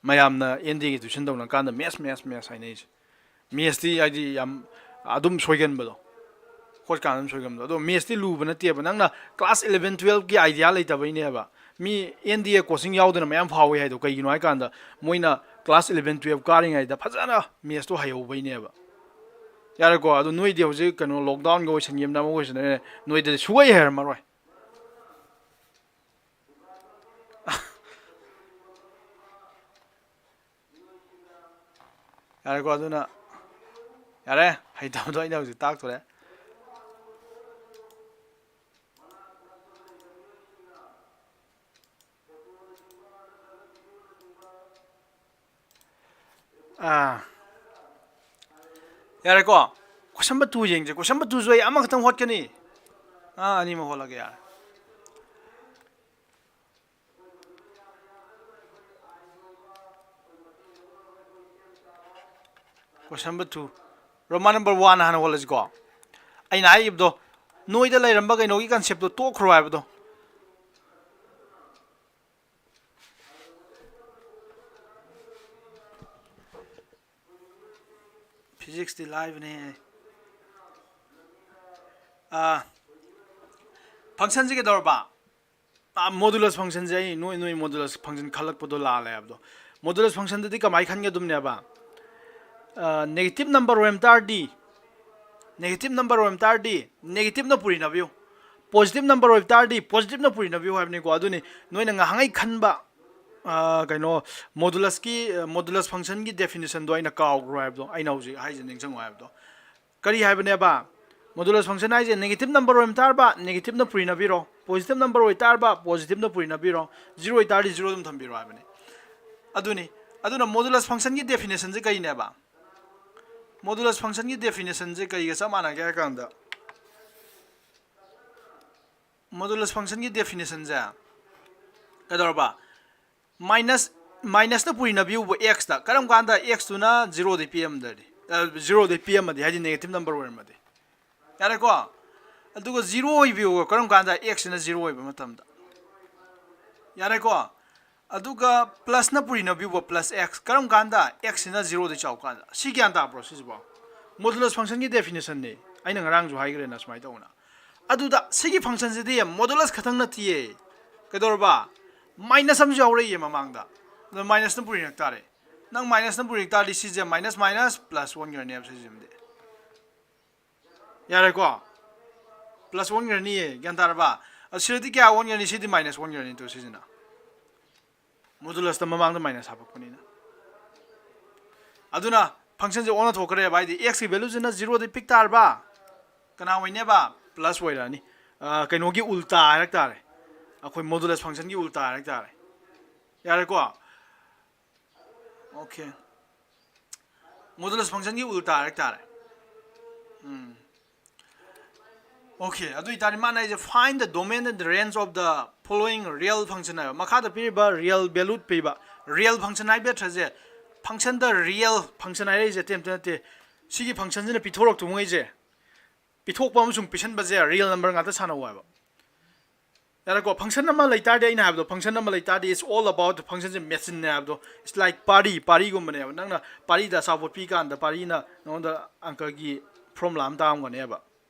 ꯃꯌꯥꯝꯅ NDAꯒꯤ tuition ꯇꯧꯅ ꯀꯥꯟꯗ maths, maths, maths ꯍꯥꯏꯅꯩꯁꯦ꯫ Mathsꯇꯤ ꯍꯥꯏꯗꯤ ꯌꯥꯝ ꯑꯗꯨꯝ ꯁꯣꯏꯒꯟꯕꯗꯣ, ꯍꯣꯠꯀꯥꯟꯗ ꯑꯗꯨꯝ ꯁꯣꯏꯒꯟꯕꯗꯣ꯫ ꯑꯗꯣ mathsꯇꯤ ꯂꯨꯕ ꯅꯠꯇꯦꯕ, ꯅꯪꯅ class eleven twelveꯀꯤ idea ꯂꯩꯇꯕꯩꯅꯦꯕ꯫ ꯃꯤ ꯑꯦꯟ ꯗꯤ ꯑꯦ ꯀꯣꯆꯤꯡ ꯌꯥꯎꯗꯅ ꯃꯌꯥꯝ ꯐꯥꯎꯏ ꯍꯥꯏꯗꯣ ꯀꯩꯒꯤꯅꯣ ꯍꯥꯏ ꯀꯥꯟꯗ, ꯃꯣꯏꯅ ꯀ꯭ꯂꯥꯁ ꯏꯂꯚꯦꯟ ꯇꯨꯌꯦꯜꯞ ꯀꯥꯔꯤꯉꯩꯗ ꯐꯖꯅ ꯃꯦꯠꯁꯇꯣ ꯍꯩꯍꯧꯕꯩꯅꯦꯕ꯫ ꯌꯥꯔꯦꯀꯣ, ꯑꯗꯣ ꯅꯣꯏꯗꯤ ꯍꯧꯖꯤꯛ ꯀꯩꯅꯣ ꯂꯣꯛꯗꯥꯎꯟꯒ ꯑꯣꯏꯁꯟꯈꯤꯕꯅ ꯑꯃ ꯑꯣꯏꯁꯟꯈꯤꯕꯅ, ꯅꯣꯏꯗꯗꯤ ꯁꯨꯡꯍꯩ ꯍꯩꯔꯝꯃꯔꯣꯏ꯫ ꯌꯥꯔꯦꯀꯣ, ꯑꯗꯨꯅ ꯌꯥꯔꯦ, ꯍꯩꯇꯕꯗꯣ ꯑꯩꯅ ꯍꯧꯖꯤꯛ ꯇꯥꯛꯇꯣꯔꯦ꯫ ꯑꯥ, ꯌꯥꯔꯦꯀꯣ, ꯀꯣꯏꯁꯟ ꯅꯝꯕꯔ ꯇꯨ ꯌꯦꯡꯁꯦ꯫ ꯀꯣꯏꯁꯟ ꯅꯝꯕꯔ ꯇꯨꯁꯨ ꯑꯩ ꯑꯃꯈꯛꯇꯪ ꯍꯣꯠꯀꯅꯤ꯫ ꯑꯥ, ꯑꯅꯤꯃꯛ ꯍꯣꯠꯂꯒꯦ, ꯌꯥꯔꯦ꯫ Question number two, Roman number one ꯍꯥꯟꯅ ꯍꯣꯠꯂꯁꯤꯀꯣ꯫ ꯑꯩꯅ ꯍꯥꯏꯈꯤꯕꯗꯣ, ꯅꯣꯏꯗ ꯂꯩꯔꯝꯕ ꯀꯩꯅꯣꯒꯤ ꯀꯟꯁꯦꯞꯇꯣ ꯇꯣꯛꯈ꯭ꯔꯣ ꯍꯥꯏꯕꯗꯣ꯫ ꯐꯤꯖꯤꯛꯁꯇꯤ ꯂꯥꯏꯕꯅꯦ꯫ ꯑꯥ, ꯐꯪꯁꯟꯁꯤ ꯀꯩꯗꯧꯔꯕ? ꯃꯣꯗꯨꯂꯁ ꯐꯪꯁꯟꯁꯦ, ꯑꯩ ꯅꯣꯏ, ꯅꯣꯏ ꯃꯣꯗꯨꯂꯁ ꯐꯪꯁꯟ ꯈꯜꯂꯛꯄꯗꯣ ꯂꯥꯜꯂꯦ ꯍꯥꯏꯕꯗꯣ꯫ ꯃꯣꯗꯨꯂꯁ ꯐꯪꯁꯟꯗꯗꯤ ꯀꯃꯥꯏꯅ ꯈꯟꯒꯗꯕꯅꯦꯕ? ꯅꯦꯒꯦꯇꯤꯞ ꯅꯝꯕꯔ ꯑꯣꯏꯔꯝ ꯇꯥꯔꯗꯤ, ꯅꯦꯒꯦꯇꯤꯞ ꯅꯝꯕꯔ ꯑꯣꯏꯔꯝ ꯇꯥꯔꯗꯤ ꯅꯦꯒꯦꯇꯤꯞꯅ ꯄꯨꯔꯤꯅꯕꯤꯌꯨ, ꯄꯣꯖꯤꯇꯤꯞ ꯅꯝꯕꯔ ꯑꯣꯏꯕ ꯇꯥꯔꯗꯤ ꯄꯣꯖꯤꯇꯤꯞꯅ ꯄꯨꯔꯤꯅꯕꯤꯌꯨ ꯍꯥꯏꯕꯅꯤꯀꯣ꯫ ꯑꯗꯨꯅꯤ ꯅꯣꯏꯅ ꯉꯥꯏꯍꯥꯛꯉꯩ ꯈꯟꯕ, ꯑ, ꯀꯩꯅꯣ, ꯃꯣꯗꯨꯂꯁꯀꯤ, ꯃꯣꯗꯨꯂꯁ ꯐꯪꯁꯟꯒꯤ ꯗꯦꯐꯤꯅꯤꯁꯟꯗꯣ ꯑꯩꯅ ꯀꯥꯎꯈ꯭ꯔꯣ ꯍꯥꯏꯕꯗꯣ, ꯑꯩꯅ ꯍꯧꯖꯤꯛ ꯍꯥꯏꯁꯦ ꯅꯤꯡꯁꯤꯡꯉꯣ ꯍꯥꯏꯕꯗꯣ꯫ ꯀꯔꯤ ꯍꯥꯏꯕꯅꯦꯕ? ꯃꯣꯗꯨꯂꯁ ꯐꯪꯁꯟ ꯍꯥꯏꯁꯦ ꯅꯦꯒꯦꯇꯤꯞ ꯅꯝꯕꯔ ꯑꯣꯏꯔꯝ ꯇꯥꯔꯕ ꯅꯦꯒꯦꯇꯤꯞꯅ ꯄꯨꯔꯤꯅꯕꯤꯔꯣ, ꯄꯣꯖꯤꯇꯤꯞ ꯅꯝꯕꯔ ꯑꯣꯏ ꯇꯥꯔꯕ ꯄꯣꯖꯤꯇꯤꯞꯅ ꯄꯨꯔꯤꯅꯕꯤꯔꯣ, ꯖꯤꯔꯣ ꯑꯣꯏ ꯇꯥꯔꯗꯤ ꯖꯤꯔꯣ ꯑꯗꯨꯝ ꯊꯝꯕꯤꯔꯣ ꯍꯥꯏꯕꯅꯤ꯫ ꯑꯗꯨꯅꯤ꯫ ꯑꯗꯨꯅ ꯃꯣꯗꯨꯂꯁ ꯐꯪꯁꯟꯒꯤ ꯗꯦꯐꯤꯅꯤꯁꯟꯁꯦ ꯀꯔꯤꯅꯦꯕ? ꯃꯣꯗꯨꯂꯁ ꯐꯪꯁꯟꯒꯤ ꯗꯦꯐꯤꯅꯤꯁꯟꯁꯦ ꯀꯔꯤꯒ ꯆꯞ ꯃꯥꯟꯅꯒꯦ ꯍꯥꯏ ꯀꯥꯟꯗ, ꯃꯣꯗꯨꯂꯁ ꯐꯪꯁꯟꯒꯤ ꯗꯦꯐꯤꯅꯤꯁꯟꯁꯦ ꯀꯩꯗꯧꯔꯕ? ꯃꯥꯏꯅꯁ, ꯃꯥꯏꯅꯁꯅ ꯄꯨꯔꯤꯅꯕꯤꯌꯨꯕ ꯑꯦꯛꯁꯇ꯫ ꯀꯔꯝ ꯀꯥꯟꯗ? ꯑꯦꯛꯁꯇꯨꯅ ꯖꯤꯔꯣꯗꯩ ꯄꯤꯛꯑꯝꯗꯗꯤ, ꯑ, ꯖꯤꯔꯣꯗꯩ ꯄꯤꯛꯑꯝꯃꯗꯤ, ꯍꯥꯏꯗꯤ ꯅꯦꯒꯦꯇꯤꯞ ꯅꯝꯕꯔ ꯑꯣꯏꯔꯝꯃꯗꯤ꯫ ꯌꯥꯔꯦꯀꯣ? ꯑꯗꯨꯒ ꯖꯤꯔꯣ ꯑꯣꯏꯕꯤꯌꯨꯕ꯫ ꯀꯔꯝ ꯀꯥꯟꯗ? ꯑꯦꯛꯁꯁꯤꯅ ꯖꯤꯔꯣ ꯑꯣꯏꯕ ꯃꯇꯝꯗ꯫ ꯌꯥꯔꯦꯀꯣ? ꯑꯗꯨꯒ ꯄ꯭ꯂꯁꯅ ꯄꯨꯔꯤꯅꯕꯤꯌꯨꯕ, ꯄ꯭ꯂꯁ ꯑꯦꯛꯁ꯫ ꯀꯔꯝ ꯀꯥꯟꯗ? ꯑꯦꯛꯁꯁꯤꯅ ꯖꯤꯔꯣꯗꯩ ꯆꯥꯎ ꯀꯥꯟꯗ꯫ ꯁꯤ ꯒ꯭ꯌꯥꯟ ꯇꯥꯕ꯭ꯔꯣ ꯁꯤꯁꯤꯕꯣ? ꯃꯣꯗꯨꯂꯁ ꯐꯪꯁꯟꯒꯤ ꯗꯦꯐꯤꯅꯤꯁꯟꯅꯤ꯫ ꯑꯩꯅ ꯉꯔꯥꯡꯁꯨ ꯍꯥꯏꯈ꯭ꯔꯦꯅ ꯁꯨꯃꯥꯏꯅ ꯇꯧꯅ꯫ ꯑꯗꯨꯗ ꯁꯤꯒꯤ ꯐꯪꯁꯟꯁꯤꯗꯤ ꯃꯣꯗꯨꯂꯁ ꯈꯛꯇꯪ ꯅꯠꯇꯤꯌꯦ꯫ ꯀꯩꯗꯧꯔꯕ? ꯃꯥꯏꯅꯁ ꯑꯃꯁꯨ ꯌꯥꯎꯔꯛꯏꯌꯦ ꯃꯃꯥꯡꯗ꯫ ꯑꯗꯣ ꯃꯥꯏꯅꯁꯅ ꯄꯨꯔꯤꯅꯛ ꯇꯥꯔꯦ꯫ ꯅꯪ ꯃꯥꯏꯅꯁꯅ ꯄꯨꯔꯤꯅꯛ ꯇꯥꯔꯗꯤ ꯁꯤꯁꯦ ꯃꯥꯏꯅꯁ ꯃꯥꯏꯅꯁ ꯄ꯭ꯂꯁ ꯑꯣꯟꯈ꯭ꯔꯅꯦꯕ ꯁꯤꯁꯤꯃꯗꯤ꯫ ꯌꯥꯔꯦꯀꯣ? ꯄ꯭ꯂꯁ ꯑꯣꯟꯈ꯭ꯔꯅꯤꯌꯦ, ꯒ꯭ꯌꯥꯟ ꯇꯥꯔꯕ? ꯑꯗꯣ ꯁꯤꯗꯗꯤ ꯀꯌꯥ ꯑꯣꯟꯈ꯭ꯔꯅꯤ? ꯁꯤꯗꯤ ꯃꯥꯏꯅꯁ ꯑꯣꯟꯈ꯭ꯔꯅꯤ ꯇꯨ ꯁꯤꯁꯤꯅ꯫ ꯃꯣꯗꯨꯂꯁꯇ ꯃꯃꯥꯡꯗ ꯃꯥꯏꯅꯁ ꯍꯥꯞꯄꯛꯄꯅꯤꯅ꯫ ꯑꯗꯨꯅ ꯐꯪꯁꯟꯁꯦ ꯑꯣꯟꯅ ꯊꯣꯛꯈ꯭ꯔꯦꯕ, ꯍꯥꯏꯗꯤ ꯑꯦꯛꯁꯀꯤ ꯚꯦꯂꯨꯁꯤꯅ ꯖꯤꯔꯣꯗꯩ ꯄꯤꯛ ꯇꯥꯔꯕ ꯀꯅꯥ ꯑꯣꯏꯅꯦꯕ? ꯄ꯭ꯂꯁ ꯑꯣꯏꯔꯛꯑꯅꯤ꯫ ꯑ, ꯀꯩꯅꯣꯒꯤ ꯎꯜꯇꯥ ꯍꯥꯏꯔꯛ ꯇꯥꯔꯦ, ꯑꯩꯈꯣꯏ ꯃꯣꯗꯨꯂꯁ ꯐꯪꯁꯟꯒꯤ ꯎꯜꯇꯥ ꯍꯥꯏꯔꯛ ꯇꯥꯔꯦ꯫ ꯌꯥꯔꯦꯀꯣ? ꯑꯣꯀꯦ, ꯃꯣꯗꯨꯂꯁ ꯐꯪꯁꯟꯒꯤ ꯎꯜꯇꯥ ꯍꯥꯏꯔꯛ ꯇꯥꯔꯦ꯫ ꯎꯝ, ꯑꯣꯀꯦ, ꯑꯗꯨ ꯑꯣꯏꯇꯥꯔꯗꯤ ꯃꯥꯅ ꯑꯩꯁꯦ find the domain and the range of the following real function ꯍꯥꯏꯕ, ꯃꯈꯥꯗ ꯄꯤꯔꯤꯕ ꯔꯤꯌꯦꯜ ꯚꯦꯂꯨ ꯄꯤꯕ ꯔꯤꯌꯦꯜ ꯐꯪꯁꯟ ꯍꯥꯏꯕ ꯅꯠꯇ꯭ꯔꯁꯦ, ꯐꯪꯁꯟꯗ ꯔꯤꯌꯦꯜ ꯐꯪꯁꯟ ꯍꯥꯏꯔꯛꯏꯁꯦ ꯑꯇꯩ ꯑꯝꯇ ꯅꯠꯇꯦ꯫ ꯁꯤꯒꯤ ꯐꯪꯁꯟꯁꯤꯅ ꯄꯤꯊꯣꯔꯛꯇꯨꯉꯩꯁꯦ, ꯄꯤꯊꯣꯛꯄ ꯑꯃꯁꯨꯡ ꯄꯤꯁꯟꯕꯁꯦ ꯔꯤꯌꯦꯜ ꯅꯝꯕꯔ ꯉꯥꯛꯇ ꯁꯥꯟꯅꯧ ꯍꯥꯏꯕ꯫ ꯌꯥꯔꯦꯀꯣ? ꯐꯪꯁꯟ ꯑꯃ ꯂꯩ ꯇꯥꯔꯗꯤ, ꯑꯩꯅ ꯍꯥꯏꯕꯗꯣ, ꯐꯪꯁꯟ ꯑꯃ ꯂꯩ ꯇꯥꯔꯗꯤ, it's all about, ꯐꯪꯁꯟꯁꯦ ꯃꯦꯆꯤꯟꯅꯦ ꯍꯥꯏꯕꯗꯣ, it's like ꯄꯥꯔꯤ, ꯄꯥꯔꯤꯒꯨꯝꯕꯅꯦꯕ꯫ ꯅꯪꯅ ꯄꯥꯔꯤꯗ ꯑꯆꯥꯄꯣꯠ ꯄꯤ ꯀꯥꯟꯗ ꯄꯥꯔꯤꯅ ꯅꯉꯣꯟꯗ ꯑꯪꯀꯒꯤ ꯐꯣꯔꯃꯨꯂꯥ ꯑꯃ ꯇꯥꯛꯑꯝꯒꯅꯦꯕ꯫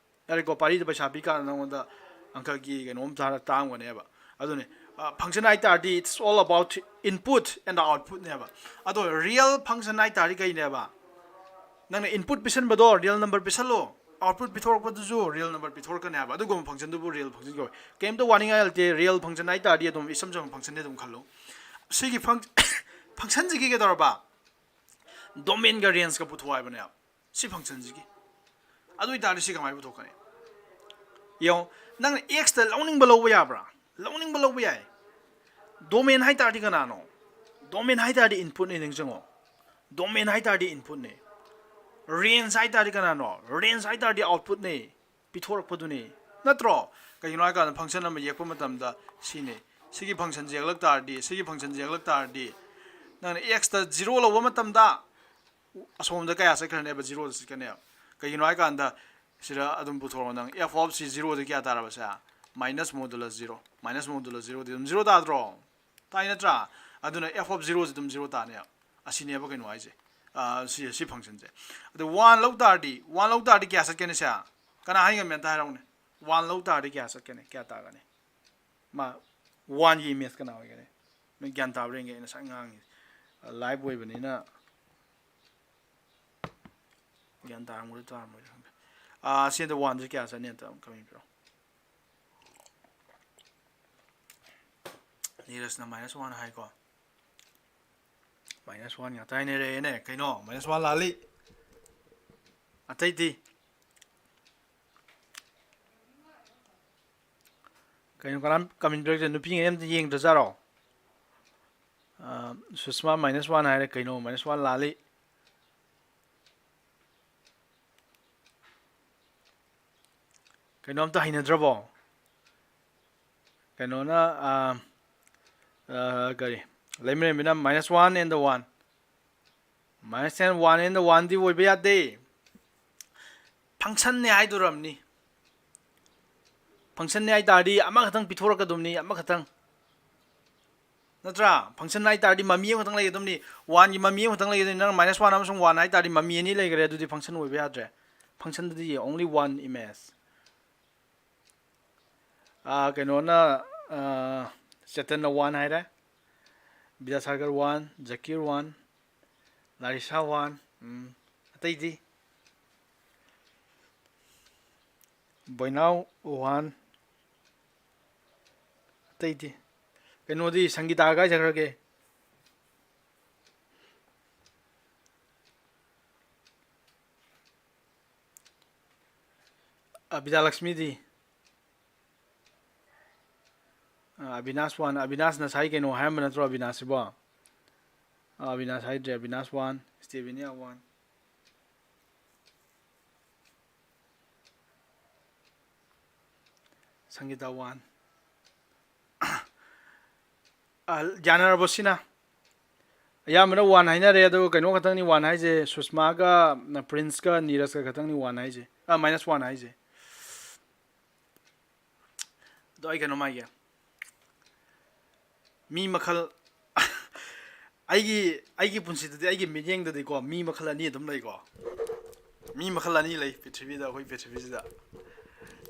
ꯌꯥꯔꯦꯀꯣ? ꯄꯥꯔꯤꯗ ꯄꯩꯁꯥ ꯄꯤ ꯀꯥꯟꯗ ꯅꯉꯣꯟꯗ ꯑꯪꯀꯒꯤ ꯀꯩꯅꯣꯝ ꯇꯥꯛꯑꯝꯒꯅꯦꯕ꯫ ꯑꯗꯨꯅꯦ, ꯐꯪꯁꯟ ꯍꯥꯏ ꯇꯥꯔꯗꯤ, it's all about input and output ꯅꯦꯕ꯫ ꯑꯗꯣ ꯔꯤꯌꯦꯜ ꯐꯪꯁꯟ ꯍꯥꯏ ꯇꯥꯔꯗꯤ ꯀꯩꯅꯦꯕ? ꯅꯪꯅ ꯏꯟꯄꯨꯠ ꯄꯤꯁꯟꯕꯗꯣ ꯔꯤꯌꯦꯜ ꯅꯝꯕꯔ ꯄꯤꯁꯜꯂꯣ, ꯑꯥꯎꯠꯄꯨꯠ ꯄꯤꯊꯣꯔꯛꯄꯗꯨꯁꯨ ꯔꯤꯌꯦꯜ ꯅꯝꯕꯔ ꯄꯤꯊꯣꯔꯛꯀꯅꯤ ꯍꯥꯏꯕ꯫ ꯑꯗꯨꯒꯨꯝꯕ ꯐꯪꯁꯟꯗꯨꯕꯨ ꯔꯤꯌꯦꯜ ꯐꯪꯁꯟ ꯀꯧꯏ꯫ ꯀꯩꯝꯇ ꯋꯥꯅꯤꯡꯉꯥꯏ ꯂꯩꯇꯦ꯫ ꯔꯤꯌꯦꯜ ꯐꯪꯁꯟ ꯍꯥꯏ ꯇꯥꯔꯗꯤ ꯑꯗꯨꯝ ꯏꯆꯝ ꯆꯝꯕ ꯐꯪꯁꯟꯗꯤ ꯑꯗꯨꯝ ꯈꯜꯂꯣ꯫ ꯁꯤꯒꯤ ꯐꯪ-, ꯐꯪꯁꯟꯁꯤꯒꯤ ꯀꯩꯗꯧꯔꯕ? ꯗꯣꯃꯦꯟꯒ ꯔꯦꯟꯖꯀ ꯄꯨꯊꯣꯛꯑꯣ ꯍꯥꯏꯕꯅꯦꯕ ꯁꯤ ꯐꯪꯁꯟꯁꯤꯒꯤ꯫ ꯑꯗꯨ ꯑꯣꯏꯇꯥꯔꯗꯤ ꯁꯤ ꯀꯃꯥꯏꯅ ꯄꯨꯊꯣꯛꯀꯅꯤ? ꯌꯦꯡꯉꯣ, ꯅꯪꯅ ꯑꯦꯛꯁꯇ ꯂꯧꯅꯤꯡꯕ ꯂꯧꯕ ꯌꯥꯕ꯭ꯔꯥ? ꯂꯧꯅꯤꯡꯕ ꯂꯧꯕ ꯌꯥꯏ꯫ ꯗꯣꯃꯦꯟ ꯍꯥꯏ ꯇꯥꯔꯗꯤ ꯀꯅꯥꯅꯣ? ꯗꯣꯃꯦꯟ ꯍꯥꯏ ꯇꯥꯔꯗꯤ ꯏꯟꯄꯨꯠꯅꯤ, ꯅꯤꯡꯁꯤꯡꯉꯣ꯫ ꯗꯣꯃꯦꯟ ꯍꯥꯏ ꯇꯥꯔꯗꯤ ꯏꯟꯄꯨꯠꯅꯤ꯫ ꯔꯦꯟꯖ ꯍꯥꯏ ꯇꯥꯔꯗꯤ ꯀꯅꯥꯅꯣ? ꯔꯦꯟꯖ ꯍꯥꯏ ꯇꯥꯔꯗꯤ ꯑꯥꯎꯠꯄꯨꯠꯅꯤ, ꯄꯤꯊꯣꯔꯛꯄꯗꯨꯅꯤ, ꯅꯠꯇ꯭ꯔꯣ? ꯀꯩꯒꯤꯅꯣ ꯍꯥꯏꯀꯥꯟꯗ ꯐꯪꯁꯟ ꯑꯃ ꯌꯦꯛꯄ ꯃꯇꯝꯗ ꯁꯤꯅꯤ, ꯁꯤꯒꯤ ꯐꯪꯁꯟꯁꯦ ꯌꯦꯛꯂꯛ ꯇꯥꯔꯗꯤ, ꯁꯤꯒꯤ ꯐꯪꯁꯟꯁꯦ ꯌꯦꯛꯂꯛ ꯇꯥꯔꯗꯤ, ꯅꯪꯅ ꯑꯦꯛꯁꯇ ꯖꯤꯔꯣ ꯂꯧꯕ ꯃꯇꯝꯗ ꯑꯁꯣꯝꯗ ꯀꯌꯥ ꯆꯠꯈ꯭ꯔꯅꯦꯕ? ꯖꯤꯔꯣꯗ ꯆꯠꯀꯅꯦꯕ꯫ ꯀꯩꯒꯤꯅꯣ ꯍꯥꯏꯀꯥꯟꯗ ꯁꯤꯗ ꯑꯗꯨꯝ ꯄꯨꯊꯣꯔꯛꯑꯣ ꯅꯪ, f of c ꯖꯤꯔꯣꯗꯤ ꯀꯌꯥ ꯇꯥꯔꯕ ꯁꯦ? Minus modulus zero, minus modulus ꯖꯤꯔꯣꯗꯤ ꯑꯗꯨꯝ ꯖꯤꯔꯣ ꯇꯥꯗ꯭ꯔꯣ? ꯇꯥꯏ ꯅꯠꯇ꯭ꯔꯥ? ꯑꯗꯨꯅ f of ꯖꯤꯔꯣꯁꯤ ꯑꯗꯨꯝ ꯖꯤꯔꯣ ꯇꯥꯅꯦꯕ꯫ ꯑꯁꯤꯅꯦꯕ ꯀꯩꯅꯣ ꯍꯥꯏꯁꯦ, ꯑꯥ, ꯁꯤ, ꯁꯤ ꯐꯪꯁꯟꯁꯦ꯫ ꯑꯗꯣ ꯋꯥꯟ ꯂꯧ ꯇꯥꯔꯗꯤ, ꯋꯥꯟ ꯂꯧ ꯇꯥꯔꯗꯤ ꯀꯌꯥ ꯆꯠꯀꯅꯤ ꯁꯦ? ꯀꯅꯥ ꯍꯥꯏ ꯉꯝꯃꯤ ꯑꯝꯇ ꯍꯥꯏꯔꯛꯎꯅꯦ꯫ ꯋꯥꯟ ꯂꯧ ꯇꯥꯔꯗꯤ ꯀꯌꯥ ꯆꯠꯀꯅꯤ? ꯀꯌꯥ ꯇꯥꯒꯅꯤ? ꯃꯥ ꯋꯥꯟꯒꯤ ꯏꯃꯦꯖ ꯀꯅꯥ ꯑꯣꯏꯒꯅꯤ? ꯅꯣꯏ ꯒ꯭ꯌꯥꯟ ꯇꯥꯕ꯭ꯔꯥ ꯌꯦꯡꯒꯦ ꯑꯩꯅ ꯁꯛ ꯉꯥꯡꯉꯤꯁꯦ꯫ ꯂꯥꯏꯚ ꯑꯣꯏꯕꯅꯤꯅ ꯒ꯭ꯌꯥꯟ ꯇꯥꯔꯝꯒꯗ꯭ꯔꯥ ꯇꯥꯔꯝꯃꯣꯏꯗ꯭ꯔꯥ ꯈꯪꯗꯦ꯫ ꯑꯥ, ꯁꯤ ꯑꯗ ꯋꯥꯟꯁꯦ ꯀꯌꯥ ꯆꯠꯅꯤ ꯑꯝꯇ ꯀꯃꯦꯟ ꯄꯤꯔꯣ꯫ ꯅꯤꯔꯖꯅ ꯃꯥꯏꯅꯁ ꯋꯥꯟ ꯍꯥꯏꯀꯣ꯫ ꯃꯥꯏꯅꯁ ꯋꯥꯟ ꯉꯥꯛꯇ ꯍꯥꯏꯅꯔꯦꯅꯦ꯫ ꯀꯩꯅꯣ? ꯃꯥꯏꯅꯁ ꯋꯥꯟ ꯂꯥꯜꯂꯤ꯫ ꯑꯇꯩꯗꯤ? ꯀꯩꯅꯣ, ꯀꯅꯥꯝ ꯀꯃꯦꯟ ꯄꯤꯔꯛꯇꯦ? ꯅꯨꯄꯤꯉꯩ ꯑꯝꯇ ꯌꯦꯡꯗ꯭ꯔꯖꯥꯔꯣ? ꯑꯥ, ꯁꯨꯁꯃꯥ ꯃꯥꯏꯅꯁ ꯋꯥꯟ ꯍꯥꯏꯔꯦ꯫ ꯀꯩꯅꯣ? ꯃꯥꯏꯅꯁ ꯋꯥꯟ ꯂꯥꯜꯂꯤ꯫ ꯀꯩꯅꯣꯝꯇ ꯍꯩꯅꯗ꯭ꯔꯕꯣ? ꯀꯩꯅꯣꯅ, ꯑꯥ, ꯑꯥ, ꯀꯔꯤ? ꯂꯩꯃꯔꯦꯝꯕꯤꯅ minus one and the one꯫ Minus one and the one ꯗꯤ ꯑꯣꯏꯕ ꯌꯥꯗꯦ꯫ Function ꯅꯦ ꯍꯥꯏꯗꯣꯔꯝꯅꯤ꯫ Function ꯅꯦ ꯍꯥꯏ ꯇꯥꯔꯗꯤ ꯑꯃꯈꯛꯇꯪ ꯄꯤꯊꯣꯔꯛꯀꯗꯕꯅꯤ, ꯑꯃꯈꯛꯇꯪ꯫ ꯅꯠꯇ꯭ꯔꯥ? Function ꯍꯥꯏ ꯇꯥꯔꯗꯤ ꯃꯃꯤ ꯑꯃꯈꯛꯇꯪ ꯂꯩꯒꯗꯕꯅꯤ꯫ One ꯒꯤ ꯃꯃꯤ ꯑꯃꯈꯛꯇꯪ ꯂꯩꯒꯗꯕꯅꯤ꯫ ꯅꯪ minus one ꯑꯃꯁꯨꯡ one ꯍꯥꯏ ꯇꯥꯔꯗꯤ ꯃꯃꯤ ꯑꯅꯤ ꯂꯩꯈ꯭ꯔꯦ, ꯑꯗꯨꯗꯤ function ꯑꯣꯏꯕ ꯌꯥꯗ꯭ꯔꯦ꯫ Function ꯗꯗꯤ only one image꯫ ꯑꯥ, ꯀꯩꯅꯣꯅ, ꯑꯥ, ꯆꯦꯇꯟꯅ one ꯍꯥꯏꯔꯦ, ꯕꯤꯗ꯭ꯌꯥꯁꯥꯒꯔ one, ꯖꯀꯤꯔ one, ꯂꯥꯔꯤꯁꯥ one, ꯎꯝ, ꯑꯇꯩꯗꯤ? ꯕꯣꯏꯅꯥꯎ one, ꯑꯇꯩꯗꯤ? ꯀꯩꯅꯣꯗꯤ, ꯁꯪꯒꯤꯇꯥ ꯀꯥꯏ ꯆꯠꯈ꯭ꯔꯒꯦ? ꯑ, ꯕꯤꯗ꯭ꯌꯥꯂꯛꯁꯃꯤꯗꯤ? ꯑ, ꯑꯕꯤꯅꯥꯁ one, ꯑꯕꯤꯅꯥꯁ ꯉꯁꯥꯏ ꯀꯩꯅꯣ ꯍꯥꯏꯔꯝꯕ ꯅꯠꯇ꯭ꯔꯣ, ꯑꯕꯤꯅꯥꯁꯁꯤꯕꯣ? ꯑ, ꯑꯕꯤꯅꯥꯁ ꯍꯥꯏꯗ꯭ꯔꯦ, ꯑꯕꯤꯅꯥꯁ one, ꯁ꯭ꯇꯦꯕꯤꯅꯤꯌꯥ one, ꯁꯪꯒꯤꯇꯥ one꯫ ꯑ, ꯌꯥꯅꯔꯕꯣ ꯁꯤꯅ? ꯑꯌꯥꯝꯕꯅ one ꯍꯥꯏꯅꯔꯦ, ꯑꯗꯨꯒ ꯀꯩꯅꯣ ꯈꯛꯇꯪꯅꯤ one ꯍꯥꯏꯁꯦ, ꯁꯨꯁꯃꯥꯒ, ꯄ꯭ꯔꯤꯟꯁꯀ ꯅꯤꯔꯖꯀ ꯈꯛꯇꯪꯅꯤ one ꯍꯥꯏꯁꯦ, ꯑ, minus one ꯍꯥꯏꯁꯦ꯫ ꯑꯗꯣ ꯑꯩ ꯀꯩꯅꯣꯝ ꯍꯥꯏꯒꯦ꯫ ꯃꯤ ꯃꯈꯜ, ꯑꯩꯒꯤ, ꯑꯩꯒꯤ ꯄꯨꯟꯁꯤꯗꯗꯤ, ꯑꯩꯒꯤ ꯃꯤꯠꯌꯦꯡꯗꯗꯤꯀꯣ, ꯃꯤ ꯃꯈꯜ ꯑꯅꯤ ꯑꯗꯨꯝ ꯂꯩꯀꯣ꯫ ꯃꯤ ꯃꯈꯜ ꯑꯅꯤ ꯂꯩ ꯄ꯭ꯔꯤꯊꯤꯕꯤꯗ, ꯑꯩꯈꯣꯏ ꯄ꯭ꯔꯤꯊꯤꯕꯤꯁꯤꯗ꯫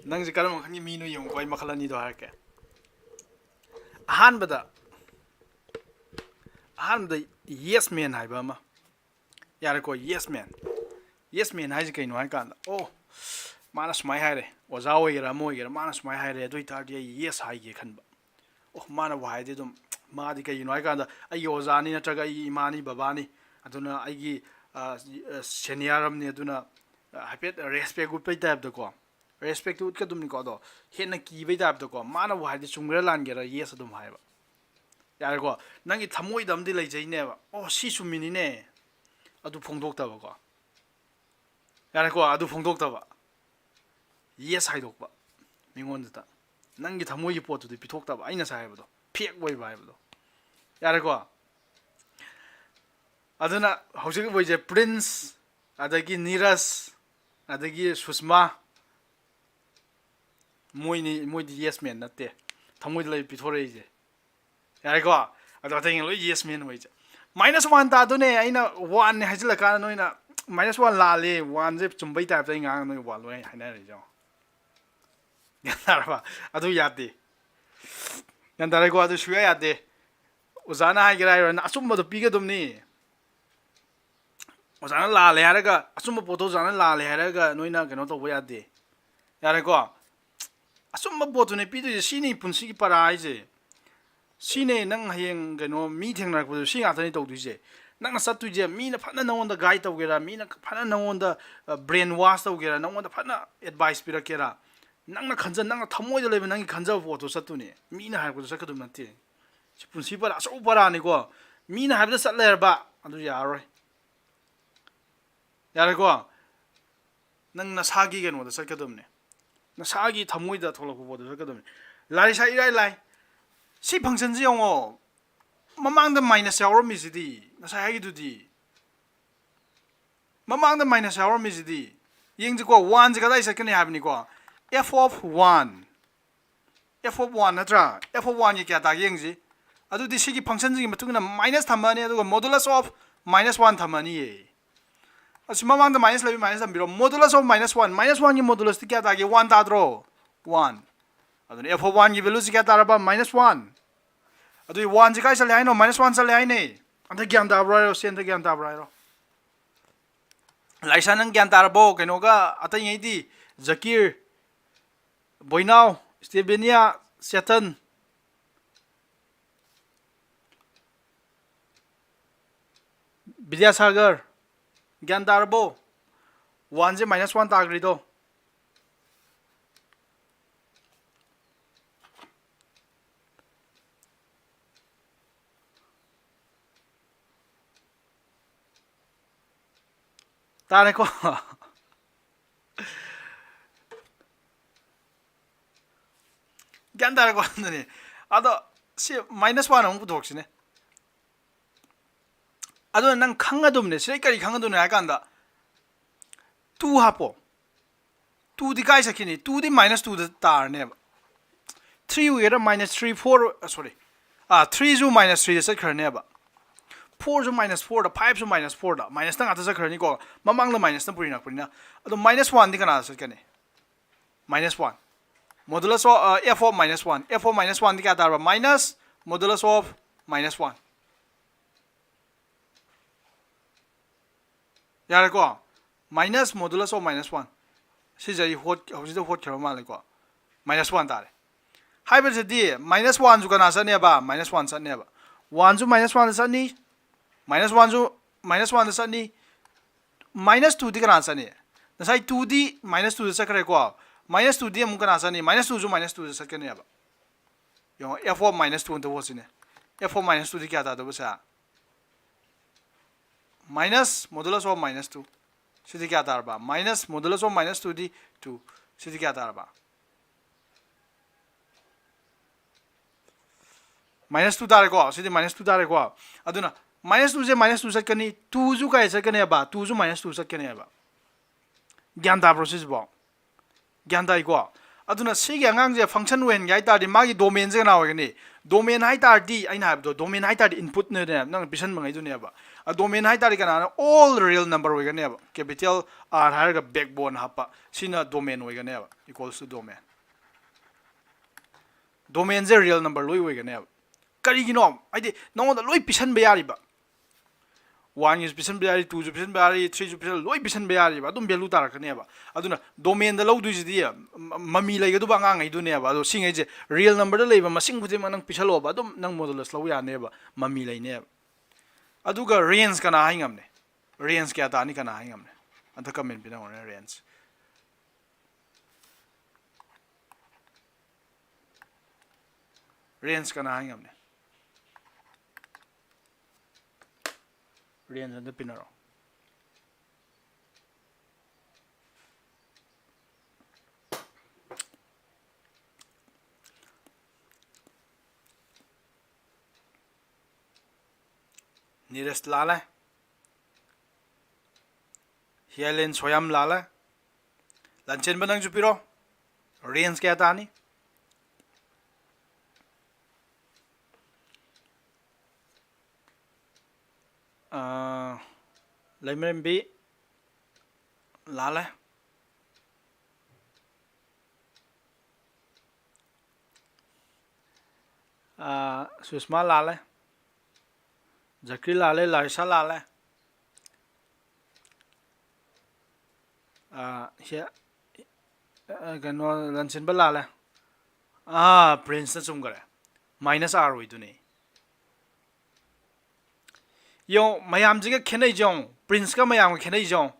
ꯅꯪꯁꯦ ꯀꯔꯝꯕ ꯃꯈꯜꯒꯤ ꯃꯤꯅꯣ ꯌꯦꯡꯉꯨꯀꯣ, ꯑꯩ ꯃꯈꯜ ꯑꯅꯤꯗꯣ ꯍꯥꯏꯔꯛꯀꯦ꯫ ꯑꯍꯥꯟꯕꯗ ꯑꯍꯥꯟꯕꯗ yes man ꯍꯥꯏꯕ ꯑꯃ꯫ ꯌꯥꯔꯦꯀꯣ? Yes man, yes man ꯍꯥꯏꯁꯦ ꯀꯩꯅꯣ ꯍꯥꯏ ꯀꯥꯟꯗ, ꯑꯣ, ꯃꯥꯅ ꯁꯨꯃꯥꯏꯅ ꯍꯥꯏꯔꯦ, ꯑꯣꯖꯥ ꯑꯣꯏꯒꯦꯔꯥ ꯑꯃ ꯑꯣꯏꯒꯦꯔꯥ, ꯃꯥꯅ ꯁꯨꯃꯥꯏꯅ ꯍꯥꯏꯔꯦ, ꯑꯗꯨ ꯑꯣꯏꯇꯥꯔꯗꯤ ꯑꯩ yes ꯍꯥꯏꯒꯦ ꯈꯟꯕ꯫ ꯑꯣ, ꯃꯥꯅꯕꯨ ꯍꯥꯏꯔꯗꯤ ꯑꯗꯨꯝ, ꯃꯥꯗꯤ ꯀꯩꯒꯤꯅꯣ ꯍꯥꯏ ꯀꯥꯟꯗ ꯑꯩꯒꯤ ꯑꯣꯖꯥꯅꯤ ꯅꯠꯇ꯭ꯔꯒ ꯑꯩꯒꯤ ꯏꯃꯥꯅꯤ ꯕꯕꯥꯅꯤ, ꯑꯗꯨꯅ ꯑꯩꯒꯤ senior ꯑꯃꯅꯤ, ꯑꯗꯨꯅ ꯍꯥꯏꯐꯦꯠ respect ꯎꯠꯄꯩ typeꯇꯀꯣ, respectꯇꯤ ꯎꯠꯀꯗꯕꯅꯤꯀꯣ, ꯑꯗꯣ ꯍꯦꯟꯅ ꯀꯤꯕꯩ typeꯇꯀꯣ, ꯃꯥꯅꯕꯨ ꯍꯥꯏꯔꯗꯤ ꯆꯨꯝꯒꯦꯔꯥ ꯂꯥꯟꯒꯦꯔꯥ yes ꯑꯗꯨꯝ ꯍꯥꯏꯕ꯫ ꯌꯥꯔꯦꯀꯣ? ꯅꯪꯒꯤ ꯊꯃꯣꯏꯗ ꯑꯃꯗꯤ ꯂꯩꯖꯩꯅꯦꯕ, ꯑꯣ, ꯁꯤ ꯆꯨꯝꯃꯤꯅꯤꯅꯦ, ꯑꯗꯨ ꯐꯣꯡꯗꯣꯛꯇꯕꯀꯣ꯫ ꯌꯥꯔꯦꯀꯣ? ꯑꯗꯨ ꯐꯣꯡꯗꯣꯛꯇꯕ, yes ꯍꯥꯏꯗꯣꯛꯄ ꯃꯤꯉꯣꯟꯗꯨꯗ, ꯅꯪꯒꯤ ꯊꯃꯣꯏꯒꯤ ꯄꯣꯠꯇꯨꯗꯤ ꯄꯤꯊꯣꯛꯇꯕ, ꯑꯩꯅ ꯉꯁꯥꯏ ꯍꯥꯏꯕꯗꯣ, fake ꯑꯣꯏꯕ ꯍꯥꯏꯕꯗꯣ꯫ ꯌꯥꯔꯦꯀꯣ? ꯑꯗꯨꯅ ꯍꯧꯖꯤꯛ ꯑꯣꯏꯁꯦ ꯄ꯭ꯔꯤꯟꯁ, ꯑꯗꯒꯤ ꯅꯤꯔꯖ, ꯑꯗꯒꯤ ꯁꯨꯁꯃꯥ, ꯃꯣꯏꯅꯤ, ꯃꯣꯏꯗꯤ yes man ꯅꯠꯇꯦ, ꯊꯃꯣꯏꯗ ꯂꯩ ꯄꯤꯊꯣꯔꯛꯏꯁꯦ꯫ ꯌꯥꯔꯦꯀꯣ? ꯑꯗꯣ ꯑꯇꯩ ꯂꯣꯏ yes man ꯑꯣꯏꯁꯦ꯫ Minus one ꯇꯥꯗꯣꯏꯅꯦ, ꯑꯩꯅ oneꯅꯦ ꯍꯥꯏꯖꯤꯜꯂꯀꯥꯟꯗ ꯅꯣꯏꯅ minus one ꯂꯥꯜꯂꯦ, oneꯁꯦ ꯆꯨꯝꯕꯩ typeꯇ ꯑꯩ ꯉꯥꯡꯉ ꯅꯣꯏ one ꯂꯣꯏ ꯍꯥꯏꯅꯔꯤꯁꯦ ꯌꯦꯡꯉꯣ꯫ ꯒ꯭ꯌꯥꯟ ꯇꯥꯔꯕ? ꯑꯗꯨ ꯌꯥꯗꯦ꯫ ꯒ꯭ꯌꯥꯟ ꯇꯥꯔꯦꯀꯣ? ꯑꯗꯨ ꯁꯨꯌꯥ ꯌꯥꯗꯦ꯫ ꯑꯣꯖꯥꯅ ꯍꯥꯏꯒꯦꯔꯥ ꯍꯥꯏꯔꯣꯏ, ꯑꯆꯨꯝꯕꯗꯣ ꯄꯤꯒꯗꯕꯅꯤ꯫ ꯑꯣꯖꯥꯅ ꯂꯥꯜꯂꯦ ꯍꯥꯏꯔꯒ, ꯑꯆꯨꯝꯕ ꯄꯣꯠꯇꯣ ꯑꯣꯖꯥꯅ ꯂꯥꯜꯂꯦ ꯍꯥꯏꯔꯒ ꯅꯣꯏꯅ ꯀꯩꯅꯣ ꯇꯧꯕ ꯌꯥꯗꯦ꯫ ꯌꯥꯔꯦꯀꯣ? ꯑꯆꯨꯝꯕ ꯄꯣꯠꯇꯨꯅꯦ ꯄꯤꯗꯣꯏꯁꯦ꯫ ꯁꯤꯅꯤ ꯄꯨꯟꯁꯤꯒꯤ ꯄꯔꯥ ꯍꯥꯏꯁꯦ꯫ ꯁꯤꯅꯦ ꯅꯪ ꯍꯌꯦꯡ ꯀꯩꯅꯣ ꯃꯤ ꯊꯦꯡꯅꯔꯛꯄꯗ ꯁꯤ ꯉꯥꯛꯇꯅꯤ ꯇꯧꯗꯣꯏꯁꯦ꯫ ꯅꯪꯅ ꯆꯠꯇꯣꯏꯁꯦ, ꯃꯤꯅ ꯐꯅ ꯅꯪꯉꯣꯟꯗ guide ꯇꯧꯒꯦꯔꯥ, ꯃꯤꯅ ꯐꯅ ꯅꯪꯉꯣꯟꯗ brain wash ꯇꯧꯒꯦꯔꯥ, ꯅꯪꯉꯣꯟꯗ ꯐꯅ advice ꯄꯤꯔꯛꯀꯦꯔꯥ, ꯅꯪꯅ ꯈꯟꯖ-, ꯅꯪꯅ ꯊꯃꯣꯏꯗ ꯂꯩꯕ ꯅꯪꯒꯤ ꯈꯟꯖꯕ ꯄꯣꯠꯇꯣ ꯆꯠꯇꯣꯏꯅꯦ꯫ ꯃꯤꯅ ꯍꯥꯏꯔꯛꯄꯗꯣ ꯆꯠꯀꯗꯕ ꯅꯠꯇꯦ꯫ ꯁꯤ ꯄꯨꯟꯁꯤ ꯄꯔꯥ, ꯑꯆꯧꯕ ꯄꯔꯥꯅꯤꯀꯣ꯫ ꯃꯤꯅ ꯍꯥꯏꯕꯗ ꯆꯠ ꯂꯩꯔꯕ ꯑꯗꯨ ꯌꯥꯔꯔꯣꯏ꯫ ꯌꯥꯔꯦꯀꯣ? ꯅꯪ ꯅꯁꯥꯒꯤ ꯀꯩꯅꯣꯗ ꯆꯠꯀꯗꯕꯅꯦ, ꯅꯁꯥꯒꯤ ꯊꯃꯣꯏꯗ ꯊꯣꯛꯂꯛꯄ ꯄꯣꯠꯇ ꯆꯠꯀꯗꯕꯅꯦ꯫ ꯂꯥꯏꯔꯤꯛ ꯁꯥ ꯏꯔꯥꯏ ꯂꯥꯏ꯫ ꯁꯤ functionꯁꯤ ꯌꯦꯡꯉꯣ, ꯃꯃꯥꯡꯗ minus ꯌꯥꯎꯔꯝꯃꯤꯁꯤꯗꯤ, ꯉꯁꯥꯏ ꯍꯥꯏꯒꯤꯗꯨꯗꯤ꯫ ꯃꯃꯥꯡꯗ minus ꯌꯥꯎꯔꯝꯃꯤꯁꯤꯗꯤ꯫ ꯌꯦꯡꯁꯤꯀꯣ, oneꯁꯦ ꯀꯗꯥꯏ ꯆꯠꯀꯅꯤ ꯍꯥꯏꯕꯅꯤꯀꯣ? F of one, f of one ꯅꯠꯇ꯭ꯔꯥ? F of oneꯒꯤ ꯀꯌꯥ ꯇꯥꯒꯦ ꯌꯦꯡꯁꯤ꯫ ꯑꯗꯨꯗꯤ ꯁꯤꯒꯤ functionꯁꯤꯒꯤ ꯃꯇꯨꯡ ꯏꯟꯅ minus ꯊꯝꯃꯅꯤ, ꯑꯗꯨꯒ modulus of minus one ꯊꯝꯃꯅꯤꯌꯦ꯫ ꯑꯁꯤ ꯃꯃꯥꯡꯗ minus ꯂꯩꯕ minus ꯊꯝꯕꯤꯔꯣ꯫ Modulus of minus one, minus oneꯒꯤ modulus T ꯀꯌꯥ ꯇꯥꯒꯦ? One ꯇꯥꯗ꯭ꯔꯣ? One꯫ ꯑꯗꯨꯅ f of oneꯒꯤ valueꯁꯤ ꯀꯌꯥ ꯇꯥꯔꯕ? Minus one꯫ ꯑꯗꯨꯗꯤ ꯋꯥꯟꯁꯦ ꯀꯥꯏ ꯆꯠꯂꯦ ꯍꯥꯏꯅꯣ? ꯃꯥꯏꯅꯁ ꯋꯥꯟ ꯆꯠꯂꯦ ꯍꯥꯏꯅꯦ꯫ ꯑꯝꯇ ꯒ꯭ꯌꯥꯟ ꯇꯥꯕ꯭ꯔꯣ ꯍꯥꯏꯔꯣ, ꯁꯤ ꯑꯝꯇ ꯒ꯭ꯌꯥꯟ ꯇꯥꯕ꯭ꯔꯣ ꯍꯥꯏꯔꯣ꯫ ꯂꯥꯏꯁꯥ, ꯅꯪ ꯒ꯭ꯌꯥꯟ ꯇꯥꯔꯕꯣ? ꯀꯩꯅꯣꯒ ꯑꯇꯩꯉꯩꯗꯤ, ꯖꯀꯤꯔ, ꯕꯣꯏꯅꯥꯎ, ꯁ꯭ꯇꯦꯕꯦꯅꯤꯌꯥ, ꯆꯦꯇꯟ, ꯕꯤꯗ꯭ꯌꯥꯁꯥꯒꯔ, ꯒ꯭ꯌꯥꯟ ꯇꯥꯔꯕꯣ? ꯋꯥꯟꯁꯦ ꯃꯥꯏꯅꯁ ꯋꯥꯟ ꯇꯥꯈ꯭ꯔꯤꯗꯣ꯫ ꯇꯥꯔꯦꯀꯣ? ꯒ꯭ꯌꯥꯟ ꯇꯥꯔꯦꯀꯣ? ꯑꯗꯨꯅꯤ꯫ ꯑꯗꯣ ꯁꯤ ꯃꯥꯏꯅꯁ ꯋꯥꯟ ꯑꯃꯨꯛ ꯄꯨꯊꯣꯛꯁꯤꯅꯦ꯫ ꯑꯗꯨꯅ ꯅꯪ ꯈꯪꯒꯗꯕꯅꯦ꯫ ꯁꯤꯗꯩ ꯀꯔꯤ ꯈꯪꯒꯗꯕꯅꯦ ꯍꯥꯏ ꯀꯥꯟꯗ, ꯇꯨ ꯍꯥꯞꯄꯣ꯫ ꯇꯨꯗꯤ ꯀꯥꯏ ꯆꯠꯈꯤꯅꯤ? ꯇꯨꯗꯤ ꯃꯥꯏꯅꯁ ꯇꯨꯗ ꯇꯥꯔꯅꯦꯕ꯫ ꯊ꯭ꯔꯤ ꯑꯣꯏꯒꯦꯔꯥ, ꯃꯥꯏꯅꯁ ꯊ꯭ꯔꯤ, ꯐꯣꯔ, ꯁꯣꯔꯤ, ꯊ꯭ꯔꯤꯁꯨ ꯃꯥꯏꯅꯁ ꯊ꯭ꯔꯤꯗ ꯆꯠꯈ꯭ꯔꯅꯦꯕ꯫ ꯐꯣꯔꯁꯨ ꯃꯥꯏꯅꯁ ꯐꯣꯔꯗ, ꯐꯥꯏꯚꯁꯨ ꯃꯥꯏꯅꯁ ꯐꯣꯔꯗ, ꯃꯥꯏꯅꯁꯇ ꯉꯥꯛꯇ ꯆꯠꯈ꯭ꯔꯅꯤꯀꯣ꯫ ꯃꯃꯥꯡꯗ ꯃꯥꯏꯅꯁꯅ ꯄꯨꯔꯤꯅꯛꯄꯅꯤꯅ꯫ ꯑꯗꯣ ꯃꯥꯏꯅꯁ ꯋꯥꯟꯗꯤ ꯀꯅꯥꯗ ꯆꯠꯀꯅꯤ? Minus one. Modulus of, ꯑ, f of minus one꯫ F of minus one ꯗꯤ ꯀꯌꯥ ꯇꯥꯔꯕ? Minus modulus of minus one꯫ ꯌꯥꯔꯦꯀꯣ? Minus modulus of minus one꯫ ꯁꯤꯁꯦ ꯑꯩ ꯍꯣꯠ-, ꯍꯧꯖꯤꯛꯇ ꯍꯣꯠꯈ꯭ꯔꯕ ꯃꯥꯜꯂꯦꯀꯣ? ꯃꯥꯏꯅꯁ ꯋꯥꯟ ꯇꯥꯔꯦ꯫ ꯍꯥꯏꯕꯁꯤꯗꯤ ꯃꯥꯏꯅꯁ ꯋꯥꯟꯁꯨ ꯀꯅꯥ ꯆꯠꯅꯦꯕ? ꯃꯥꯏꯅꯁ ꯋꯥꯟ ꯆꯠꯅꯦꯕ꯫ ꯋꯥꯟꯁꯨ ꯃꯥꯏꯅꯁ ꯋꯥꯟꯗ ꯆꯠꯅꯤ, ꯃꯥꯏꯅꯁ ꯋꯥꯟꯁꯨ ꯃꯥꯏꯅꯁ ꯋꯥꯟꯗ ꯆꯠꯅꯤ, ꯃꯥꯏꯅꯁ ꯇꯨꯗꯤ ꯀꯅꯥ ꯆꯠꯅꯤ? ꯉꯁꯥꯏ ꯇꯨꯗꯤ ꯃꯥꯏꯅꯁ ꯇꯨꯗ ꯆꯠꯈ꯭ꯔꯦꯀꯣ꯫ ꯃꯥꯏꯅꯁ ꯇꯨꯗꯤ ꯑꯃꯨꯛ ꯀꯅꯥ ꯆꯠꯅꯤ? ꯃꯥꯏꯅꯁ ꯇꯨꯁꯨ ꯃꯥꯏꯅꯁ ꯇꯨꯗ ꯆꯠꯀꯅꯦꯕ꯫ ꯌꯦꯡꯉꯣ, f of minus two ꯑꯝꯇ ꯍꯣꯠꯁꯤꯅꯦ꯫ F of minus two ꯗꯤ ꯀꯌꯥ ꯇꯥꯗꯧꯕ ꯁꯦ? Minus modulus of minus two꯫ ꯁꯤꯗꯤ ꯀꯌꯥ ꯇꯥꯔꯕ? Minus modulus of minus two ꯗꯤ ꯇꯨ꯫ ꯁꯤꯗꯤ ꯀꯌꯥ ꯇꯥꯔꯕ? ꯃꯥꯏꯅꯁ ꯇꯨ ꯇꯥꯔꯦꯀꯣ꯫ ꯁꯤꯗꯤ ꯃꯥꯏꯅꯁ ꯇꯨ ꯇꯥꯔꯦꯀꯣ꯫ ꯑꯗꯨꯅ ꯃꯥꯏꯅꯁ ꯇꯨꯁꯦ ꯃꯥꯏꯅꯁ ꯇꯨ ꯆꯠꯀꯅꯤ, ꯇꯨꯁꯨ ꯀꯥꯏ ꯆꯠꯀꯅꯦꯕ? ꯇꯨꯁꯨ ꯃꯥꯏꯅꯁ ꯇꯨ ꯆꯠꯀꯅꯦꯕ꯫ ꯒ꯭ꯌꯥꯟ ꯇꯥꯕ꯭ꯔꯣ ꯁꯤꯁꯤꯕꯣ? ꯒ꯭ꯌꯥꯟ ꯇꯥꯏꯀꯣ? ꯑꯗꯨꯅ ꯁꯤꯒꯤ ꯑꯉꯥꯡꯁꯦ ꯐꯪꯁꯟ ꯑꯣꯏꯍꯟꯒꯦ ꯍꯥꯏ ꯇꯥꯔꯗꯤ ꯃꯥꯒꯤ ꯗꯣꯃꯦꯟꯁꯦ ꯀꯅꯥ ꯑꯣꯏꯒꯅꯤ? ꯗꯣꯃꯦꯟ ꯍꯥꯏ ꯇꯥꯔꯗꯤ, ꯑꯩꯅ ꯍꯥꯏꯕꯗꯣ, ꯗꯣꯃꯦꯟ ꯍꯥꯏ ꯇꯥꯔꯗꯤ ꯏꯟꯄꯨꯠꯅꯦ, ꯅꯪꯅ ꯄꯤꯁꯟꯕꯉꯩꯗꯨꯅꯦꯕ꯫ ꯑ, ꯗꯣꯃꯦꯟ ꯍꯥꯏ ꯇꯥꯔꯗꯤ ꯀꯅꯥꯅꯣ? All real number ꯑꯣꯏꯒꯅꯦꯕ꯫ Capital R ꯍꯥꯏꯔꯒ backbone ꯍꯥꯞꯄ, ꯁꯤꯅ ꯗꯣꯃꯦꯟ ꯑꯣꯏꯒꯅꯦꯕ, equals to domain꯫ ꯗꯣꯃꯦꯟꯁꯦ ꯔꯤꯌꯦꯜ ꯅꯝꯕꯔ ꯂꯣꯏ ꯑꯣꯏꯒꯅꯦꯕ꯫ ꯀꯔꯤꯒꯤꯅꯣ? ꯍꯥꯏꯗꯤ ꯅꯉꯣꯟꯗ ꯂꯣꯏ ꯄꯤꯁꯟꯕ ꯌꯥꯔꯤꯕ꯫ Oneꯒꯤꯁꯨ ꯄꯤꯁꯟꯕ ꯌꯥꯔꯤ, twoꯁꯨ ꯄꯤꯁꯟꯕ ꯌꯥꯔꯤ, threeꯁꯨ ꯄꯤꯁꯟ, ꯂꯣꯏ ꯄꯤꯁꯟꯕ ꯌꯥꯔꯤꯕ, ꯑꯗꯨꯝ value ꯇꯥꯔꯛꯀꯅꯦꯕ꯫ ꯑꯗꯨꯅ domainꯗ ꯂꯧꯗꯣꯏꯁꯤꯗꯤ ꯃ-, ꯃꯃꯤ ꯂꯩꯒꯗꯧꯕ ꯑꯉꯥꯡꯉꯩꯗꯨꯅꯦꯕ꯫ ꯑꯗꯣ ꯁꯤꯉꯩꯁꯦ real numberꯗ ꯂꯩꯕ ꯃꯁꯤꯡ ꯈꯨꯗꯤꯡꯃꯛ ꯅꯪ ꯄꯤꯁꯜꯂꯣꯕ, ꯑꯗꯨꯝ ꯅꯪ modulus ꯂꯧ ꯌꯥꯅꯦꯕ, ꯃꯃꯤ ꯂꯩꯅꯦꯕ꯫ ꯑꯗꯨꯒ range ꯀꯅꯥ ꯍꯥꯏ ꯉꯝꯅꯤ? Range ꯀꯌꯥ ꯇꯥꯅꯤ ꯀꯅꯥ ꯍꯥꯏ ꯉꯝꯅꯤ? ꯑꯝꯇ comment ꯄꯤꯅꯧꯅꯦ, range꯫ Range ꯀꯅꯥ ꯍꯥꯏ ꯉꯝꯅꯤ? Range ꯑꯝꯇ ꯄꯤꯅꯔꯣ꯫ ꯅꯤꯔꯖ ꯂꯥꯜꯂꯦ꯫ ꯍꯤꯌꯥꯂꯦꯟ ꯁꯣꯌꯥꯝ ꯂꯥꯜꯂꯦ꯫ ꯂꯟꯆꯦꯟꯕ ꯅꯪꯁꯨ ꯄꯤꯔꯣ꯫ Range ꯀꯌꯥ ꯇꯥꯅꯤ? ꯑꯥ, ꯂꯩꯃꯔꯦꯝꯕꯤ ꯂꯥꯜꯂꯦ꯫ ꯑꯥ, ꯁꯨꯁꯃꯥ ꯂꯥꯜꯂꯦ꯫ ꯖꯀꯤꯔ ꯂꯥꯜꯂꯦ, ꯂꯥꯔꯤꯁꯥ ꯂꯥꯜꯂꯦ꯫ ꯑꯥ, ꯁꯤ, ꯑꯥ, ꯀꯩꯅꯣ, ꯂꯟꯆꯦꯟꯕ ꯂꯥꯜꯂꯦ꯫ ꯑꯥ, ꯄ꯭ꯔꯤꯟꯁꯅ ꯆꯨꯝꯈꯔꯦ꯫ Minus R ꯑꯣꯏꯗꯨꯅꯤ꯫ ꯌꯦꯡꯉꯣ, ꯃꯌꯥꯝꯁꯤꯒ ꯈꯦꯠꯅꯩꯁꯦ ꯌꯦꯡꯉꯣ, ꯄ꯭ꯔꯤꯟꯁꯀ ꯃꯌꯥꯝꯒ ꯈꯦꯠꯅꯩꯁꯦ ꯌꯦꯡꯉꯣ꯫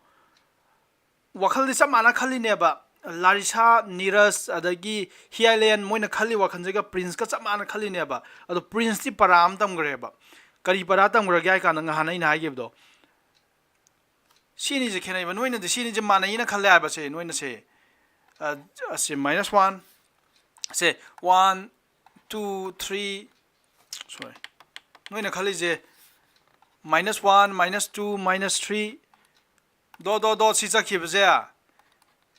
ꯋꯥꯈꯜꯗꯤ ꯆꯞ ꯃꯥꯟꯅ ꯈꯜꯂꯤꯅꯦꯕ꯫ ꯂꯥꯔꯤꯁꯥ, ꯅꯤꯔꯖ, ꯑꯗꯒꯤ ꯍꯤꯌꯥꯂꯦꯟ, ꯃꯣꯏꯅ ꯈꯜꯂꯤ ꯋꯥꯈꯜꯁꯤꯒ ꯄ꯭ꯔꯤꯟꯁꯀ ꯆꯞ ꯃꯥꯟꯅ ꯈꯜꯂꯤꯅꯦꯕ꯫ ꯑꯗꯣ ꯄ꯭ꯔꯤꯟꯁꯇꯤ ꯄꯔꯥ ꯑꯃ ꯇꯝꯈ꯭ꯔꯦꯕ꯫ ꯀꯔꯤ ꯄꯔꯥ ꯇꯝꯈ꯭ꯔꯒꯦ ꯍꯥꯏ ꯀꯥꯟꯗ, ꯉꯍꯥꯟ ꯑꯩꯅ ꯍꯥꯏꯈꯤꯕꯗꯣ, ꯁꯤꯅꯤꯁꯦ ꯈꯦꯠꯅꯩꯕ꯫ ꯅꯣꯏꯅꯗꯤ ꯁꯤꯅꯤꯁꯦ ꯃꯥꯟꯅꯩꯅ ꯈꯜꯂꯦ ꯍꯥꯏꯕꯁꯦ, ꯅꯣꯏꯅꯁꯦ, ꯑ, ꯑꯁꯤ minus one, ꯁꯦ, one, two, three, sorry, ꯅꯣꯏꯅ ꯈꯜꯂꯤꯁꯦ minus one, minus two, minus three, dot, dot, dot, ꯁꯤ ꯆꯠꯈꯤꯕꯁꯦ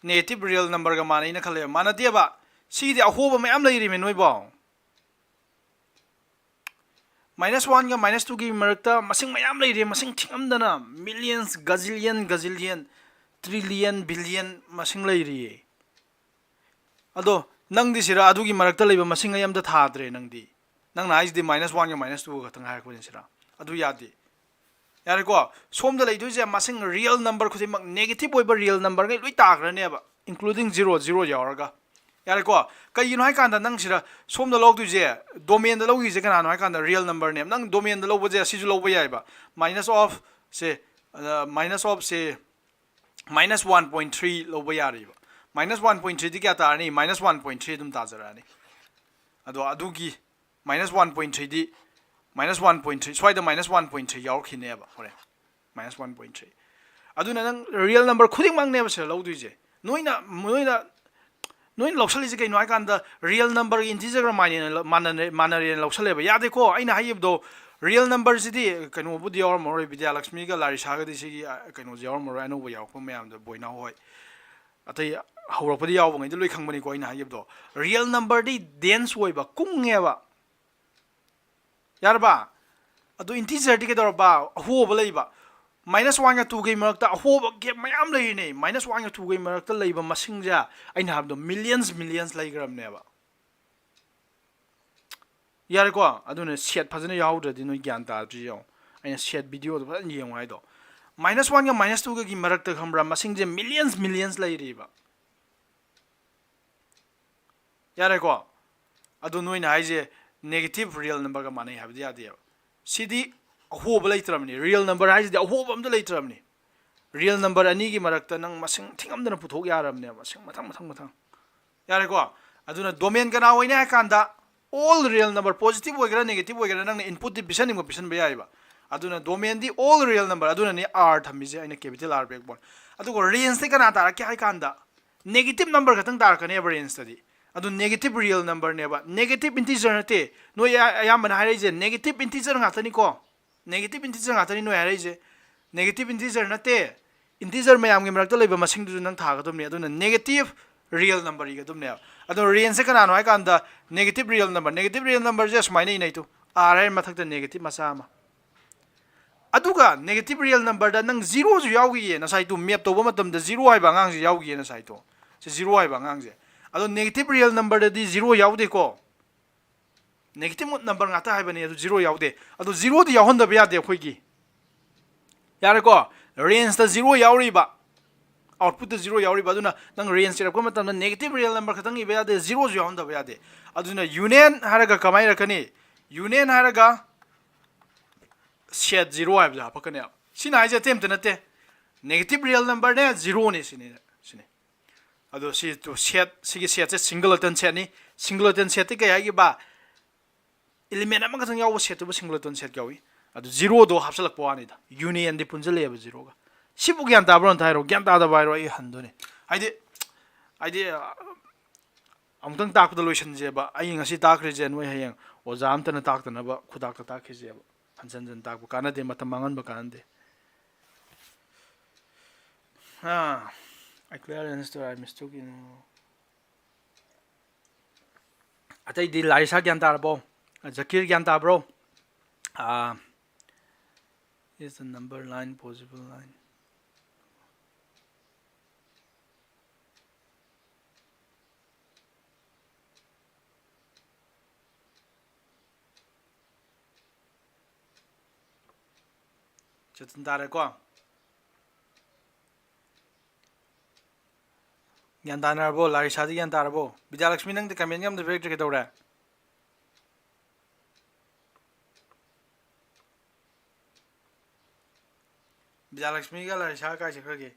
negative real numberꯒ ꯃꯥꯟꯅꯩꯅ ꯈꯜꯂꯦꯕ꯫ ꯃꯥꯟꯅꯗꯦꯕ꯫ ꯁꯤꯒꯤꯗꯤ ꯑꯍꯣꯕ ꯃꯌꯥꯝ ꯂꯩꯔꯤꯃꯦ ꯅꯣꯏꯕꯣ꯫ Minus oneꯒ minus twoꯒꯤ ꯃꯔꯛꯇ ꯃꯁꯤꯡ ꯃꯌꯥꯝ ꯂꯩꯔꯤ, ꯃꯁꯤꯡ ꯊꯤꯉꯝꯗꯅ, millions, gazillion, gazillion, trillion, billion ꯃꯁꯤꯡ ꯂꯩꯔꯤꯌꯦ꯫ ꯑꯗꯣ ꯅꯪꯗꯤ ꯁꯤꯔ ꯑꯗꯨꯒꯤ ꯃꯔꯛꯇ ꯂꯩꯕ ꯃꯁꯤꯡ ꯑꯩ ꯑꯝꯇ ꯊꯥꯗ꯭ꯔꯦ ꯅꯪꯗꯤ꯫ ꯅꯪꯅ ꯍꯥꯏꯁꯤꯗꯤ minus one ꯒ minus two ꯒ ꯈꯛꯇꯪ ꯍꯥꯏꯔꯛꯄꯅꯤ ꯁꯤꯔꯥ? ꯑꯗꯨ ꯌꯥꯗꯦ꯫ ꯌꯥꯔꯦꯀꯣ? ꯁꯣꯝꯗ ꯂꯩꯗꯣꯏꯁꯦ ꯃꯁꯤꯡ real number ꯈꯨꯗꯤꯡꯃꯛ negative ꯑꯣꯏꯕ real number ꯉꯩ ꯂꯣꯏ ꯇꯥꯈ꯭ꯔꯅꯦꯕ, including zero, zero ꯌꯥꯎꯔꯒ꯫ ꯌꯥꯔꯦꯀꯣ? ꯀꯩꯒꯤꯅꯣ ꯍꯥꯏꯀꯥꯟꯗ ꯅꯪ ꯁꯤꯗ ꯁꯣꯝꯗ ꯂꯧꯗꯣꯏꯁꯦ, domain ꯗ ꯂꯧꯈꯤꯁꯦ ꯀꯅꯥꯅꯣ ꯍꯥꯏꯀꯥꯟꯗ real number ꯅꯦꯕ꯫ ꯅꯪ domain ꯗ ꯂꯧꯕꯁꯦ ꯑꯁꯤꯁꯨ ꯂꯧꯕ ꯌꯥꯏꯕ, minus of say, minus of say minus one point three ꯂꯧꯕ ꯌꯥꯔꯤꯕ꯫ Minus one point three ꯗꯤ ꯀꯌꯥ ꯇꯥꯔꯅꯤ? Minus one point three ꯑꯗꯨꯝ ꯇꯥꯖꯔꯛꯑꯅꯤ꯫ ꯑꯗꯣ ꯑꯗꯨꯒꯤ minus one point three ꯗꯤ, minus one point three, ꯁ꯭ꯋꯥꯏꯗ minus one point three ꯌꯥꯎꯔꯛꯈꯤꯅꯦꯕ ꯍꯣꯔꯦꯟ, minus one point three꯫ ꯑꯗꯨꯅ ꯅꯪ real number ꯈꯨꯗꯤꯡꯃꯛꯅꯦꯕ ꯁꯤꯗ ꯂꯧꯗꯣꯏꯁꯦ꯫ ꯅꯣꯏꯅ ꯅꯣꯏꯅ ꯅꯣꯏꯅ ꯂꯧꯁꯜꯂꯤꯁꯦ ꯀꯩꯅꯣ ꯍꯥꯏꯀꯥꯟꯗ, real number ꯒ integer ꯒ ꯃꯥꯟꯅꯩꯅ ꯂ-, ꯃꯥꯟꯅꯔꯦ-, ꯃꯥꯟꯅꯔꯦꯅ ꯂꯧꯁꯜꯂꯦꯕ꯫ ꯌꯥꯗꯦꯀꯣ꯫ ꯑꯩꯅ ꯍꯥꯏꯈꯤꯕꯗꯣ, real number ꯁꯤꯗꯤ ꯀꯩꯅꯣꯕꯨꯗꯤ ꯌꯥꯎꯔꯝꯃꯔꯣꯏ, ꯕꯤꯗ꯭ꯌꯥꯂꯛꯁꯃꯤꯒ ꯂꯥꯔꯤꯁꯥꯒꯗꯤ ꯁꯤꯒꯤ, ꯑ, ꯀꯩꯅꯣꯁꯦ ꯌꯥꯎꯔꯝꯃꯔꯣꯏ, ꯑꯅꯧꯕ ꯌꯥꯎꯔꯛꯄ ꯃꯌꯥꯝꯗꯣ, ꯕꯣꯏꯅꯥꯎ ꯍꯣꯏ, ꯑꯇꯩ ꯍꯧꯔꯛꯄꯗꯤ ꯌꯥꯎꯕꯉꯩꯗꯣ ꯂꯣꯏ ꯈꯪꯕꯅꯤꯀꯣ ꯑꯩꯅ ꯍꯥꯏꯈꯤꯕꯗꯣ꯫ Real number ꯗꯤ dense ꯑꯣꯏꯕ, ꯀꯨꯡꯉꯦꯕ꯫ ꯌꯥꯔꯕ? ꯑꯗꯨ integer ꯗꯤ ꯀꯩꯗꯧꯔꯕ? ꯑꯍꯣꯕ ꯂꯩꯕ꯫ Minus one ꯒ two ꯒꯤ ꯃꯔꯛꯇ ꯑꯍꯣꯕ gap ꯃꯌꯥꯝ ꯂꯩꯔꯤꯅꯦ꯫ Minus one ꯒ two ꯒꯤ ꯃꯔꯛꯇ ꯂꯩꯕ ꯃꯁꯤꯡꯁꯦ ꯑꯩꯅ ꯍꯥꯏꯕꯗꯣ millions, millions ꯂꯩꯈ꯭ꯔꯕꯅꯦꯕ꯫ ꯌꯥꯔꯦꯀꯣ? ꯑꯗꯨꯅ set ꯐꯖꯅ ꯌꯥꯎꯗ꯭ꯔꯗꯤ ꯅꯣꯏ ꯒ꯭ꯌꯥꯟ ꯇꯥꯗ꯭ꯔꯤ ꯌꯦꯡꯉꯣ꯫ ꯑꯩꯅ set video ꯗꯣ ꯐꯖꯅ ꯌꯦꯡꯉꯣ ꯍꯥꯏꯗꯣ꯫ Minus one ꯒ minus two ꯒꯒꯤ ꯃꯔꯛꯇ ꯈꯪꯕ꯭ꯔꯥ? ꯃꯁꯤꯡꯁꯦ millions, millions ꯂꯩꯔꯤꯕ꯫ ꯌꯥꯔꯦꯀꯣ? ꯑꯗꯨ ꯅꯣꯏꯅ ꯍꯥꯏꯁꯦ negative real number ꯒ ꯃꯥꯟꯅꯩ ꯍꯥꯏꯕꯗꯤ ꯌꯥꯗꯦꯕ꯫ ꯁꯤꯗꯤ ꯑꯍꯣꯕ ꯂꯩꯇ꯭ꯔꯕꯅꯤ꯫ Real number ꯍꯥꯏꯁꯤꯗꯤ ꯑꯍꯣꯕ ꯑꯝꯇ ꯂꯩꯇ꯭ꯔꯕꯅꯤ꯫ Real number ꯑꯅꯤꯒꯤ ꯃꯔꯛꯇ ꯅꯪ ꯃꯁꯤꯡ ꯊꯤꯉꯝꯗꯅ ꯄꯨꯊꯣꯛ ꯌꯥꯔꯕꯅꯦꯕ, ꯃꯁꯤꯡ ꯃꯊꯪ, ꯃꯊꯪ, ꯃꯊꯪ꯫ ꯌꯥꯔꯦꯀꯣ? ꯑꯗꯨꯅ domain ꯀꯅꯥ ꯑꯣꯏꯅꯤ ꯍꯥꯏ ꯀꯥꯟꯗ, all real number, positive ꯑꯣꯏꯒꯦꯔꯥ negative ꯑꯣꯏꯒꯦꯔꯥ, ꯅꯪꯅ input ꯇꯤ ꯄꯤꯁꯟꯅꯤꯡꯕ ꯄꯤꯁꯟꯕ ꯌꯥꯏꯕ꯫ ꯑꯗꯨꯅ domain ꯗꯤ all real number, ꯑꯗꯨꯅꯅꯤ R ꯊꯝꯃꯤꯁꯦ ꯑꯩꯅ capital R backbone꯫ ꯑꯗꯨꯒ range ꯇꯤ ꯀꯅꯥ ꯇꯥꯔꯛꯀꯦ ꯍꯥꯏ ꯀꯥꯟꯗ, negative number ꯈꯛꯇꯪ ꯇꯥꯔꯛꯀꯅꯦꯕ range ꯇꯗꯤ꯫ ꯑꯗꯨ negative real number ꯅꯦꯕ, negative integer ꯅꯠꯇꯦ꯫ ꯅꯣꯏ ꯑꯌꯥ-, ꯑꯌꯥꯝꯕꯅ ꯍꯥꯏꯔꯛꯏꯁꯦ negative integer ꯉꯥꯛꯇꯅꯤꯀꯣ꯫ Negative integer ꯉꯥꯛꯇꯅꯤ ꯅꯣꯏ ꯍꯥꯏꯔꯛꯏꯁꯦ꯫ Negative integer ꯅꯠꯇꯦ, integer ꯃꯌꯥꯝꯒꯤ ꯃꯔꯛꯇ ꯂꯩꯕ ꯃꯁꯤꯡꯗꯨꯁꯨ ꯅꯪ ꯊꯥꯒꯗꯕꯅꯤ꯫ ꯑꯗꯨꯅ negative real number ꯏꯒꯗꯕꯅꯦꯕ꯫ ꯑꯗꯣ range ꯁꯦ ꯀꯅꯥꯅꯣ ꯍꯥꯏ ꯀꯥꯟꯗ, negative real number, negative real number ꯁꯦ ꯁꯨꯃꯥꯏꯅ ꯏꯅꯩ ꯇꯨ, R ꯍꯥꯏꯔ ꯃꯊꯛꯇ negative ꯃꯆꯥ ꯑꯃ꯫ ꯑꯗꯨꯒ negative real number ꯗ ꯅꯪ zero ꯁꯨ ꯌꯥꯎꯈꯤꯌꯦ ꯉꯁꯥꯏ ꯇꯨ, map ꯇꯧꯕ ꯃꯇꯝꯗ zero ꯍꯥꯏꯕ ꯑꯉꯥꯡꯁꯦ ꯌꯥꯎꯈꯤꯌꯦ ꯉꯁꯥꯏ ꯇꯨ꯫ ꯁꯤ zero ꯍꯥꯏꯕ ꯑꯉꯥꯡꯁꯦ꯫ ꯑꯗꯣ negative real number ꯗꯗꯤ zero ꯌꯥꯎꯗꯦꯀꯣ꯫ negative number ꯉꯥꯛꯇ ꯍꯥꯏꯕꯅꯤ, ꯑꯗꯨ zero ꯌꯥꯎꯗꯦ꯫ ꯑꯗꯨ zeroꯗꯤ ꯌꯥꯎꯍꯟꯗꯕ ꯌꯥꯗꯦ ꯑꯩꯈꯣꯏꯒꯤ꯫ ꯌꯥꯔꯦꯀꯣ? Rangeꯇ zero ꯌꯥꯎꯔꯤꯕ, outputꯇ zero ꯌꯥꯎꯔꯤꯕ, ꯑꯗꯨꯅ ꯅꯪ range ꯏꯔꯛꯄ ꯃꯇꯝꯗ negative real number ꯈꯛꯇꯪ ꯏꯕ ꯌꯥꯗꯦ, zeroꯁꯨ ꯌꯥꯎꯍꯟꯗꯕ ꯌꯥꯗꯦ꯫ ꯑꯗꯨꯅ union ꯍꯥꯏꯔꯒ ꯀꯃꯥꯏꯅ ꯏꯔꯛꯀꯅꯤ? Union ꯍꯥꯏꯔꯒ set zero ꯍꯥꯏꯕꯗꯣ ꯍꯥꯄꯛꯀꯅꯦꯕ꯫ ꯁꯤꯅ ꯍꯥꯏꯁꯦ ꯑꯇꯩ ꯑꯝꯇ ꯅꯠꯇꯦ, negative real numberꯅꯦ, zeroꯅꯦ ꯁꯤꯅꯤ, ꯁꯤꯅꯤ꯫ ꯑꯗꯣ ꯁꯤ set, ꯁꯤꯒꯤ setꯁꯦ singleton setꯅꯤ꯫ Singleton setꯇꯤ ꯀꯩ ꯍꯥꯏꯈꯤꯕ? Element ꯑꯃꯈꯛꯇꯪ ꯌꯥꯎꯕ setꯇꯨꯕꯨ singleton set ꯀꯧꯏ꯫ ꯑꯗꯨ zeroꯗꯣ ꯍꯥꯞꯆꯤꯜꯂꯛꯄ ꯋꯥꯅꯤꯗ, unionꯗꯤ ꯄꯨꯟꯁꯤꯜꯂꯛꯑꯦꯕ zeroꯒ꯫ ꯁꯤꯕꯨ ꯒ꯭ꯌꯥꯟ ꯇꯥꯕ꯭ꯔꯣ ꯅꯊꯥꯏꯔꯣ? ꯒ꯭ꯌꯥꯟ ꯇꯥꯗꯕ ꯍꯥꯏꯔꯣ, ꯑꯩ ꯍꯟꯗꯣꯏꯅꯦ꯫ ꯍꯥꯏꯗꯤ, ꯍꯥꯏꯗꯤ, ꯑ, ꯑꯃꯨꯛꯇꯪ ꯇꯥꯛꯄꯗ ꯂꯣꯏꯁꯤꯟꯁꯦꯕ꯫ ꯑꯩ ꯉꯁꯤ ꯇꯥꯛꯈ꯭ꯔꯤꯁꯦ ꯅꯣꯏ ꯍꯌꯦꯡ ꯑꯣꯖꯥ ꯑꯝꯇꯅ ꯇꯥꯛꯇꯅꯕ ꯈꯨꯗꯥꯛꯇ ꯇꯥꯛꯈꯤꯁꯦꯕ꯫ ꯍꯟꯖꯟ ꯍꯟꯖꯟ ꯇꯥꯛꯄ ꯀꯥꯟꯅꯗꯦ, ꯃꯇꯝ ꯃꯥꯡꯍꯟꯕ ꯀꯥꯟꯅꯗꯦ꯫ ꯑꯥ, I clear answer, I mistook you. ꯑꯇꯩꯗꯤ ꯂꯥꯔꯤꯁꯥ ꯒ꯭ꯌꯥꯟ ꯇꯥꯔꯕꯣ? ꯖꯀꯤꯔ ꯒ꯭ꯌꯥꯟ ꯇꯥꯕ꯭ꯔꯣ? ꯑꯥ, is the number line possible line? Chetan ꯇꯥꯔꯦꯀꯣ? ꯒ꯭ꯌꯥꯟ ꯇꯥꯅꯔꯕꯣ? ꯂꯥꯔꯤꯁꯥꯗꯤ ꯒ꯭ꯌꯥꯟ ꯇꯥꯔꯕꯣ? ꯕꯤꯗ꯭ꯌꯥꯂꯛꯁꯃꯤ, ꯅꯪꯗꯤ comment ꯑꯝꯇ ꯄꯤꯔꯛꯇ꯭ꯔꯦ, ꯀꯩꯗꯧꯔꯦ? ꯕꯤꯗ꯭ꯌꯥꯂꯛꯁꯃꯤꯒ ꯂꯥꯔꯤꯁꯥꯒ ꯀꯥꯏ ꯆꯠꯈ꯭ꯔꯒꯦ?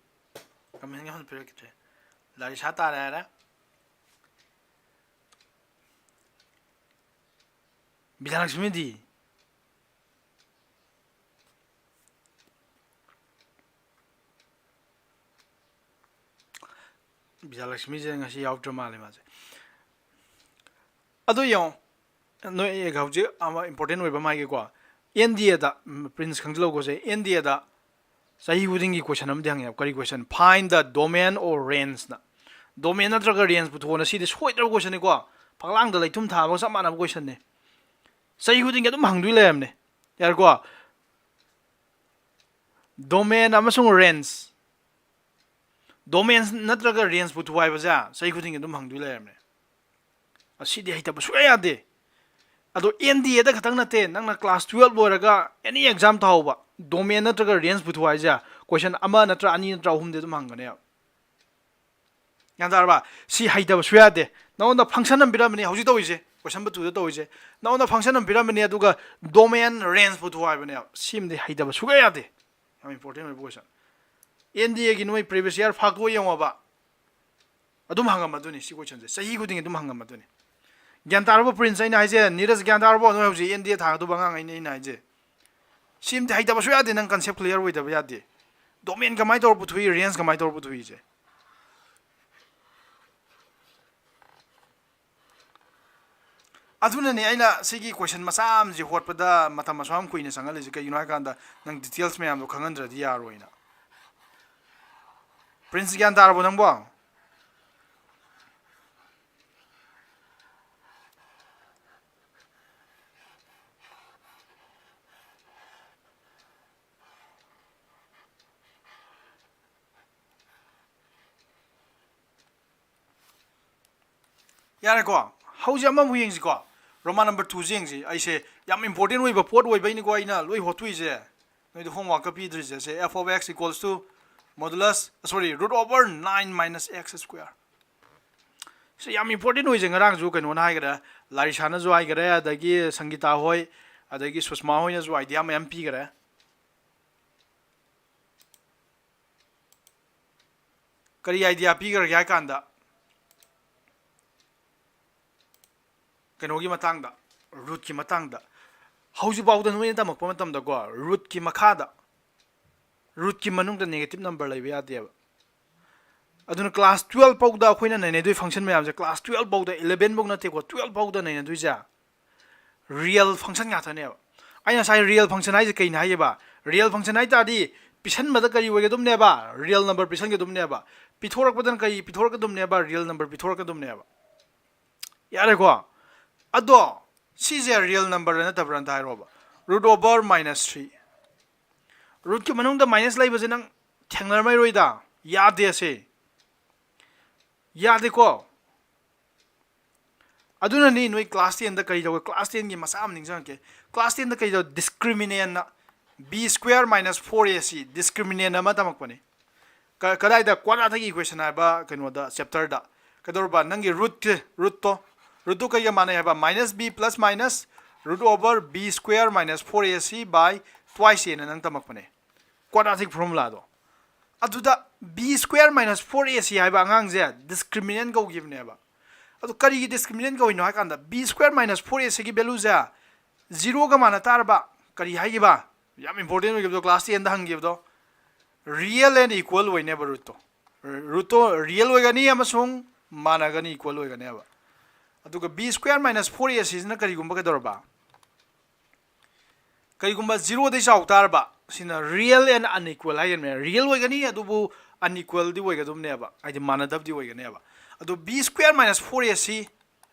Comment ꯑꯝꯇ ꯄꯤꯔꯛꯈꯤꯗ꯭ꯔꯦ꯫ ꯂꯥꯔꯤꯁꯥ ꯇꯥꯔꯦ ꯍꯥꯏꯔꯦ꯫ ꯕꯤꯗ꯭ꯌꯥꯂꯛꯁꯃꯤꯗꯤ? ꯕꯤꯗ꯭ꯌꯥꯂꯛꯁꯃꯤꯁꯦ ꯉꯁꯤ ꯌꯥꯎꯗ꯭ꯔ ꯃꯥꯜꯂꯦ ꯃꯥꯁꯦ꯫ ꯑꯗꯨ ꯌꯦꯡꯉꯣ, ꯅꯣꯏ ꯍꯧꯖꯤꯛ ꯑꯃ important ꯑꯣꯏꯕ ꯑꯃ ꯍꯥꯏꯒꯦꯀꯣ꯫ NDAꯗ, ꯎꯝ, ꯄ꯭ꯔꯤꯟꯁ ꯈꯪꯖꯤꯜꯍꯧꯀꯣꯁꯦ, NDAꯗ ꯆꯍꯤ ꯈꯨꯗꯤꯡꯒꯤ question ꯑꯃꯗꯤ ꯍꯪꯉꯦꯕ꯫ ꯀꯔꯤ question? Find the domain or rangeꯅ꯫ Domain ꯅꯠꯇ꯭ꯔꯒ range ꯄꯨꯊꯣꯛꯑꯣꯅ, ꯁꯤꯗꯤ ꯁꯣꯏꯗ꯭ꯔꯕ questionꯅꯤꯀꯣ꯫ ꯐꯛꯂꯥꯡꯗ ꯂꯩꯊꯨꯝ ꯊꯥꯕꯒ ꯆꯞ ꯃꯥꯟꯅꯕ questionꯅꯤ꯫ ꯆꯍꯤ ꯈꯨꯗꯤꯡꯒꯤ ꯑꯗꯨꯝ ꯍꯪꯗꯣꯏ ꯂꯩꯔꯕꯅꯦ꯫ ꯌꯥꯔꯦꯀꯣ? Domain ꯑꯃꯁꯨꯡ range꯫ Domain ꯅꯠꯇ꯭ꯔꯒ range ꯄꯨꯊꯣꯛꯑꯣ ꯍꯥꯏꯕꯁꯦ ꯆꯍꯤ ꯈꯨꯗꯤꯡꯒꯤ ꯑꯗꯨꯝ ꯍꯪꯗꯣꯏ ꯂꯩꯔꯕꯅꯦ꯫ ꯑꯁꯤꯗꯤ ꯍꯩꯇꯕ ꯁꯨꯡꯌꯥ ꯌꯥꯗꯦ꯫ ꯑꯗꯣ ꯑꯦꯟ ꯗꯤ ꯑꯦꯗ ꯈꯛꯇꯪ ꯅꯠꯇꯦ, ꯅꯪꯅ class twelve ꯂꯣꯏꯔꯒ any exam ꯊꯥꯍꯧꯕ, domain ꯅꯠꯇ꯭ꯔꯒ range ꯄꯨꯊꯣꯛ ꯍꯥꯏꯁꯦ, question ꯑꯃ ꯅꯠꯇ꯭ꯔ ꯑꯅꯤ ꯅꯠꯇ꯭ꯔ ꯑꯍꯨꯝꯗꯤ ꯑꯗꯨꯝ ꯍꯪꯒꯅꯦꯕ꯫ ꯒ꯭ꯌꯥꯟ ꯇꯥꯔꯕ? ꯁꯤ ꯍꯩꯇꯕ ꯁꯨꯌꯥ ꯌꯥꯗꯦ꯫ ꯅꯉꯣꯟꯗ function ꯑꯃ ꯄꯤꯔꯝꯕꯅꯤ, ꯍꯧꯖꯤꯛ ꯇꯧꯔꯤꯁꯦ, question ꯄꯨꯊꯣꯛꯇ ꯇꯧꯔꯤꯁꯦ꯫ ꯅꯉꯣꯟꯗ function ꯑꯃ ꯄꯤꯔꯝꯕꯅꯤ, ꯑꯗꯨꯒ domain range ꯄꯨꯊꯣꯛ ꯍꯥꯏꯕꯅꯦꯕ꯫ ꯁꯤꯃꯗꯤ ꯍꯩꯇꯕ ꯁꯨꯌꯥ ꯌꯥꯗꯦ꯫ ꯌꯥꯝ important ꯑꯣꯏꯕ question꯫ ꯑꯦꯟ ꯗꯤ ꯑꯦꯒꯤ ꯅꯣꯏ previous year ꯐꯥꯛꯇꯣꯛꯑ ꯌꯦꯡꯉꯣꯕ꯫ ꯑꯗꯨꯝ ꯍꯪꯉꯝꯃꯗꯣꯏꯅꯤ ꯁꯤ questionꯁꯦ, ꯆꯍꯤ ꯈꯨꯗꯤꯡꯒꯤ ꯑꯗꯨꯝ ꯍꯪꯉꯝꯃꯗꯣꯏꯅꯤ꯫ ꯒ꯭ꯌꯥꯟ ꯇꯥꯔꯕ ꯄ꯭ꯔꯤꯟꯁ? ꯑꯩꯅ ꯍꯥꯏꯁꯦ, ꯅꯤꯔꯖ, ꯒ꯭ꯌꯥꯟ ꯇꯥꯔꯕꯣ? ꯅꯣꯏ ꯍꯧꯖꯤꯛ ꯑꯦꯟ ꯗꯤ ꯑꯦ ꯊꯥꯒꯗꯧꯕ ꯑꯉꯥꯡ ꯑꯩꯅ, ꯑꯩꯅ ꯍꯥꯏꯁꯦ, ꯁꯤꯝꯗꯤ ꯍꯩꯇꯕꯁꯨ ꯌꯥꯗꯦ, ꯅꯪ concept clear ꯑꯣꯏꯗꯕ ꯌꯥꯗꯦ꯫ Domain ꯀꯃꯥꯏꯅ ꯇꯧꯔ ꯄꯨꯊꯣꯛꯏ, range ꯀꯃꯥꯏꯅ ꯇꯧꯔ ꯄꯨꯊꯣꯛꯏꯁꯦ꯫ ꯑꯗꯨꯅꯅꯦ ꯑꯩꯅ ꯁꯤꯒꯤ question ꯃꯆꯥ ꯑꯃꯁꯤ ꯍꯣꯠꯄꯗ ꯃꯇꯝ ꯑꯁꯨꯛ ꯌꯥꯝ ꯀꯨꯏꯅ ꯆꯪꯍꯜꯂꯤꯁꯦ꯫ ꯀꯩꯒꯤꯅꯣ ꯍꯥꯏ ꯀꯥꯟꯗ, ꯅꯪ details ꯃꯌꯥꯝꯗꯣ ꯈꯪꯍꯟꯗ꯭ꯔꯗꯤ ꯌꯥꯔꯣꯏꯅ꯫ ꯄ꯭ꯔꯤꯟꯁ, ꯒ꯭ꯌꯥꯟ ꯇꯥꯔꯕꯣ ꯅꯪꯕꯣ? ꯌꯥꯔꯦꯀꯣ, ꯍꯧꯖꯤꯛ ꯑꯃꯃꯨꯛ ꯌꯦꯡꯁꯤꯀꯣ꯫ Roman number twoꯁꯦ ꯌꯦꯡꯁꯤ꯫ ꯑꯩꯁꯦ ꯌꯥꯝ important ꯑꯣꯏꯕ ꯄꯣꯠ ꯑꯣꯏꯕꯩꯅꯤꯀꯣ ꯑꯩꯅ ꯂꯣꯏ ꯍꯣꯠꯇꯣꯛꯏꯁꯦ꯫ ꯅꯣꯏꯗ homeworkꯀ ꯄꯤꯗ꯭ꯔꯤꯁꯦ꯫ ꯁꯦ, f of x equals to modulus, sorry, root over nine minus x square꯫ ꯁꯤ ꯌꯥꯝ important ꯑꯣꯏꯁꯦ꯫ ꯉꯔꯥꯡꯁꯨ ꯀꯩꯅꯣꯅ ꯍꯥꯏꯈ꯭ꯔꯦ, ꯂꯥꯔꯤꯁꯥꯅꯁꯨ ꯍꯥꯏꯈ꯭ꯔꯦ, ꯑꯗꯒꯤ ꯁꯪꯒꯤꯇꯥ ꯍꯣꯏ, ꯑꯗꯒꯤ ꯁꯨꯁꯃꯥ ꯍꯣꯏꯅꯁꯨ idea ꯃꯌꯥꯝ ꯄꯤꯈ꯭ꯔꯦ꯫ ꯀꯔꯤ idea ꯄꯤꯈ꯭ꯔꯒꯦ ꯍꯥꯏ ꯀꯥꯟꯗ, ꯀꯩꯅꯣꯒꯤ ꯃꯇꯥꯡꯗ, rootꯀꯤ ꯃꯇꯥꯡꯗ, ꯍꯧꯖꯤꯛꯐꯥꯎꯗ ꯅꯣꯏꯅ ꯇꯝꯃꯛꯄ ꯃꯇꯝꯗꯀꯣ, rootꯀꯤ ꯃꯈꯥꯗ, rootꯀꯤ ꯃꯅꯨꯡꯗ negative number ꯂꯩꯕ ꯌꯥꯗꯦꯕ꯫ ꯑꯗꯨꯅ class twelve ꯐꯥꯎꯗ ꯑꯩꯈꯣꯏꯅ ꯅꯩꯅꯗꯣꯏ function ꯃꯌꯥꯝꯁꯦ, class twelve ꯐꯥꯎꯗ, eleven ꯐꯥꯎ ꯅꯠꯇꯦꯀꯣ, twelve ꯐꯥꯎꯗ ꯅꯩꯅꯗꯣꯏꯁꯦ real function ꯉꯥꯛꯇꯅꯦꯕ꯫ ꯑꯩꯅ ꯉꯁꯥꯏ real function ꯍꯥꯏꯁꯦ ꯀꯩꯅꯣ ꯍꯥꯏꯌꯦꯕ? Real function ꯍꯥꯏ ꯇꯥꯔꯗꯤ ꯄꯤꯁꯟꯕꯗ ꯀꯔꯤ ꯑꯣꯏꯒꯗꯕꯅꯦꯕ? Real number ꯄꯤꯁꯟꯒꯗꯕꯅꯦꯕ꯫ ꯄꯤꯊꯣꯔꯛꯄꯗꯅ ꯀꯔꯤ ꯄꯤꯊꯣꯔꯛꯀꯗꯕꯅꯦꯕ? Real number ꯄꯤꯊꯣꯔꯛꯀꯗꯕꯅꯦꯕ꯫ ꯌꯥꯔꯦꯀꯣ? ꯑꯗꯣ ꯁꯤꯁꯦ real number ꯅꯠꯇꯕ꯭ꯔꯥ ꯑꯝꯇ ꯍꯥꯏꯔꯣꯕ꯫ Root over minus three꯫ Rootꯀꯤ ꯃꯅꯨꯡꯗ minus ꯂꯩꯕꯁꯦ ꯅꯪ ꯊꯦꯡꯅꯔꯝꯃꯔꯣꯏꯗ꯫ ꯌꯥꯗꯦ ꯁꯦ꯫ ꯌꯥꯗꯦꯀꯣ? ꯑꯗꯨꯅꯅꯤ ꯅꯣꯏ class ten ꯗ ꯀꯔꯤ ꯇꯧꯒꯦ? Class ten ꯒꯤ ꯃꯆꯥ ꯑꯃ ꯅꯤꯡꯁꯤꯡꯉꯛꯀꯦ꯫ Class ten ꯗ ꯀꯔꯤ ꯇꯧ? Discriminant ꯅ, B square minus four A C, discriminant ꯑꯃ ꯇꯝꯃꯛꯄꯅꯤ꯫ ꯀ-, ꯀꯗꯥꯏꯗ? Quadratic equation ꯍꯥꯏꯕ ꯀꯩꯅꯣꯗ, chapter ꯗ꯫ ꯀꯩꯗꯧꯔꯕ? ꯅꯪꯒꯤ root ꯀꯤ, root ꯇꯣ, root ꯇꯣ ꯀꯩꯒ ꯃꯥꯟꯅꯩ ꯍꯥꯏꯕ? Minus B plus minus root over B square minus four A C by twice A ꯅ ꯅꯪ ꯇꯝꯃꯛꯄꯅꯦ, quadratic formula ꯗꯣ꯫ ꯑꯗꯨꯗ B square minus four A C ꯍꯥꯏꯕ ꯑꯉꯥꯡꯁꯦ discriminant ꯀꯧꯈꯤꯕꯅꯦꯕ꯫ ꯑꯗꯨ ꯀꯔꯤꯒꯤ discriminant ꯀꯧꯔꯤꯅꯣ ꯍꯥꯏ ꯀꯥꯟꯗ, B square minus four A C ꯒꯤ value ꯁꯦ zero ꯒ ꯃꯥꯟꯅ ꯇꯥꯔꯕ, ꯀꯔꯤ ꯍꯥꯏꯈꯤꯕ? ꯌꯥꯝ important ꯑꯣꯏꯈꯤꯕꯗꯣ, class ten the ꯍꯪꯈꯤꯕꯗꯣ, real and equal ꯑꯣꯏꯅꯦꯕ root to. Root to real ꯑꯣꯏꯒꯅꯤ ꯑꯃꯁꯨꯡ ꯃꯥꯟꯅꯒꯅꯤ, equal ꯑꯣꯏꯒꯅꯦꯕ꯫ ꯑꯗꯨꯒ B square minus four A C ꯁꯤꯅ ꯀꯔꯤꯒꯨꯝꯕ ꯀꯩꯗꯧꯔꯕ? ꯀꯔꯤꯒꯨꯝꯕ zero ꯗꯩ ꯆꯥꯎ ꯇꯥꯔꯕ, ꯁꯤꯅ real and unequal ꯍꯥꯏꯒꯅꯤ꯫ Real ꯑꯣꯏꯒꯅꯤ, ꯑꯗꯨꯕꯨ unequal ꯗꯤ ꯑꯣꯏꯒꯗꯕꯅꯦꯕ, ꯍꯥꯏꯗꯤ ꯃꯥꯟꯅꯗꯕꯗꯤ ꯑꯣꯏꯒꯅꯦꯕ꯫ ꯑꯗꯣ B square minus four A C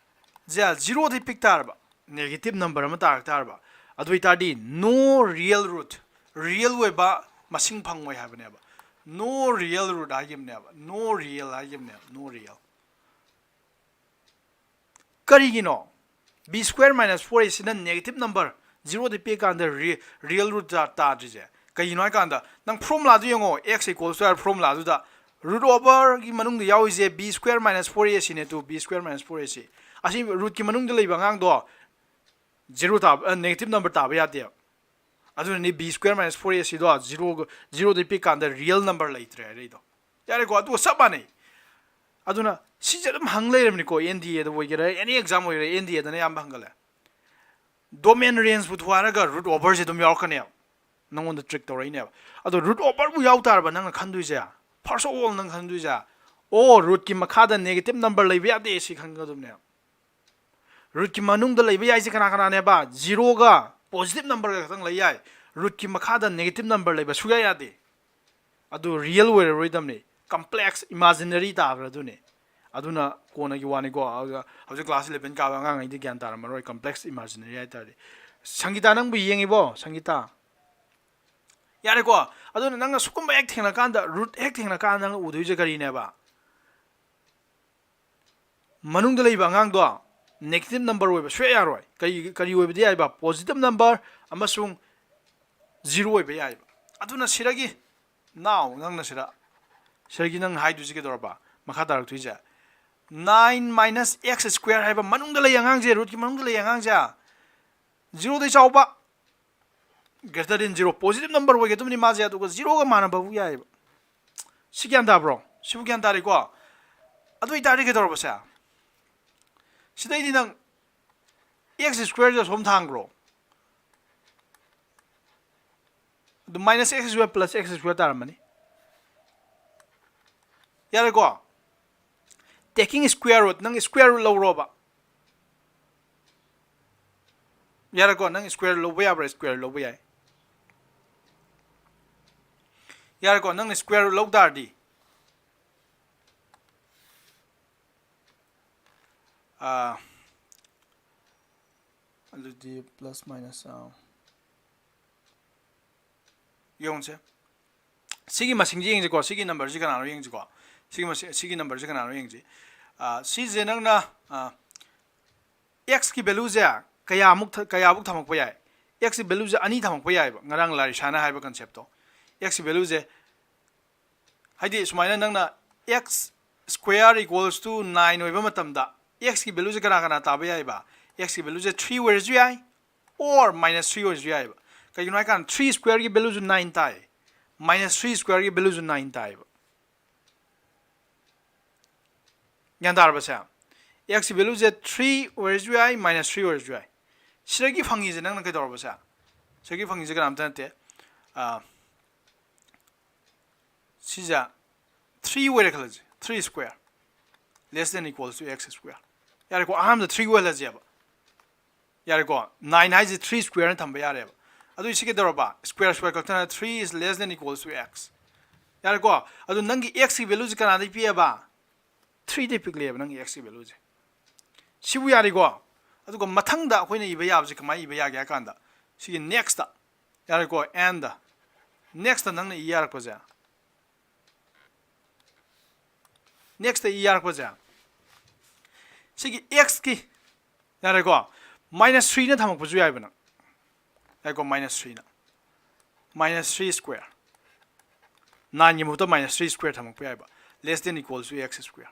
say zero ꯗꯩ ꯄꯤꯛ ꯇꯥꯔꯕ, negative number ꯑꯃ ꯇꯥꯔꯛ ꯇꯥꯔꯕ, ꯑꯗꯨ ꯑꯣꯏꯇꯥꯔꯗꯤ no real root, real ꯑꯣꯏꯕ ꯃꯁꯤꯡ ꯐꯪꯉꯣꯏ ꯍꯥꯏꯕꯅꯦꯕ꯫ No real root ꯍꯥꯏꯈꯤꯕꯅꯦꯕ, no real ꯍꯥꯏꯈꯤꯕꯅꯦꯕ, no real꯫ ꯀꯔꯤꯒꯤꯅꯣ? B square minus four A C ꯅ negative number, zero ꯗꯩ ꯄꯤꯛꯑꯀꯥꯟꯗ re-, real root ꯇꯥ-, ꯇꯥꯗ꯭ꯔꯤꯁꯦ ꯀꯩꯒꯤꯅꯣ ꯍꯥꯏ ꯀꯥꯟꯗ, ꯅꯪ formula ꯗꯨ ꯌꯦꯡꯉꯣ, x equals to r formula ꯗꯨꯗ root over ꯒꯤ ꯃꯅꯨꯡꯗ ꯌꯥꯎꯔꯤꯁꯦ B square minus four A C ꯅꯦ, to B square minus four A C꯫ ꯑꯁꯤ root ꯀꯤ ꯃꯅꯨꯡꯗ ꯂꯩꯕ ꯑꯉꯥꯡꯗꯣ zero ꯇꯥꯕ, ꯑ, negative number ꯇꯥꯕ ꯌꯥꯗꯦꯕ꯫ ꯑꯗꯨꯅꯅꯤ B square minus four A C ꯗꯣ zero, zero ꯗꯩ ꯄꯤꯛ ꯀꯥꯟꯗ real number ꯂꯩꯇ꯭ꯔꯦ ꯍꯥꯏꯔꯛꯏꯗꯣ꯫ ꯌꯥꯔꯦꯀꯣ? ꯑꯗꯨꯒ ꯆꯞ ꯃꯥꯟꯅꯩ꯫ ꯑꯗꯨꯅ ꯁꯤꯁꯦ ꯑꯗꯨꯝ ꯍꯪ ꯂꯩꯔꯕꯅꯤꯀꯣ, N D A ꯗ ꯑꯣꯏꯒꯦꯔꯥ, any exam ꯑꯣꯏꯒꯦꯔꯥ, N D A ꯗꯅ ꯑꯌꯥꯝꯕ ꯍꯪꯒꯜꯂꯦ꯫ Domain range ꯄꯨꯊꯣꯛ ꯍꯥꯏꯔꯒ root over ꯁꯦ ꯑꯗꯨꯝ ꯌꯥꯎꯔꯛꯀꯅꯦꯕ, ꯅꯪꯉꯣꯟꯗ trick ꯇꯧꯔꯛꯏꯅꯦꯕ꯫ ꯑꯗꯣ root over ꯕꯨ ꯌꯥꯎ ꯇꯥꯔꯕ ꯅꯪꯅ ꯈꯟꯗꯣꯏꯁꯦ, first of all ꯅꯪ ꯈꯟꯗꯣꯏꯁꯦ, ꯑꯣ, root ꯀꯤ ꯃꯈꯥꯗ negative number ꯂꯩꯕ ꯌꯥꯗꯦ, ꯁꯤ ꯈꯟꯒꯗꯕꯅꯦꯕ꯫ Root ꯀꯤ ꯃꯅꯨꯡꯗ ꯂꯩꯕ ꯌꯥꯏꯁꯦ ꯀꯅꯥ ꯀꯅꯥꯅꯦꯕ? Zero ꯒ positive number ꯒ ꯈꯛꯇꯪ ꯂꯩ ꯌꯥꯏ꯫ Root ꯀꯤ ꯃꯈꯥꯗ negative number ꯂꯩꯕ ꯁꯨꯡꯌꯥ ꯌꯥꯗꯦ꯫ ꯑꯗꯨ real ꯑꯣꯏꯔꯔꯣꯏꯗꯕꯅꯤ, complex imaginary ꯇꯥꯈ꯭ꯔꯗꯨꯅꯤ꯫ ꯑꯗꯨꯅ ꯀꯣꯟꯅꯒꯤ ꯋꯥꯅꯤꯀꯣ꯫ ꯑꯗꯨꯒ ꯍꯧꯖꯤꯛ class eleven ꯀꯥꯕ ꯑꯉꯥꯡꯉꯩꯗꯤ ꯒ꯭ꯌꯥꯟ ꯇꯥꯔꯝꯃꯔꯣꯏ, complex imaginary ꯍꯥꯏ ꯇꯥꯔꯗꯤ꯫ ꯁꯪꯒꯤꯇꯥ, ꯅꯪꯕꯨ ꯌꯦꯡꯉꯤꯕꯣ, ꯁꯪꯒꯤꯇꯥ? ꯌꯥꯔꯦꯀꯣ꯫ ꯑꯗꯨꯅ ꯅꯪꯅ ꯁꯨꯒꯨꯝꯕ ꯍꯦꯛ ꯊꯦꯡꯅꯀꯥꯟꯗ, root ꯍꯦꯛ ꯊꯦꯡꯅꯀꯥꯟꯗ ꯅꯪꯅ ꯎꯗꯣꯏꯁꯦ ꯀꯔꯤꯅꯦꯕ? ꯃꯅꯨꯡꯗ ꯂꯩꯕ ꯑꯉꯥꯡꯗꯣ negative number ꯑꯣꯏꯕ ꯁꯨꯡꯌꯥ ꯌꯥꯔꯣꯏ꯫ ꯀꯔꯤ ꯀꯔꯤ ꯑꯣꯏꯕꯗꯤ ꯌꯥꯏꯕ? Positive number ꯑꯃꯁꯨꯡ zero ꯑꯣꯏꯕ ꯌꯥꯏꯕ꯫ ꯑꯗꯨꯅ ꯁꯤꯗꯒꯤ now ꯅꯪꯅ ꯁꯤꯗ ꯁꯤꯗꯒꯤ ꯅꯪ ꯍꯥꯏꯗꯣꯏꯁꯤ ꯀꯩꯗꯧꯔꯕ? ꯃꯈꯥ ꯇꯥꯔꯛꯇꯣꯏꯁꯦ nine minus x square ꯍꯥꯏꯕ ꯃꯅꯨꯡꯗ ꯂꯩ ꯑꯉꯥꯡꯁꯦ, rootꯀꯤ ꯃꯅꯨꯡꯗ ꯂꯩ ꯑꯉꯥꯡꯁꯦ, zeroꯗꯩ ꯆꯥꯎꯕ greater than zero, positive number ꯑꯣꯏꯒꯗꯕꯅꯤ ꯃꯥꯁꯦ, ꯑꯗꯨꯒ zeroꯒ ꯃꯥꯟꯅꯕꯕꯨ ꯌꯥꯏꯑꯕ꯫ ꯁꯤ ꯒ꯭ꯌꯥꯟ ꯇꯥꯕ꯭ꯔꯣ? ꯁꯤꯕꯨ ꯒ꯭ꯌꯥꯟ ꯇꯥꯔꯦꯀꯣ? ꯑꯗꯨ ꯑꯣꯏꯇꯥꯔꯗꯤ ꯀꯩꯗꯧꯔꯕꯁꯦ? ꯁꯤꯗꯩꯗꯤ ꯅꯪ x squareꯁꯦ ꯑꯁꯣꯝ ꯊꯥꯡꯈ꯭ꯔꯣ꯫ ꯑꯗꯨ minus x square plus x square ꯇꯥꯔꯝꯃꯅꯤ꯫ ꯌꯥꯔꯦꯀꯣ? Taking square root, ꯅꯪ square root ꯂꯧꯔꯣꯕ꯫ ꯌꯥꯔꯦꯀꯣ? ꯅꯪ square root ꯂꯧꯕ ꯌꯥꯕ꯭ꯔꯥ? Square root ꯂꯧꯕ ꯌꯥꯏ꯫ ꯌꯥꯔꯦꯀꯣ? ꯅꯪꯅ square root ꯂꯧ ꯇꯥꯔꯗꯤ, ꯑꯥ, ꯑꯗꯨꯗꯤ plus minus, ꯑꯥ, ꯌꯦꯡꯉꯨꯁꯦ꯫ ꯁꯤꯒꯤ ꯃꯁꯤꯡꯁꯤ ꯌꯦꯡꯁꯤꯀꯣ, ꯁꯤꯒꯤ numberꯁꯤ ꯀꯅꯥꯅꯣ ꯌꯦꯡꯁꯤꯀꯣ꯫ ꯁꯤꯒꯤ ꯃꯁꯤꯡ, ꯁꯤꯒꯤ numberꯁꯤ ꯀꯅꯥꯅꯣ ꯌꯦꯡꯁꯤ꯫ ꯑꯥ, ꯁꯤꯁꯦ ꯅꯪꯅ, ꯑꯥ, xꯀꯤ valueꯁꯦ ꯀꯌꯥꯃꯨꯛ ꯊ-, ꯀꯌꯥꯃꯨꯛ ꯊꯝꯃꯛꯄ ꯌꯥꯏ? Xꯀꯤ valueꯁꯦ ꯑꯅꯤ ꯊꯝꯃꯛꯄ ꯌꯥꯏꯑꯕ, ꯉꯔꯥꯡ ꯂꯥꯔꯤꯁꯥꯅ ꯍꯥꯏꯕ conceptꯇꯣ꯫ Xꯀꯤ valueꯁꯦ, ꯍꯥꯏꯗꯤ ꯁꯨꯃꯥꯏꯅ ꯅꯪꯅ x square equals to nine ꯑꯣꯏꯕ ꯃꯇꯝꯗ xꯀꯤ valueꯁꯦ ꯀꯅꯥ ꯀꯅꯥ ꯇꯥꯕ ꯌꯥꯏꯕ? Xꯀꯤ valueꯁꯦ three ꯑꯣꯏꯔꯁꯨ ꯌꯥꯏ, or minus three ꯑꯣꯏꯔꯁꯨ ꯌꯥꯏꯕ꯫ ꯀꯩꯒꯤꯅꯣ ꯍꯥꯏꯀꯥꯟꯗ three squareꯒꯤ valueꯁꯨ nine ꯇꯥꯏ, minus three squareꯒꯤ valueꯁꯨ nine ꯇꯥꯏꯕ꯫ ꯒ꯭ꯌꯥꯟ ꯇꯥꯔꯕꯁꯦ? Xꯀꯤ valueꯁꯦ three ꯑꯣꯏꯔꯁꯨ ꯌꯥꯏ, minus three ꯑꯣꯏꯔꯁꯨ ꯌꯥꯏ꯫ ꯁꯤꯗꯒꯤ ꯐꯪꯉꯤꯁꯦ ꯅꯪꯅ ꯀꯩꯗꯧꯔꯕꯁꯦ? ꯁꯤꯗꯒꯤ ꯐꯪꯉꯤꯁꯦ ꯀꯅꯥꯝꯇ ꯅꯠꯇꯦ꯫ ꯑꯥ, ꯁꯤꯁꯦ three ꯑꯣꯏꯔꯦ ꯈꯜꯂꯁꯦ, three square less than equals to x square꯫ ꯌꯥꯔꯦꯀꯣ, ꯑꯍꯥꯟꯕꯗ three ꯑꯣꯏꯍꯜꯂꯁꯦꯕ꯫ ꯌꯥꯔꯦꯀꯣ, nine ꯍꯥꯏꯁꯦ three squareꯅ ꯊꯝꯕ ꯌꯥꯔꯦꯕ꯫ ꯑꯗꯨ ꯁꯤ ꯀꯩꯗꯧꯔꯕ? Square square ꯈꯛꯇꯅ three is less than equals to x꯫ ꯌꯥꯔꯦꯀꯣ, ꯑꯗꯨ ꯅꯪꯒꯤ xꯀꯤ valueꯁꯦ ꯀꯅꯥꯗꯒꯤ ꯄꯤꯑꯕ? Threeꯗꯒꯤ ꯄꯤꯛꯂꯛꯑꯦꯕ ꯅꯪꯒꯤ xꯀꯤ valueꯁꯦ꯫ ꯁꯤꯕꯨ ꯌꯥꯔꯦꯀꯣ? ꯑꯗꯨꯒ ꯃꯊꯪꯗ ꯑꯩꯈꯣꯏꯅ ꯏꯕ ꯌꯥꯕꯁꯦ ꯀꯃꯥꯏꯅ ꯏꯕ ꯌꯥꯒꯦ ꯍꯥꯏ ꯀꯥꯟꯗ, ꯁꯤꯒꯤ nextꯇ, ꯌꯥꯔꯦꯀꯣ, andꯗ, nextꯇ ꯅꯪꯅ ꯏ ꯌꯥꯔꯛꯄꯁꯦ, nextꯇ ꯏ ꯌꯥꯔꯛꯄꯁꯦ, ꯁꯤꯒꯤ xꯀꯤ ꯌꯥꯔꯦꯀꯣ? Minus threeꯅ ꯊꯝꯃꯛꯄꯁꯨ ꯌꯥꯏꯕ ꯅꯪ꯫ ꯌꯥꯏꯀꯣ? Minus threeꯅ, minus three square, nineꯒꯤ ꯃꯍꯨꯠꯇ minus three square ꯊꯝꯃꯛꯄ ꯌꯥꯏꯕ, less than equals to x square.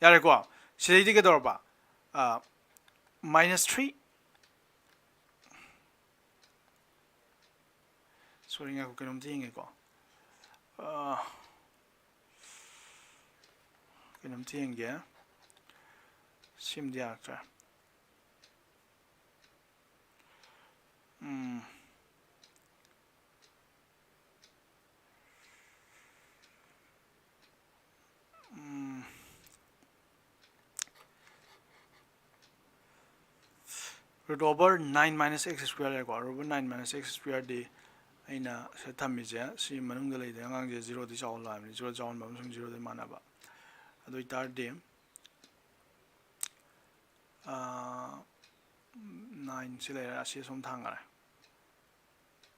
ꯌꯥꯔꯦꯀꯣ? ꯁꯤꯗꯩꯗꯤ ꯀꯩꯗꯧꯔꯕ? Minus three, sorry, ꯉꯥꯏꯈꯣ, ꯀꯩꯅꯣꯝꯇ ꯌꯦꯡꯒꯦꯀꯣ꯫ ꯀꯩꯅꯣꯝꯇ ꯌꯦꯡꯒꯦ꯫ ꯁꯤꯃꯗꯤ ꯌꯥꯔꯛꯇ꯭ꯔꯦ꯫ ꯎꯝ꯫ ꯎꯝ꯫ Root over nine minus x square ꯂꯩꯔꯦꯀꯣ꯫ Root over nine minus x square ꯗꯤ ꯑꯩꯅ ꯁꯤꯗ ꯊꯝꯃꯤꯁꯦ, ꯁꯤ ꯃꯅꯨꯡꯗ ꯂꯩꯗꯣꯏ ꯑꯉꯥꯡꯁꯦ zeroꯗꯤ ꯆꯥꯎꯍꯜꯂꯣ ꯍꯥꯏꯕꯅꯤ, zero ꯆꯥꯎꯍꯟꯕ ꯑꯃꯁꯨꯡ zeroꯗꯤ ꯃꯥꯟꯅꯕ꯫ ꯑꯗꯨ ꯑꯣꯏꯇꯥꯔꯗꯤ, nineꯁꯤ ꯂꯩꯔꯦ, ꯑꯁꯤ ꯑꯁꯣꯝ ꯊꯥꯡꯈꯔꯦ꯫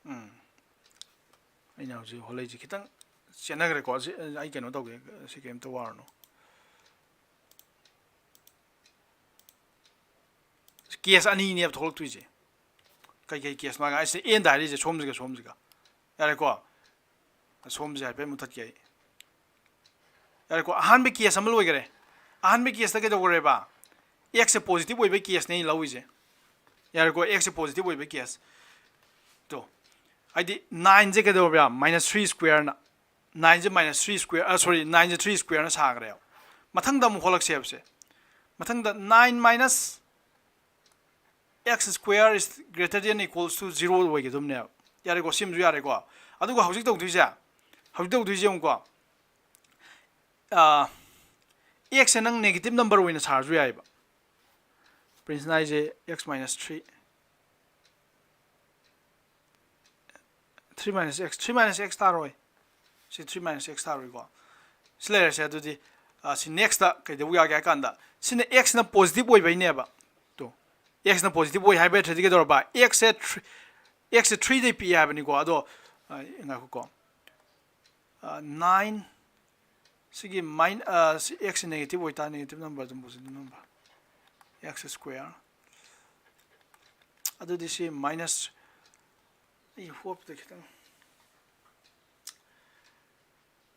ꯎꯝ꯫ ꯑꯩꯅ ꯍꯧꯖꯤꯛ ꯍꯣꯠꯂꯛꯏꯁꯦ ꯈꯤꯇꯪ ꯆꯦꯟꯅꯈ꯭ꯔꯦꯀꯣ꯫ ꯑꯁꯤ ꯑꯩ ꯀꯩꯅꯣ ꯇꯧꯒꯦ, ꯁꯤ ꯀꯩꯝꯇ ꯋꯥꯔꯨꯅꯨ꯫ Case ꯑꯅꯤꯅꯦꯕ ꯊꯣꯛꯂꯛꯇꯣꯏꯁꯦ꯫ ꯀꯩꯀꯩ case ꯃꯥꯒ? ꯑꯩꯁꯦ ꯑꯦꯟꯗ ꯍꯥꯏꯔꯤꯁꯦ ꯁꯣꯝꯁꯤꯒ ꯁꯣꯝꯁꯤꯒ꯫ ꯌꯥꯔꯦꯀꯣ? ꯁꯣꯝꯁꯦ ꯍꯥꯏꯐꯦꯠ ꯃꯨꯊꯠꯀꯦ ꯑꯩ꯫ ꯌꯥꯔꯦꯀꯣ? ꯑꯍꯥꯟꯕ case ꯑꯃ ꯂꯣꯏꯈꯔꯦ꯫ ꯑꯍꯥꯟꯕ caseꯇ ꯀꯩꯗꯧꯈ꯭ꯔꯦꯕ? Xꯁꯦ positive ꯑꯣꯏꯕ caseꯅꯦ ꯑꯩꯅ ꯂꯧꯔꯤꯁꯦ꯫ ꯌꯥꯔꯦꯀꯣ? Xꯁꯦ positive ꯑꯣꯏꯕ case꯫ ꯇꯣ, ꯍꯥꯏꯗꯤ nineꯁꯦ ꯀꯩꯗꯧꯔꯕ? Minus three squareꯅ, nineꯁꯦ minus three square, ꯑ, sorry, nineꯁꯦ three squareꯅ ꯁꯥꯈ꯭ꯔꯦꯕ꯫ ꯃꯊꯪꯗ ꯑꯃꯨꯛ ꯍꯣꯠꯂꯛꯁꯦꯕꯁꯦ꯫ ꯃꯊꯪꯗ nine minus x square is greater than equals to zero ꯑꯣꯏꯒꯗꯕꯅꯦꯕ꯫ ꯌꯥꯔꯦꯀꯣ? ꯁꯤꯃꯁꯨ ꯌꯥꯔꯦꯀꯣ? ꯑꯗꯨꯒ ꯍꯧꯖꯤꯛ ꯇꯧꯗꯣꯏꯁꯦ, ꯍꯧꯖꯤꯛ ꯇꯧꯗꯣꯏꯁꯦ ꯌꯦꯡꯉꯨꯀꯣ꯫ ꯑ, xꯁꯦ ꯅꯪ negative number ꯑꯣꯏꯅ ꯁꯥꯔꯁꯨ ꯌꯥꯏꯕ꯫ Principle ꯍꯥꯏꯁꯦ x minus three, three minus x, three minus x ꯇꯥꯔꯣꯏ꯫ ꯁꯤ three minus x ꯇꯥꯔꯣꯏꯀꯣ꯫ ꯁꯤ ꯂꯩꯔꯁꯦ꯫ ꯑꯗꯨꯗꯤ, ꯑ, ꯁꯤ nextꯇ ꯀꯩꯗꯧꯕ ꯌꯥꯒꯦ ꯍꯥꯏ ꯀꯥꯟꯗ, ꯁꯤꯅ xꯅ positive ꯑꯣꯏꯕꯩꯅꯦꯕ꯫ ꯇꯣ, xꯅ positive ꯑꯣꯏ ꯍꯥꯏꯕ ꯅꯠꯇ꯭ꯔꯗꯤ ꯀꯩꯗꯧꯔꯕ? Xꯁꯦ three, xꯁꯦ threeꯗꯩ ꯄꯤꯛꯑꯦ ꯍꯥꯏꯕꯅꯤꯀꯣ꯫ ꯑꯗꯣ, ꯑ, ꯉꯥꯏꯈꯣꯀꯣ꯫ ꯑ, nine, ꯁꯤꯒꯤ min-, ꯑ, ꯁꯤ xꯁꯦ negative ꯑꯣꯏꯇꯥꯔꯗꯤ negative number ꯑꯗꯨꯝ positive number꯫ x square. ꯑꯗꯨꯗꯤ ꯁꯤ minus, ꯑꯩ ꯍꯣꯞꯇ ꯈꯤꯇꯪ,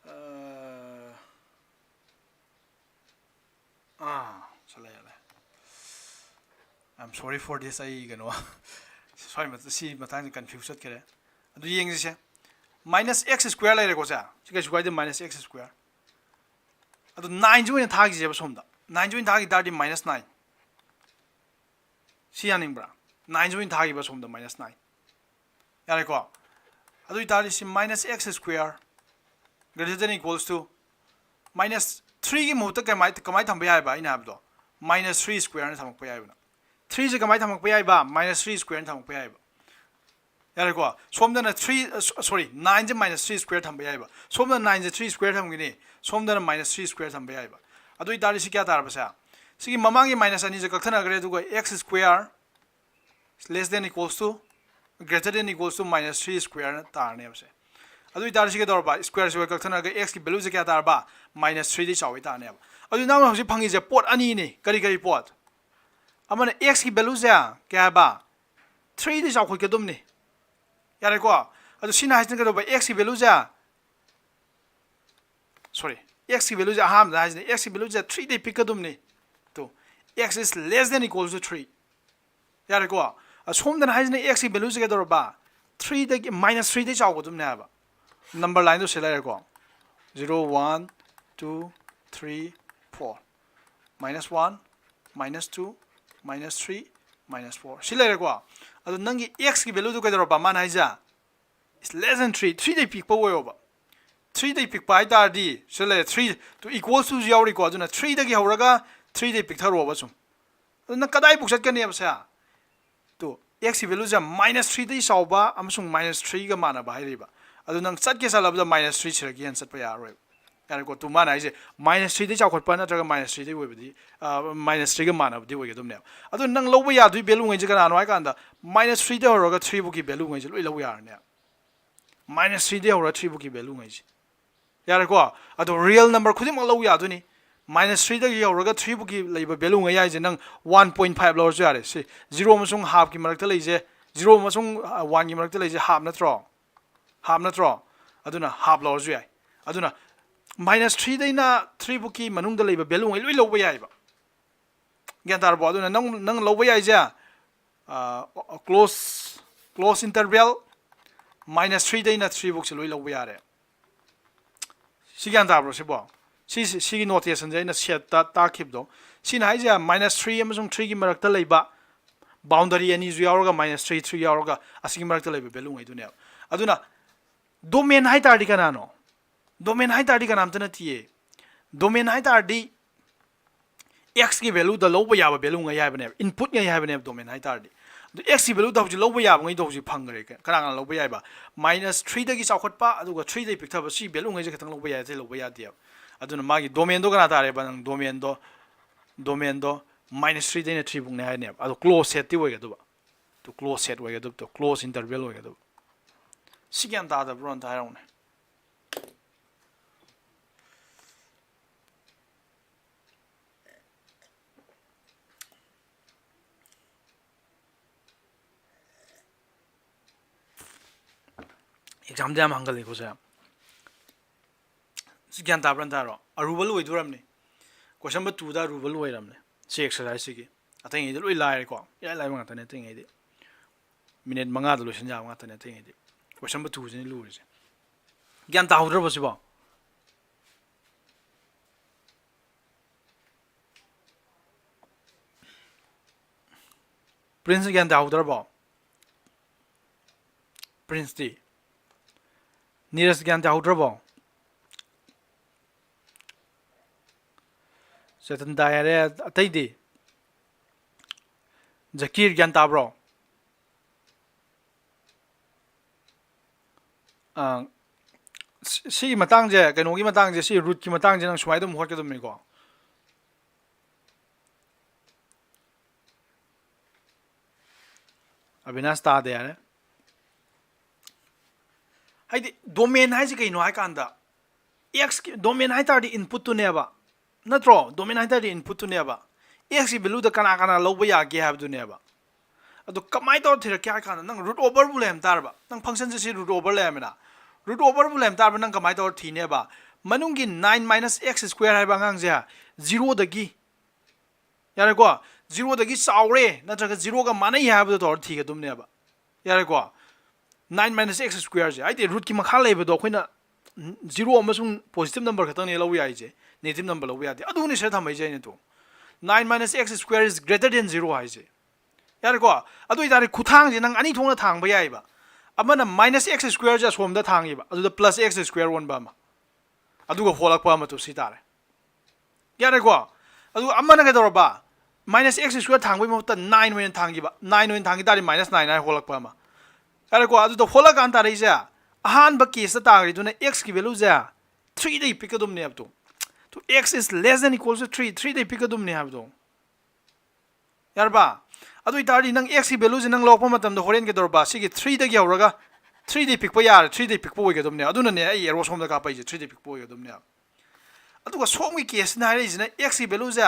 ꯑꯥ, ꯑꯥ, ꯆꯠꯂꯦ, ꯆꯠꯂꯦ꯫ I'm sorry for this. ꯑꯩ ꯀꯩꯅꯣ, ꯁ꯭ꯋꯥꯏ ꯃꯇ-, ꯁꯤ ꯃꯇꯥꯡꯁꯦ confuse ꯆꯠꯈ꯭ꯔꯦ꯫ ꯑꯗꯨ ꯌꯦꯡꯁꯤꯁꯦ, minus x square ꯂꯩꯔꯦꯀꯣ ꯁꯦ, ꯁꯤ ꯀꯩꯁꯨ ꯀꯥꯏꯗꯦ, minus x square꯫ ꯑꯗꯨ nineꯁꯤ ꯑꯣꯏꯅ ꯊꯥꯈꯤꯁꯦꯕ ꯁꯣꯝꯗ, nineꯁꯤ ꯑꯣꯏꯅ ꯊꯥꯈꯤ ꯇꯥꯔꯗꯤ minus nine꯫ ꯁꯤ ꯌꯥꯅꯤꯡꯕ꯭ꯔꯥ? Nineꯁꯤ ꯑꯣꯏꯅ ꯊꯥꯈꯤꯕ ꯁꯣꯝꯗ minus nine꯫ ꯌꯥꯔꯦꯀꯣ? ꯑꯗꯨ ꯑꯣꯏꯇꯥꯔꯗꯤ ꯁꯤ minus x square greater than equals to minus threeꯒꯤ ꯃꯍꯨꯠꯇ ꯀꯃꯥꯏ, ꯀꯃꯥꯏ ꯊꯝꯕ ꯌꯥꯏꯕ? ꯑꯩꯅ ꯍꯥꯏꯕꯗꯣ minus three squareꯅ ꯊꯝꯃꯛꯄ ꯌꯥꯏꯕ꯫ Threeꯁꯦ ꯀꯃꯥꯏ ꯊꯝꯃꯛꯄ ꯌꯥꯏꯕ? Minus three squareꯅ ꯊꯝꯃꯛꯄ ꯌꯥꯏꯕ꯫ ꯌꯥꯔꯦꯀꯣ? ꯁꯣꯝꯗꯅ three, ꯑ, so-, sorry, nineꯁꯦ minus three square ꯊꯝꯕ ꯌꯥꯏꯕ꯫ ꯁꯣꯝꯗꯅ nineꯁꯦ three square ꯊꯝꯒꯅꯤ, ꯁꯣꯝꯗꯅ minus three square ꯊꯝꯕ ꯌꯥꯏꯕ꯫ ꯑꯗꯨ ꯑꯣꯏꯇꯥꯔꯗꯤ ꯁꯤ ꯀꯌꯥ ꯇꯥꯔꯕ ꯁꯦ? ꯁꯤꯒꯤ ꯃꯃꯥꯡꯒꯤ minus ꯑꯅꯤꯁꯦ ꯀꯛꯊꯅꯈ꯭ꯔꯦ, ꯑꯗꯨꯒ x square less than equals to, greater than equals to minus three squareꯅ ꯇꯥꯔꯅꯦꯕ ꯁꯦ꯫ ꯑꯗꯨ ꯑꯣꯏꯇꯥꯔꯗꯤ ꯁꯤ ꯀꯩꯗꯧꯔꯕ? Square square ꯀꯛꯊꯠꯅꯔꯒ xꯀꯤ valueꯁꯦ ꯀꯌꯥ ꯇꯥꯔꯕ? Minus threeꯗꯤ ꯆꯥꯎꯋꯤ ꯇꯥꯔꯅꯦꯕ꯫ ꯑꯗꯨ ꯅꯪꯅ ꯍꯧꯖꯤꯛ ꯐꯪꯉꯤꯁꯦ ꯄꯣꯠ ꯑꯅꯤꯅꯤ꯫ ꯀꯔꯤ ꯀꯔꯤ ꯄꯣꯠ? ꯑꯃꯅ xꯀꯤ valueꯁꯦ ꯀꯌꯥ ꯍꯥꯏꯕ? Threeꯗꯤ ꯆꯥꯎꯈꯠꯀꯗꯕꯅꯤ꯫ ꯌꯥꯔꯦꯀꯣ? ꯑꯗꯨ ꯁꯤꯅ ꯍꯥꯏꯁꯤꯅ ꯀꯩꯗꯧꯕ? Xꯀꯤ valueꯁꯦ, sorry, xꯀꯤ valueꯁꯦ ꯑꯍꯥꯟꯕꯗ ꯍꯥꯏꯁꯤꯅ xꯀꯤ valueꯁꯦ threeꯗꯩ ꯄꯤꯛꯀꯗꯕꯅꯤ꯫ ꯇꯨ, x is less than equals to three꯫ ꯌꯥꯔꯦꯀꯣ? ꯑꯁꯣꯝꯗꯅ ꯍꯥꯏꯁꯤꯅ xꯀꯤ valueꯁꯦ ꯀꯩꯗꯧꯔꯕ? Threeꯗꯒꯤ, minus threeꯗꯒꯤ ꯆꯥꯎꯒꯗꯕꯅꯦ ꯍꯥꯏꯕ꯫ Number lineꯗꯣ ꯁꯤ ꯂꯩꯔꯦꯀꯣ, zero, one, two, three, four, minus one, minus two, minus three, minus four, ꯁꯤ ꯂꯩꯔꯦꯀꯣ꯫ ꯑꯗꯣ ꯅꯪꯒꯤ xꯀꯤ valueꯗꯨ ꯀꯩꯗꯧꯔꯕ? ꯃꯥꯅ ꯍꯥꯏꯁꯦ is less than three, threeꯗꯩ ꯄꯤꯛꯄ ꯑꯣꯏꯌꯣꯕ꯫ Threeꯗꯩ ꯄꯤꯛꯄ ꯍꯥꯏ ꯇꯥꯔꯗꯤ ꯁꯤ ꯂꯩꯔꯦ, three to equals to ꯌꯥꯎꯔꯤꯀꯣ, ꯑꯗꯨꯅ threeꯗꯒꯤ ꯍꯧꯔꯒ threeꯗꯩ ꯄꯤꯛꯊꯔꯛꯑꯣꯕ ꯁꯨꯝ꯫ ꯑꯗꯨ ꯅꯪ ꯀꯗꯥꯏꯕꯨꯛ ꯆꯠꯀꯅꯦꯕ ꯁꯦ? ꯇꯨ, xꯀꯤ valueꯁꯦ minus threeꯗꯒꯤ ꯆꯥꯎꯕ ꯑꯃꯁꯨꯡ minus threeꯒ ꯃꯥꯟꯅꯕ ꯍꯥꯏꯔꯤꯕ꯫ ꯑꯗꯨ ꯅꯪ ꯆꯠꯀꯦ ꯆꯠꯂꯕꯗ minus three ꯁꯤꯗꯒꯤ ꯍꯦꯟꯅ ꯆꯠꯄ ꯌꯥꯔꯔꯣꯏꯕ꯫ ꯌꯥꯔꯦꯀꯣ? ꯇꯨ, ꯃꯥꯅ ꯍꯥꯏꯁꯦ minus threeꯗꯒꯤ ꯆꯥꯎꯈꯠꯄ ꯅꯠꯇ꯭ꯔꯒ minus threeꯗꯒꯤ ꯑꯣꯏꯕꯗꯤ, ꯑ, minus threeꯒ ꯃꯥꯟꯅꯕꯗꯤ ꯑꯣꯏꯒꯗꯕꯅꯦꯕ꯫ ꯑꯗꯨ ꯅꯪ ꯂꯧꯕ ꯌꯥꯗꯣꯏ valueꯉꯩꯁꯦ ꯀꯅꯥꯅꯣ ꯍꯥꯏ ꯀꯥꯟꯗ, minus threeꯗꯒꯤ ꯍꯧꯔꯒ threeꯐꯥꯎꯒꯤ valueꯉꯩꯁꯦ ꯂꯣꯏ ꯂꯧꯕ ꯌꯥꯔꯅꯦꯕ꯫ Minus threeꯗꯒꯤ ꯍꯧꯔꯒ threeꯐꯥꯎꯒꯤ valueꯉꯩꯁꯦ꯫ ꯌꯥꯔꯦꯀꯣ? ꯑꯗꯣ real number ꯈꯨꯗꯤꯡꯃꯛ ꯂꯧꯕ ꯌꯥꯗꯣꯏꯅꯤ꯫ ꯃꯥꯏꯅꯁ ꯊ꯭ꯔꯤꯗꯒꯤ ꯌꯧꯔꯒ ꯊ꯭ꯔꯤ ꯐꯥꯎꯒꯤ ꯂꯩꯕ ꯚꯦꯂꯨꯉꯩ ꯍꯥꯏꯁꯦ ꯅꯪ ꯋꯥꯟ ꯄꯣꯏꯟ ꯐꯥꯏꯚ ꯂꯧꯔꯁꯨ ꯌꯥꯔꯦ꯫ ꯁꯤ ꯖꯤꯔꯣ ꯑꯃꯁꯨꯡ ꯍꯥꯐꯀꯤ ꯃꯔꯛꯇ ꯂꯩꯁꯦ, ꯖꯤꯔꯣ ꯑꯃꯁꯨꯡ ꯋꯥꯟꯒꯤ ꯃꯔꯛꯇ ꯂꯩꯁꯦ ꯍꯥꯐ ꯅꯠꯇ꯭ꯔꯣ? ꯍꯥꯐ ꯅꯠꯇ꯭ꯔꯣ? ꯑꯗꯨꯅ ꯍꯥꯐ ꯂꯧꯔꯁꯨ ꯌꯥꯏ꯫ ꯑꯗꯨꯅ ꯃꯥꯏꯅꯁ ꯊ꯭ꯔꯤꯗꯩꯅ ꯊ꯭ꯔꯤ ꯐꯥꯎꯀꯤ ꯃꯅꯨꯡꯗ ꯂꯩꯕ ꯚꯦꯂꯨꯉꯩ ꯂꯣꯏ ꯂꯧꯕ ꯌꯥꯏꯕ꯫ ꯒ꯭ꯌꯥꯟ ꯇꯥꯔꯕꯣ? ꯑꯗꯨꯅ ꯅꯪ ꯅꯪ ꯂꯧꯕ ꯌꯥꯏꯁꯦ ꯀ꯭ꯂꯣꯁ ꯀ꯭ꯂꯣꯁ ꯏꯟꯇꯔꯚꯦꯜ ꯃꯥꯏꯅꯁ ꯊ꯭ꯔꯤꯗꯩꯅ ꯊ꯭ꯔꯤ ꯐꯥꯎꯁꯦ ꯂꯣꯏ ꯂꯧꯕ ꯌꯥꯔꯦ꯫ ꯁꯤ ꯒ꯭ꯌꯥꯟ ꯇꯥꯕ꯭ꯔꯣ ꯁꯤꯕꯣ? ꯁꯤ ꯁꯤꯒꯤ ꯅꯣꯇꯦꯁꯟꯁꯦ ꯑꯩꯅ ꯁꯦꯠꯇ ꯇꯥꯛꯈꯤꯕꯗꯣ, ꯁꯤꯅ ꯍꯥꯏꯁꯦ ꯃꯥꯏꯅꯁ ꯊ꯭ꯔꯤ ꯑꯃꯁꯨꯡ ꯊ꯭ꯔꯤꯒꯤ ꯃꯔꯛꯇ ꯂꯩꯕ ꯕꯥꯎꯟꯗꯔꯤ ꯑꯅꯤꯁꯨ ꯌꯥꯎꯔꯒ, ꯃꯥꯏꯅꯁ ꯊ꯭ꯔꯤ ꯊ꯭ꯔꯤ ꯌꯥꯎꯔꯒ, ꯑꯁꯤꯒꯤ ꯃꯔꯛꯇ ꯂꯩꯕ ꯚꯦꯂꯨꯉꯩꯗꯨꯅꯦꯕ꯫ ꯑꯗꯨꯅ ꯗꯣꯃꯦꯟ ꯍꯥꯏ ꯇꯥꯔꯗꯤ ꯀꯅꯥꯅꯣ? ꯗꯣꯃꯦꯟ ꯍꯥꯏ ꯇꯥꯔꯗꯤ ꯀꯅꯥꯝꯇ ꯅꯠꯇꯤꯌꯦ꯫ ꯗꯣꯃꯦꯟ ꯍꯥꯏ ꯇꯥꯔꯗꯤ ꯑꯦꯛꯁꯀꯤ ꯚꯦꯂꯨꯗ ꯂꯧꯕ ꯌꯥꯕ ꯚꯦꯂꯨꯉꯩ ꯍꯥꯏꯕꯅꯦꯕ, ꯏꯟꯄꯨꯠꯉꯩ ꯍꯥꯏꯕꯅꯦꯕ ꯗꯣꯃꯦꯟ ꯍꯥꯏ ꯇꯥꯔꯗꯤ꯫ ꯑꯗꯨ ꯑꯦꯛꯁꯀꯤ ꯚꯦꯂꯨꯗ ꯍꯧꯖꯤꯛ ꯂꯧꯕ ꯌꯥꯕꯉꯩꯗꯣ ꯍꯧꯖꯤꯛ ꯐꯪꯈ꯭ꯔꯦ꯫ ꯀꯅꯥ ꯀꯅꯥ ꯂꯧꯕ ꯌꯥꯏꯕ? ꯃꯥꯏꯅꯁ ꯊ꯭ꯔꯤꯗꯒꯤ ꯆꯥꯎꯈꯠꯄ ꯑꯗꯨꯒ ꯊ꯭ꯔꯤꯗꯒꯤ ꯄꯤꯛꯊꯕ, ꯁꯤ ꯚꯦꯂꯨꯉꯩꯁꯦ ꯈꯛꯇꯪ ꯂꯧꯕ ꯌꯥꯏ, ꯑꯇꯩ ꯂꯧꯕ ꯌꯥꯗꯦꯕ꯫ ꯑꯗꯨꯅ ꯃꯥꯒꯤ ꯗꯣꯃꯦꯟꯗꯣ ꯀꯅꯥ ꯇꯥꯔꯦꯕ? ꯅꯪ ꯗꯣꯃꯦꯟꯗꯣ ꯗꯣꯃꯦꯟꯗꯣ ꯃꯥꯏꯅꯁ ꯊ꯭ꯔꯤꯗꯩꯅ ꯊ꯭ꯔꯤ ꯐꯥꯎꯅꯦ ꯍꯥꯏꯅꯦꯕ꯫ ꯑꯗꯣ ꯀ꯭ꯂꯣꯁ ꯁꯦꯠꯇꯤ ꯑꯣꯏꯒꯗꯕ꯫ ꯇꯨ ꯀ꯭ꯂꯣꯁ ꯁꯦꯠ ꯑꯣꯏꯒꯗꯕꯗꯣ, ꯀ꯭ꯂꯣꯁ ꯏꯟꯇꯔꯚꯦꯜ ꯑꯣꯏꯒꯗꯕ꯫ ꯁꯤ ꯒ꯭ꯌꯥꯟ ꯇꯥꯗꯕ꯭ꯔꯣ? ꯑꯝꯇ ꯍꯥꯏꯔꯛꯎꯅꯦ꯫ ꯑꯦꯛꯖꯥꯝꯗ ꯌꯥꯝ ꯍꯪꯒꯜꯂꯤꯀꯣ ꯁꯦ꯫ ꯁꯤ ꯒ꯭ꯌꯥꯟ ꯇꯥꯕ꯭ꯔꯥ? ꯒ꯭ꯌꯥꯟ ꯇꯥꯔꯣ? ꯑꯔꯨꯕ ꯂꯣꯏꯗꯣꯔꯝꯅꯤ꯫ ꯀꯣꯏꯁꯟ ꯅꯝꯕꯔ ꯇꯨꯗ ꯑꯔꯨꯕ ꯂꯣꯏꯔꯝꯅꯤ ꯁꯤ ꯑꯦꯛꯁꯔꯁꯥꯏꯁꯁꯤꯒꯤ꯫ ꯑꯇꯩꯉꯩꯗꯤ ꯂꯣꯏ ꯂꯥꯏꯔꯦꯀꯣ, ꯏꯔꯥꯏ ꯂꯥꯏꯕ ꯉꯥꯛꯇꯅꯦ ꯑꯇꯩꯉꯩꯗꯤ꯫ ꯃꯤꯅꯤꯠ ꯃꯉꯥꯗ ꯂꯣꯏꯁꯤꯟ ꯌꯥꯕ ꯉꯥꯛꯇꯅꯦ ꯑꯇꯩꯉꯩꯗꯤ꯫ ꯀꯣꯏꯁꯟ ꯅꯝꯕꯔ ꯇꯨꯁꯤꯅ ꯂꯨꯔꯤꯁꯦ꯫ ꯒ꯭ꯌꯥꯟ ꯇꯥꯍꯧꯗ꯭ꯔꯕꯣ ꯁꯤꯕꯣ? ꯄ꯭ꯔꯤꯟꯁ ꯒ꯭ꯌꯥꯟ ꯇꯥꯍꯧꯗ꯭ꯔꯕꯣ? ꯄ꯭ꯔꯤꯟꯁꯇꯤ? ꯅꯤꯔꯖ ꯒ꯭ꯌꯥꯟ ꯇꯥꯍꯧꯗ꯭ꯔꯕꯣ? ꯆꯦꯇꯟ ꯇꯥꯏ ꯍꯥꯏꯔꯦ꯫ ꯑꯇꯩꯗꯤ? ꯖꯀꯤꯔ ꯒ꯭ꯌꯥꯟ ꯇꯥꯕ꯭ꯔꯣ? ꯑꯥ, ꯁꯤ-, ꯁꯤꯒꯤ ꯃꯇꯥꯡꯁꯦ, ꯀꯩꯅꯣꯒꯤ ꯃꯇꯥꯡꯁꯦ, ꯁꯤ ꯔꯨꯠꯀꯤ ꯃꯇꯥꯡꯁꯦ ꯅꯪ ꯁꯨꯃꯥꯏꯅ ꯑꯗꯨꯝ ꯍꯣꯠꯀꯗꯕꯅꯤꯀꯣ꯫ ꯑꯕꯤꯅꯥꯁ ꯇꯥꯗꯦ ꯍꯥꯏꯔꯦ꯫ ꯍꯥꯏꯗꯤ ꯗꯣꯃꯦꯟ ꯍꯥꯏꯁꯦ ꯀꯩꯅꯣ ꯍꯥꯏ ꯀꯥꯟꯗ, ꯑꯦꯛꯁꯀꯤ ꯗꯣꯃꯦꯟ ꯍꯥꯏ ꯇꯥꯔꯗꯤ ꯏꯟꯄꯨꯠꯇꯨꯅꯦꯕ꯫ ꯅꯠꯇ꯭ꯔꯣ? Domain ꯍꯥꯏ ꯇꯥꯔꯗꯤ input ꯇꯨꯅꯦꯕ꯫ X ꯀꯤ value ꯗ ꯀꯅꯥ ꯀꯅꯥ ꯂꯧꯕ ꯌꯥꯒꯦ ꯍꯥꯏꯕꯗꯨꯅꯦꯕ꯫ ꯑꯗꯣ ꯀꯃꯥꯏꯅ ꯇꯧꯔ ꯊꯤꯔꯛꯀꯦ ꯍꯥꯏ ꯀꯥꯟꯗ, ꯅꯪ root over ꯕꯨ ꯂꯩꯔꯝ ꯇꯥꯔꯕ, ꯅꯪ function ꯁꯦ ꯁꯤ root over ꯂꯩꯔꯝꯃꯤꯅ, root over ꯕꯨ ꯂꯩꯔꯝ ꯇꯥꯔꯕ, ꯅꯪ ꯀꯃꯥꯏꯅ ꯇꯧꯔ ꯊꯤꯅꯦꯕ? ꯃꯅꯨꯡꯒꯤ nine minus x square ꯍꯥꯏꯕ ꯑꯉꯥꯡꯁꯦ zero ꯗꯒꯤ, ꯌꯥꯔꯦꯀꯣ, zero ꯗꯒꯤ ꯆꯥꯎꯔꯦ ꯅꯠꯇ꯭ꯔꯒ zero ꯒ ꯃꯥꯟꯅꯩ ꯍꯥꯏꯕꯗꯣ ꯇꯧꯔ ꯊꯤꯒꯗꯕꯅꯦꯕ꯫ ꯌꯥꯔꯦꯀꯣ? Nine minus x square ꯁꯦ, ꯍꯥꯏꯗꯤ root ꯀꯤ ꯃꯈꯥ ꯂꯩꯕꯗꯣ ꯑꯩꯈꯣꯏꯅ zero ꯑꯃꯁꯨꯡ positive number ꯈꯛꯇꯪꯅꯦ ꯂꯧꯕ ꯌꯥꯏꯁꯦ, negative number ꯂꯧꯕ ꯌꯥꯗꯦ꯫ ꯑꯗꯨꯅꯤ ꯁꯤꯗ ꯊꯝꯃꯛꯏꯁꯦ ꯑꯩꯅ꯫ Two, nine minus x square is greater than zero ꯍꯥꯏꯁꯦ꯫ ꯌꯥꯔꯦꯀꯣ? ꯑꯗꯨ ꯑꯣꯏꯇꯥꯔꯗꯤ ꯈꯨꯊꯥꯡꯁꯦ ꯅꯪ ꯑꯅꯤ ꯊꯣꯛꯅ ꯊꯥꯡꯕ ꯌꯥꯏꯕ꯫ ꯑꯃꯅ minus x square ꯁꯦ ꯑꯁꯣꯝꯗ ꯊꯥꯡꯉꯤꯕ, ꯑꯗꯨꯗ plus x square ꯑꯣꯟꯕ ꯑꯃ, ꯑꯗꯨꯒ ꯍꯣꯜꯂꯛꯄ ꯑꯃ꯫ ꯇꯨ, ꯁꯤ ꯇꯥꯔꯦ꯫ ꯌꯥꯔꯦꯀꯣ? ꯑꯗꯨꯒ ꯑꯃꯅ ꯀꯩꯗꯧꯔꯕ? Minus x square ꯊꯥꯡꯕꯒꯤ ꯃꯍꯨꯠꯇ nine ꯑꯣꯏꯅ ꯊꯥꯡꯈꯤꯕ, nine ꯑꯣꯏꯅ ꯊꯥꯡꯈꯤ ꯇꯥꯔꯗꯤ minus nine ꯍꯥꯏꯅ ꯍꯣꯜꯂꯛꯄ ꯑꯃ꯫ ꯌꯥꯔꯦꯀꯣ? ꯑꯗꯨꯗ ꯍꯣꯜꯂꯛꯀꯥꯟ ꯇꯥꯔꯛꯏꯁꯦ, ꯑꯍꯥꯟꯕ case ꯇ ꯇꯥꯈ꯭ꯔꯤꯗꯨꯅ x ꯀꯤ value ꯁꯦ three ꯗꯒꯤ ꯄꯤꯛꯀꯗꯕꯅꯦꯕ꯫ ꯇꯨ, ꯇꯨ, x is less than equals to three, three ꯗꯒꯤ ꯄꯤꯛꯀꯗꯕꯅꯦ ꯍꯥꯏꯕꯗꯣ꯫ ꯌꯥꯔꯕ? ꯑꯗꯨ ꯑꯣꯏꯇꯥꯔꯗꯤ ꯅꯪ x ꯀꯤ value ꯁꯦ ꯅꯪ ꯂꯧꯔꯛꯄ ꯃꯇꯝꯗ ꯍꯣꯔꯦꯟ ꯀꯩꯗꯧꯔꯕ? ꯁꯤꯒꯤ three ꯗꯒꯤ ꯍꯧꯔꯒ three ꯗꯒꯤ ꯄꯤꯛꯄ ꯌꯥꯔꯦ, three ꯗꯒꯤ ꯄꯤꯛꯄ ꯑꯣꯏꯒꯗꯕꯅꯦ꯫ ꯑꯗꯨꯅꯅꯦ ꯑꯩ arrow ꯁꯣꯝꯗ ꯀꯥꯞꯄꯛꯏꯁꯦ, three ꯗꯒꯤ ꯄꯤꯛꯄ ꯑꯣꯏꯒꯗꯕꯅꯦꯕ꯫ ꯑꯗꯨꯒ ꯁꯣꯝꯒꯤ case ꯁꯤꯅ ꯍꯥꯏꯔꯛꯏꯁꯤꯅ x ꯀꯤ value ꯁꯦ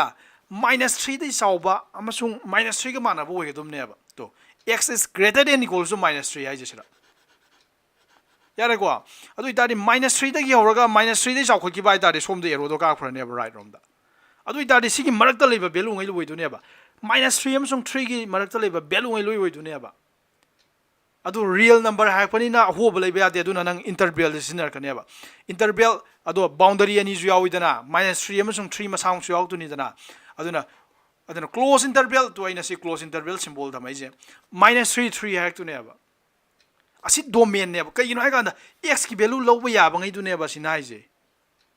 minus three ꯗꯒꯤ ꯆꯥꯎꯕ ꯑꯃꯁꯨꯡ minus three ꯒ ꯃꯥꯟꯅꯕ ꯑꯣꯏꯒꯗꯕꯅꯦꯕ꯫ ꯇꯣ, x is greater than equals to minus three ꯍꯥꯏꯁꯦ ꯁꯤꯗ꯫ ꯌꯥꯔꯦꯀꯣ? ꯑꯗꯨ ꯑꯣꯏꯇꯥꯔꯗꯤ minus three ꯗꯒꯤ ꯍꯧꯔꯒ minus three ꯗꯒꯤ ꯆꯥꯎꯈꯠꯈꯤꯕ ꯍꯥꯏꯇꯥꯔꯗꯤ ꯁꯣꯝꯗ arrow ꯗꯣ ꯀꯥꯞꯈ꯭ꯔꯅꯦꯕ right ꯔꯣꯝꯗ꯫ ꯑꯗꯨ ꯑꯣꯏꯇꯥꯔꯗꯤ ꯁꯤꯒꯤ ꯃꯔꯛꯇ ꯂꯩꯕ value ꯉꯩ ꯂꯣꯏ ꯑꯣꯏꯗꯣꯏꯅꯦꯕ꯫ Minus three ꯑꯃꯁꯨꯡ three ꯒꯤ ꯃꯔꯛꯇ ꯂꯩꯕ value ꯉꯩ ꯂꯣꯏ ꯑꯣꯏꯗꯣꯏꯅꯦꯕ꯫ ꯑꯗꯨ real number ꯍꯥꯏꯔꯛꯄꯅꯤꯅ ꯑꯍꯣꯕ ꯂꯩꯕ ꯌꯥꯗꯦ, ꯑꯗꯨꯅ ꯅꯪ interval ꯁꯦ ꯁꯤꯖꯤꯟꯅꯔꯛꯀꯅꯦꯕ꯫ Interval, ꯑꯗꯣ boundary ꯑꯅꯤꯁꯨ ꯌꯥꯎꯏꯗꯅ, minus three ꯑꯃꯁꯨꯡ three ꯃꯁꯥꯃꯛꯁꯨ ꯌꯥꯎꯔꯛꯇꯣꯏꯅꯤꯗꯅ꯫ ꯑꯗꯨꯅ, ꯑꯗꯨꯅ close interval, ꯇꯨ ꯑꯩꯅ ꯁꯤ close interval symbol ꯊꯝꯃꯛꯏꯁꯦ꯫ Minus three, three ꯍꯥꯏꯔꯛꯇꯣꯏꯅꯦꯕ꯫ ꯑꯁꯤ domain ꯅꯦꯕ꯫ ꯀꯩꯒꯤꯅꯣ ꯍꯥꯏ ꯀꯥꯟꯗ x ꯀꯤ value ꯂꯧꯕ ꯌꯥꯕ ꯉꯩꯗꯨꯅꯦꯕ ꯁꯤꯅ ꯍꯥꯏꯁꯦ꯫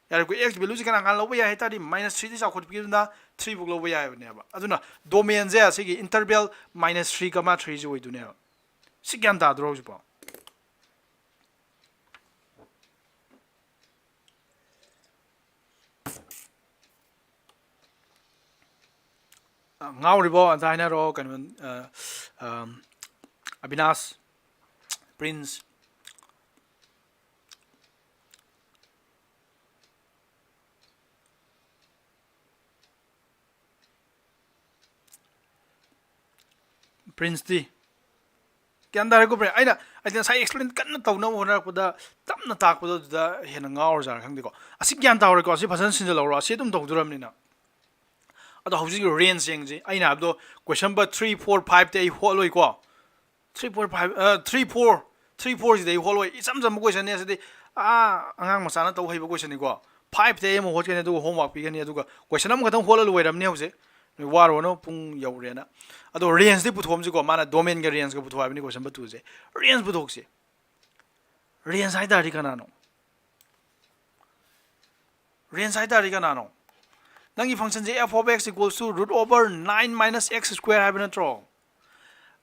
ꯌꯥꯔꯦꯀꯣ? X ꯀꯤ value ꯁꯦ ꯀꯅꯥ ꯀꯅꯥ ꯂꯧꯕ ꯌꯥꯏ ꯍꯥꯏ ꯇꯥꯔꯗꯤ, minus three ꯗꯒꯤ ꯆꯥꯎꯈꯠꯄꯤꯗꯨꯅ three ꯐꯥꯎ ꯂꯧꯕ ꯌꯥꯏꯕꯅꯦꯕ꯫ ꯑꯗꯨꯅ domain ꯁꯦ ꯑꯁꯤꯒꯤ interval minus three comma three ꯁꯦ ꯑꯣꯏꯗꯣꯏꯅꯦꯕ꯫ ꯁꯤ ꯒ꯭ꯌꯥꯟ ꯇꯥꯗ꯭ꯔꯣ ꯍꯧꯖꯤꯛꯐꯥꯎ? ꯑ, ꯉꯥꯎꯔꯤꯕꯣ? ꯑꯝꯇ ꯍꯥꯏꯅꯔꯣ, ꯀꯩꯅꯣ, ꯑ, ꯑꯝ, ꯑꯕꯤꯅꯥꯁ, ꯄ꯭ꯔꯤꯟꯁ꯫ ꯄ꯭ꯔꯤꯟꯁꯇꯤ꯫ ꯒ꯭ꯌꯥꯟ ꯇꯥꯔꯦꯀꯣ ꯄ꯭ꯔꯤꯟꯁ? ꯑꯩꯅ ꯑꯩꯅ ꯉꯁꯥꯏ ꯑꯦꯛꯁꯄ꯭ꯂꯦꯟ ꯀꯟꯅ ꯇꯧꯅꯕ ꯍꯣꯠꯅꯔꯛꯄꯗ ꯇꯞꯅ ꯇꯥꯛꯄꯗꯣ ꯑꯗꯨꯗ ꯍꯦꯟꯅ ꯉꯥꯎꯔꯖꯥꯔ ꯈꯪꯗꯦꯀꯣ꯫ ꯑꯁꯤ ꯒ꯭ꯌꯥꯟ ꯇꯥꯍꯧꯔꯦꯀꯣ? ꯑꯁꯤ ꯐꯖꯅ ꯁꯤꯟꯖꯜꯍꯧꯔꯣ꯫ ꯑꯁꯤ ꯑꯗꯨꯝ ꯇꯧꯗꯣꯔꯕꯅꯤꯅ꯫ ꯑꯗꯣ ꯍꯧꯖꯤꯛꯀꯤ ꯔꯦꯟꯖ ꯌꯦꯡꯁꯤ꯫ ꯑꯩꯅ ꯍꯥꯏꯕꯗꯣ question number three four fifty ꯑꯩ ꯍꯣꯠꯂꯣꯏꯀꯣ꯫ Three four five three four three ꯐꯣꯔꯁꯤꯗꯤ ꯑꯩ ꯍꯣꯠꯂꯣꯏ꯫ ꯏꯆꯝ ꯆꯝꯕ ꯀꯣꯏꯁꯟꯅꯤ ꯑꯁꯤꯗꯤ꯫ ꯑꯥ, ꯑꯉꯥꯡ ꯃꯆꯥꯅ ꯇꯧ ꯍꯩꯕ ꯀꯣꯏꯁꯟꯅꯤꯀꯣ꯫ ꯐꯥꯏꯚꯇꯤ ꯑꯩ ꯑꯃꯨꯛ ꯍꯣꯠꯀꯅꯤ, ꯑꯗꯨꯒ ꯍꯣꯝꯋꯥꯔꯛ ꯄꯤꯒꯅꯤ, ꯑꯗꯨꯒ ꯀꯣꯏꯁꯟ ꯑꯃꯈꯛꯇꯪ ꯍꯣꯠꯂ ꯂꯣꯏꯔꯝꯅꯤ ꯍꯧꯖꯤꯛ꯫ ꯅꯣꯏ ꯋꯥꯔꯨꯔꯅꯨ, ꯄꯨꯡ ꯌꯧꯔꯦꯅ꯫ ꯑꯗꯣ ꯔꯦꯟꯖꯇꯤ ꯄꯨꯊꯣꯛꯑꯝꯁꯤꯀꯣ꯫ ꯃꯥꯅ ꯗꯣꯃꯦꯟꯒ ꯔꯦꯟꯖꯀ ꯄꯨꯊꯣꯛꯑꯣ ꯍꯥꯏꯕꯅꯤ ꯀꯣꯏꯁꯟ ꯅꯝꯕꯔ ꯇꯨꯁꯦ꯫ ꯔꯦꯟꯖ ꯄꯨꯊꯣꯛꯁꯤ꯫ ꯔꯦꯟꯖ ꯍꯥꯏ ꯇꯥꯔꯗꯤ ꯀꯅꯥꯅꯣ? ꯔꯦꯟꯖ ꯍꯥꯏ ꯇꯥꯔꯗꯤ ꯀꯅꯥꯅꯣ? ꯅꯪꯒꯤ ꯐꯪꯁꯟꯁꯦ f of x equals to root over nine minus x square ꯍꯥꯏꯕ ꯅꯠꯇ꯭ꯔꯣ?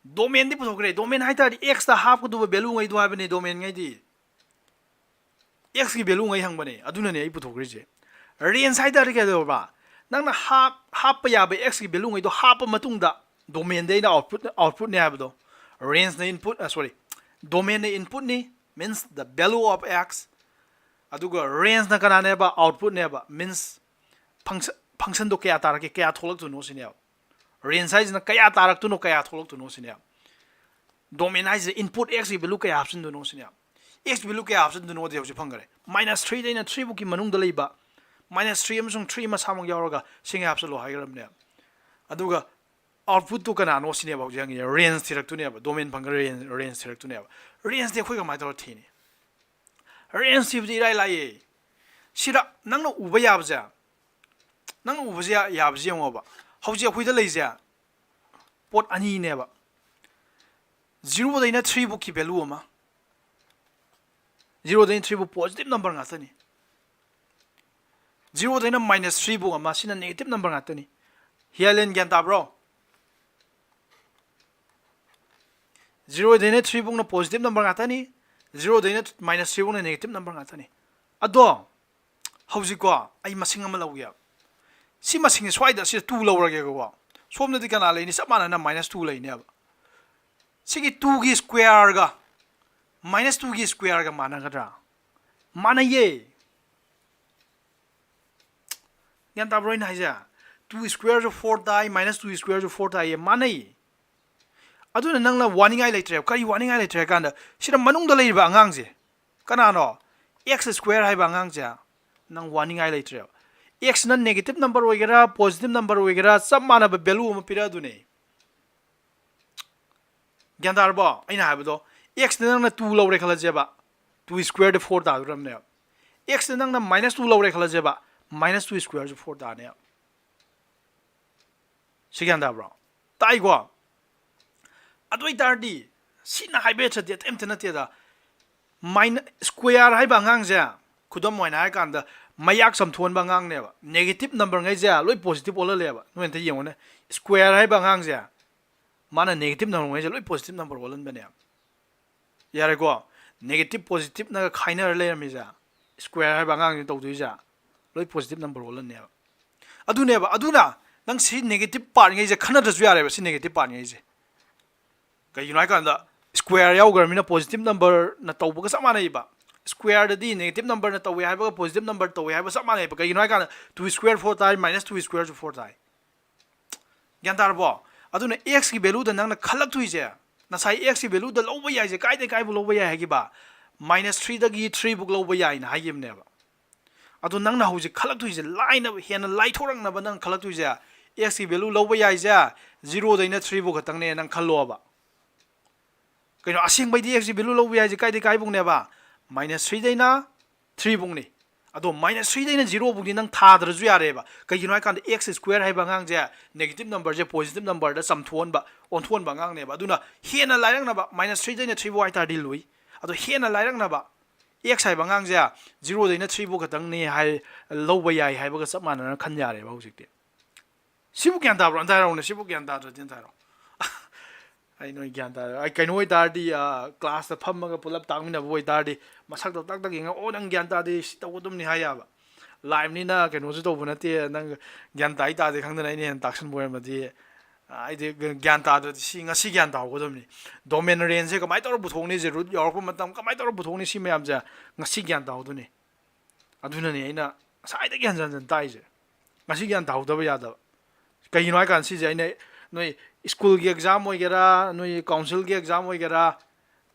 ꯗꯣꯃꯦꯟꯗꯤ ꯄꯨꯊꯣꯛꯈ꯭ꯔꯦ꯫ ꯗꯣꯃꯦꯟ ꯍꯥꯏ ꯇꯥꯔꯗꯤ ꯑꯦꯛꯁꯇ ꯍꯥꯞꯀꯗꯧꯕ ꯚꯦꯂꯨꯉꯩꯗꯣ ꯍꯥꯏꯕꯅꯦ, ꯗꯣꯃꯦꯟꯉꯩꯗꯤ꯫ ꯑꯦꯛꯁꯀꯤ ꯚꯦꯂꯨꯉꯩ ꯍꯪꯕꯅꯦ, ꯑꯗꯨꯅꯅꯦ ꯑꯩ ꯄꯨꯊꯣꯛꯈ꯭ꯔꯤꯁꯦ꯫ ꯔꯦꯟꯖ ꯍꯥꯏ ꯇꯥꯔꯗꯤ ꯀꯩꯗꯧꯔꯕ? ꯅꯪꯅ ꯍꯥꯞ-, ꯍꯥꯞꯄ ꯌꯥꯕ ꯑꯦꯛꯁꯀꯤ ꯚꯦꯂꯨꯉꯩꯗꯣ ꯍꯥꯞꯄ ꯃꯇꯨꯡꯗ ꯗꯣꯃꯦꯟꯗ ꯑꯩꯅ ꯑꯥꯎꯠꯄꯨꯠ, ꯑꯥꯎꯠꯄꯨꯠꯅꯦ ꯍꯥꯏꯕꯗꯣ꯫ ꯔꯦꯟꯖꯅ ꯏꯟꯄꯨꯠ, ꯁꯣꯔꯤ, ꯗꯣꯃꯦꯟꯅ ꯏꯟꯄꯨꯠꯅꯤ, means the value of x꯫ ꯑꯗꯨꯒ ꯔꯦꯟꯖꯅ ꯀꯅꯥꯅꯦꯕ? ꯑꯥꯎꯠꯄꯨꯠꯅꯦꯕ, means ꯐꯪꯁꯟ, ꯐꯪꯁꯟꯗꯣ ꯀꯌꯥ ꯇꯥꯔꯛꯀꯦ, ꯀꯌꯥ ꯊꯣꯛꯂꯛꯇꯣꯏꯅꯣ ꯁꯤꯅꯦꯕ꯫ ꯔꯦꯟꯖ ꯍꯥꯏꯁꯤꯅ ꯀꯌꯥ ꯇꯥꯔꯛꯇꯣꯏꯅꯣ, ꯀꯌꯥ ꯊꯣꯛꯂꯛꯇꯣꯏꯅꯣ ꯁꯤꯅꯦꯕ꯫ ꯗꯣꯃꯦꯟ ꯍꯥꯏꯁꯤꯗ ꯏꯟꯄꯨꯠ ꯑꯦꯛꯁꯀꯤ ꯚꯦꯂꯨ ꯀꯌꯥ ꯍꯥꯞꯆꯤꯟꯗꯣꯏꯅꯣ ꯁꯤꯅꯦꯕ꯫ ꯑꯦꯛꯁ ꯚꯦꯂꯨ ꯀꯌꯥ ꯍꯥꯞꯆꯤꯟꯗꯣꯏꯅꯣꯗꯤ ꯍꯧꯖꯤꯛ ꯐꯪꯈꯔꯦ꯫ ꯃꯥꯏꯅꯁ ꯊ꯭ꯔꯤꯗꯩꯅ ꯊ꯭ꯔꯤ ꯐꯥꯎꯀꯤ ꯃꯅꯨꯡꯗ ꯂꯩꯕ, ꯃꯥꯏꯅꯁ ꯊ꯭ꯔꯤ ꯑꯃꯁꯨꯡ ꯊ꯭ꯔꯤ ꯃꯁꯥꯃꯛ ꯌꯥꯎꯔꯒ ꯁꯤꯡꯉꯩ ꯍꯥꯞꯆꯤꯜꯂꯣ ꯍꯥꯏꯈ꯭ꯔꯕꯅꯦꯕ꯫ ꯑꯗꯨꯒ ꯑꯥꯎꯠꯄꯨꯠꯇꯨ ꯀꯅꯥꯅꯣ ꯁꯤꯅꯦꯕ ꯍꯧꯖꯤꯛ ꯍꯪꯉꯤꯁꯦ꯫ ꯔꯦꯟꯖ ꯊꯤꯔꯛꯇꯣꯏꯅꯦꯕ, ꯗꯣꯃꯦꯟ ꯐꯪꯈ꯭ꯔꯦ, ꯔꯦꯟꯖ, ꯔꯦꯟꯖ ꯊꯤꯔꯛꯇꯣꯏꯅꯦꯕ꯫ ꯔꯦꯟꯖꯇꯤ ꯑꯩꯈꯣꯏ ꯀꯃꯥꯏꯅ ꯇꯧꯔ ꯊꯤꯅꯤ? ꯔꯦꯟꯖ ꯊꯤꯕꯗꯤ ꯏꯔꯥꯏ ꯂꯥꯏꯌꯦ꯫ ꯁꯤꯗ ꯅꯪꯅ ꯎꯕ ꯌꯥꯕꯁꯦ, ꯅꯪꯅ ꯎꯕꯁꯦ ꯌꯥ-, ꯌꯥꯕꯁꯦ ꯌꯦꯡꯉꯣꯕ꯫ ꯍꯧꯖꯤꯛ ꯑꯩꯈꯣꯏꯗ ꯂꯩꯁꯦ ꯄꯣꯠ ꯑꯅꯤꯅꯦꯕ꯫ ꯖꯤꯔꯣꯗꯩꯅ ꯊ꯭ꯔꯤ ꯐꯥꯎꯀꯤ ꯚꯦꯂꯨ ꯑꯃ, ꯖꯤꯔꯣꯗꯩꯅ ꯊ꯭ꯔꯤ ꯐꯥꯎ ꯄꯣꯖꯤꯇꯤꯚ ꯅꯝꯕꯔ ꯉꯥꯛꯇꯅꯤ꯫ ꯖꯤꯔꯣꯗꯩꯅ ꯃꯥꯏꯅꯁ ꯊ꯭ꯔꯤ ꯐꯥꯎ ꯑꯃ, ꯁꯤꯅ ꯅꯦꯒꯦꯇꯤꯚ ꯅꯝꯕꯔ ꯉꯥꯛꯇꯅꯤ꯫ ꯍꯤꯌꯥꯂꯦꯟ ꯒ꯭ꯌꯥꯟ ꯇꯥꯕ꯭ꯔꯣ? ꯖꯤꯔꯣꯗꯩꯅ ꯊ꯭ꯔꯤ ꯐꯥꯎꯅ ꯄꯣꯖꯤꯇꯤꯚ ꯅꯝꯕꯔ ꯉꯥꯛꯇꯅꯤ, ꯖꯤꯔꯣꯗꯩꯅ ꯃꯥꯏꯅꯁ ꯊ꯭ꯔꯤ ꯐꯥꯎꯅ ꯅꯦꯒꯦꯇꯤꯚ ꯅꯝꯕꯔ ꯉꯥꯛꯇꯅꯤ꯫ ꯑꯗꯣ ꯍꯧꯖꯤꯛꯀꯣ ꯑꯩ ꯃꯁꯤꯡ ꯑꯃ ꯂꯧꯒꯦ꯫ ꯁꯤ ꯃꯁꯤꯡꯁꯦ ꯁ꯭ꯋꯥꯏꯗ ꯁꯤꯗ ꯇꯨ ꯂꯧꯔꯒꯦꯀꯣ꯫ ꯁꯣꯝꯗꯗꯤ ꯀꯅꯥ ꯂꯩꯅꯤ? ꯆꯞ ꯃꯥꯟꯅꯅ ꯃꯥꯏꯅꯁ ꯇꯨ ꯂꯩꯅꯦꯕ꯫ ꯁꯤꯒꯤ ꯇꯨꯒꯤ ꯁ꯭ꯀ꯭ꯋꯦꯔꯒ ꯃꯥꯏꯅꯁ ꯇꯨꯒꯤ ꯁ꯭ꯀ꯭ꯋꯦꯔꯒ ꯃꯥꯟꯅꯒꯗ꯭ꯔꯥ? ꯃꯥꯟꯅꯩꯌꯦ꯫ ꯒ꯭ꯌꯥꯟ ꯇꯥꯕ꯭ꯔꯣ ꯑꯩꯅ ꯍꯥꯏꯁꯦ? ꯇꯨ ꯁ꯭ꯀ꯭ꯋꯦꯔꯁꯨ ꯐꯣꯔ ꯇꯥꯏ, ꯃꯥꯏꯅꯁ ꯇꯨ ꯁ꯭ꯀ꯭ꯋꯦꯔꯁꯨ ꯐꯣꯔ ꯇꯥꯏꯌꯦ, ꯃꯥꯟꯅꯩ꯫ ꯑꯗꯨꯅ ꯅꯪꯅ ꯋꯥꯅꯤꯡꯉꯥꯏ ꯂꯩꯇ꯭ꯔꯦꯕ꯫ ꯀꯔꯤ ꯋꯥꯅꯤꯡꯉꯥꯏ ꯂꯩꯇ꯭ꯔꯦ ꯍꯥꯏ ꯀꯥꯟꯗ, ꯁꯤꯗ ꯃꯅꯨꯡꯗ ꯂꯩꯔꯤꯕ ꯑꯉꯥꯡꯁꯦ, ꯀꯅꯥꯅꯣ? X square ꯍꯥꯏꯕ ꯑꯉꯥꯡꯁꯦ ꯅꯪ ꯋꯥꯅꯤꯡꯉꯥꯏ ꯂꯩꯇ꯭ꯔꯦꯕ꯫ X ꯅ negative number ꯑꯣꯏꯒꯦꯔꯥ, positive number ꯑꯣꯏꯒꯦꯔꯥ, ꯆꯞ ꯃꯥꯟꯅꯕ value ꯑꯃ ꯄꯤꯔꯛꯑꯗꯨꯅꯦ꯫ ꯒ꯭ꯌꯥꯟ ꯇꯥꯔꯕꯣ ꯑꯩꯅ ꯍꯥꯏꯕꯗꯣ? X ꯅ ꯅꯪꯅ two ꯂꯧꯔꯦ ꯈꯜꯂꯁꯦꯕ, two square ꯗ four ꯇꯥꯗꯣꯔꯝꯅꯦꯕ꯫ X ꯅ ꯅꯪꯅ minus two ꯂꯧꯔꯦ ꯈꯜꯂꯁꯦꯕ, minus two square ꯁꯨ four ꯇꯥꯅꯦꯕ꯫ ꯁꯤ ꯒ꯭ꯌꯥꯟ ꯇꯥꯕ꯭ꯔꯣ? ꯇꯥꯏꯀꯣ? ꯑꯗꯨ ꯑꯣꯏꯇꯥꯔꯗꯤ ꯁꯤꯅ ꯍꯥꯏꯕ ꯍꯦꯟꯁꯗꯤ ꯑꯇꯩ ꯑꯝꯇ ꯅꯠꯇꯦꯗ꯫ Minus square ꯍꯥꯏꯕ ꯑꯉꯥꯡꯁꯦ, ꯈꯨꯗꯝ ꯑꯣꯏꯅ ꯍꯥꯏꯔꯀꯥꯟꯗ, ꯃꯌꯥꯛ ꯆꯝꯊꯣꯛꯍꯟꯕ ꯑꯉꯥꯡꯅꯦꯕ꯫ Negative number ꯉꯩꯁꯦ ꯂꯣꯏ positive ꯑꯣꯜꯍꯜꯂꯦꯕ꯫ ꯅꯣꯏ ꯑꯝꯇ ꯌꯦꯡꯉꯨꯅꯦ, square ꯍꯥꯏꯕ ꯑꯉꯥꯡꯁꯦ, ꯃꯥꯅ negative number ꯉꯩꯁꯦ ꯂꯣꯏ positive number ꯑꯣꯜꯍꯟꯕꯅꯦꯕ꯫ ꯌꯥꯔꯦꯀꯣ? Negative positive ꯅꯒ ꯈꯥꯏꯅꯔ ꯂꯩꯔꯝꯃꯤꯁꯦ, square ꯍꯥꯏꯕ ꯑꯉꯥꯡꯁꯤꯅ ꯇꯧꯗꯣꯏꯁꯦ, ꯂꯣꯏ positive number ꯑꯣꯜꯍꯟꯅꯦꯕ꯫ ꯑꯗꯨꯅꯦꯕ꯫ ꯑꯗꯨꯅ ꯅꯪ ꯁꯤ negative part ꯉꯩꯁꯦ ꯈꯟꯅꯗ꯭ꯔꯁꯨ ꯌꯥꯔꯦꯕ, ꯁꯤ negative part ꯉꯩꯁꯦ꯫ ꯀꯩꯒꯤꯅꯣ ꯍꯥꯏꯀꯥꯟꯗ, square ꯌꯥꯎꯈ꯭ꯔꯕꯅꯤꯅ positive number ꯅ ꯇꯧꯕꯒ ꯆꯞ ꯃꯥꯟꯅꯩꯕ꯫ Square ꯗꯗꯤ negative number ꯅ ꯇꯧꯋꯦ ꯍꯥꯏꯕꯒ positive number ꯇꯧꯋꯦ ꯍꯥꯏꯕ ꯆꯞ ꯃꯥꯟꯅꯩꯕ꯫ ꯀꯩꯒꯤꯅꯣ ꯍꯥꯏꯀꯥꯟꯗ, two square four ꯇꯥꯏ, minus two square ꯁꯨ four ꯇꯥꯏ꯫ ꯒ꯭ꯌꯥꯟ ꯇꯥꯔꯕꯣ? ꯑꯗꯨꯅ X ꯀꯤ value ꯗ ꯅꯪꯅ ꯈꯜꯂꯛꯇꯣꯏꯁꯦ, ꯉꯁꯥꯏ X ꯀꯤ value ꯗ ꯂꯧꯕ ꯌꯥꯏꯁꯦ ꯀꯥꯏꯗꯩ ꯀꯥꯏꯕꯨ ꯂꯧꯕ ꯌꯥꯏ ꯍꯥꯏꯈꯤꯕ? Minus three ꯗꯒꯤ three ꯕꯨꯛ ꯂꯧꯕ ꯌꯥꯏꯅ ꯍꯥꯏꯈꯤꯕꯅꯦꯕ꯫ ꯑꯗꯣ ꯅꯪꯅ ꯍꯧꯖꯤꯛ ꯈꯜꯂꯛꯇꯣꯏꯁꯦ, ꯂꯥꯏꯅ, ꯍꯦꯟꯅ ꯂꯥꯏꯊꯣꯔꯛꯅꯕ ꯅꯪ ꯈꯜꯂꯛꯇꯣꯏꯁꯦ, X ꯀꯤ value ꯂꯧꯕ ꯌꯥꯏꯁꯦ zero ꯗꯩꯅ three ꯕꯨꯛ ꯈꯛꯇꯪꯅꯦ ꯅꯪ ꯈꯜꯂꯣꯕ꯫ ꯀꯩꯅꯣ, ꯑꯁꯦꯡꯕꯩꯗꯤ X ꯀꯤ value ꯂꯧꯕ ꯌꯥꯏꯁꯦ ꯀꯥꯏꯗꯩ ꯀꯥꯏꯕꯨꯛꯅꯦꯕ? Minus three ꯗꯩꯅ three ꯕꯨꯛꯅꯤ꯫ ꯑꯗꯣ minus three ꯗꯩꯅ zero ꯕꯨꯛꯇꯤ ꯅꯪ ꯊꯥꯗ꯭ꯔꯁꯨ ꯌꯥꯔꯦꯕ꯫ ꯀꯩꯒꯤꯅꯣ ꯍꯥꯏꯀꯥꯟꯗ, X square ꯍꯥꯏꯕ ꯑꯉꯥꯡꯁꯦ negative number ꯁꯦ positive number ꯗ ꯆꯝꯊꯣꯛꯍꯟꯕ, ꯑꯣꯟꯊꯣꯛꯍꯟꯕ ꯑꯉꯥꯡꯅꯦꯕ꯫ ꯑꯗꯨꯅ ꯍꯦꯟꯅ ꯂꯥꯏꯔꯛꯅꯕ, minus three ꯗꯩꯅ three ꯕꯨꯛ ꯍꯥꯏꯇꯥꯔꯗꯤ ꯂꯨꯏ꯫ ꯑꯗꯣ ꯍꯦꯟꯅ ꯂꯥꯏꯔꯛꯅꯕ, X ꯍꯥꯏꯕ ꯑꯉꯥꯡꯁꯦ zero ꯗꯩꯅ three ꯕꯨꯛ ꯈꯛꯇꯪꯅꯤ ꯍꯥꯏ, ꯂꯧꯕ ꯌꯥꯏ ꯍꯥꯏꯕꯒ ꯆꯞ ꯃꯥꯟꯅꯅ ꯈꯟ ꯌꯥꯔꯦꯕ ꯍꯧꯖꯤꯛꯇꯤ꯫ ꯁꯤꯕꯨ ꯒ꯭ꯌꯥꯟ ꯇꯥꯕ꯭ꯔꯣ? ꯑꯝꯇ ꯍꯥꯏꯔꯛꯎꯅꯦ, ꯁꯤꯕꯨ ꯒ꯭ꯌꯥꯟ ꯇꯥꯗ꯭ꯔꯗꯤ ꯑꯝꯇ ꯍꯥꯏꯔꯛꯑꯣ꯫ ꯑꯩ ꯅꯣꯏ ꯒ꯭ꯌꯥꯟ ꯇꯥꯗ꯭ꯔꯦ꯫ ꯑꯩ ꯀꯩꯅꯣ ꯑꯣꯏꯇꯥꯔꯗꯤ, ꯑ, class ꯇ ꯐꯝꯃꯒ ꯄꯨꯂꯞ ꯇꯥꯛꯃꯤꯟꯅꯕ ꯑꯣꯏꯇꯥꯔꯗꯤ, ꯃꯁꯛꯇꯣ ꯇꯛ ꯇꯛ ꯌꯦꯡꯉ, "ꯑꯣ, ꯅꯪ ꯒ꯭ꯌꯥꯟ ꯇꯥꯗꯦ, ꯁꯤ ꯇꯧꯒꯗꯕꯅꯤ" ꯍꯥꯏ ꯌꯥꯕ꯫ Live ꯅꯤꯅ ꯀꯩꯅꯣꯁꯨ ꯇꯧꯕ ꯅꯠꯇꯦ, ꯅꯪ ꯒ꯭ꯌꯥꯟ ꯇꯥꯏ ꯇꯥꯗꯦ ꯈꯪꯗꯅ ꯑꯩꯅ ꯍꯦꯟꯅ ꯇꯥꯛꯁꯟꯕ ꯑꯣꯏꯔꯝꯃꯗꯤ, ꯑ, ꯑꯩꯗꯤ ꯒ꯭ꯌꯥꯟ ꯇꯥꯗ꯭ꯔꯗꯤ ꯁꯤ ꯉꯁꯤ ꯒ꯭ꯌꯥꯟ ꯇꯥꯍꯧꯒꯗꯕꯅꯤ꯫ Domain range ꯁꯦ ꯀꯃꯥꯏꯅ ꯇꯧꯔ ꯄꯨꯊꯣꯛꯅꯤ, ꯁꯦ root ꯌꯧꯔꯛꯄ ꯃꯇꯝ ꯀꯃꯥꯏꯅ ꯇꯧꯔ ꯄꯨꯊꯣꯛꯅꯤ, ꯁꯤ ꯃꯌꯥꯝꯁꯦ ꯉꯁꯤ ꯒ꯭ꯌꯥꯟ ꯇꯥꯍꯧꯗꯣꯏꯅꯤ꯫ ꯑꯗꯨꯅꯅꯦ ꯑꯩꯅ ꯉꯁꯥꯏꯗꯒꯤ ꯍꯟꯖꯟ ꯍꯟꯖꯟ ꯇꯥꯛꯏꯁꯦ꯫ ꯉꯁꯤ ꯒ꯭ꯌꯥꯟ ꯇꯥꯍꯧꯗꯕ ꯌꯥꯗꯕ꯫ ꯀꯩꯒꯤꯅꯣ ꯍꯥꯏꯀꯥꯟꯗ, ꯁꯤꯁꯦ ꯑꯩꯅ ꯅꯣꯏ ꯁ꯭ꯀꯨꯜꯒꯤ ꯑꯦꯛꯖꯥꯝ ꯑꯣꯏꯒꯦꯔꯥ, ꯅꯣꯏ ꯀꯥꯎꯟꯁꯤꯜꯒꯤ ꯑꯦꯛꯖꯥꯝ ꯑꯣꯏꯒꯦꯔꯥ,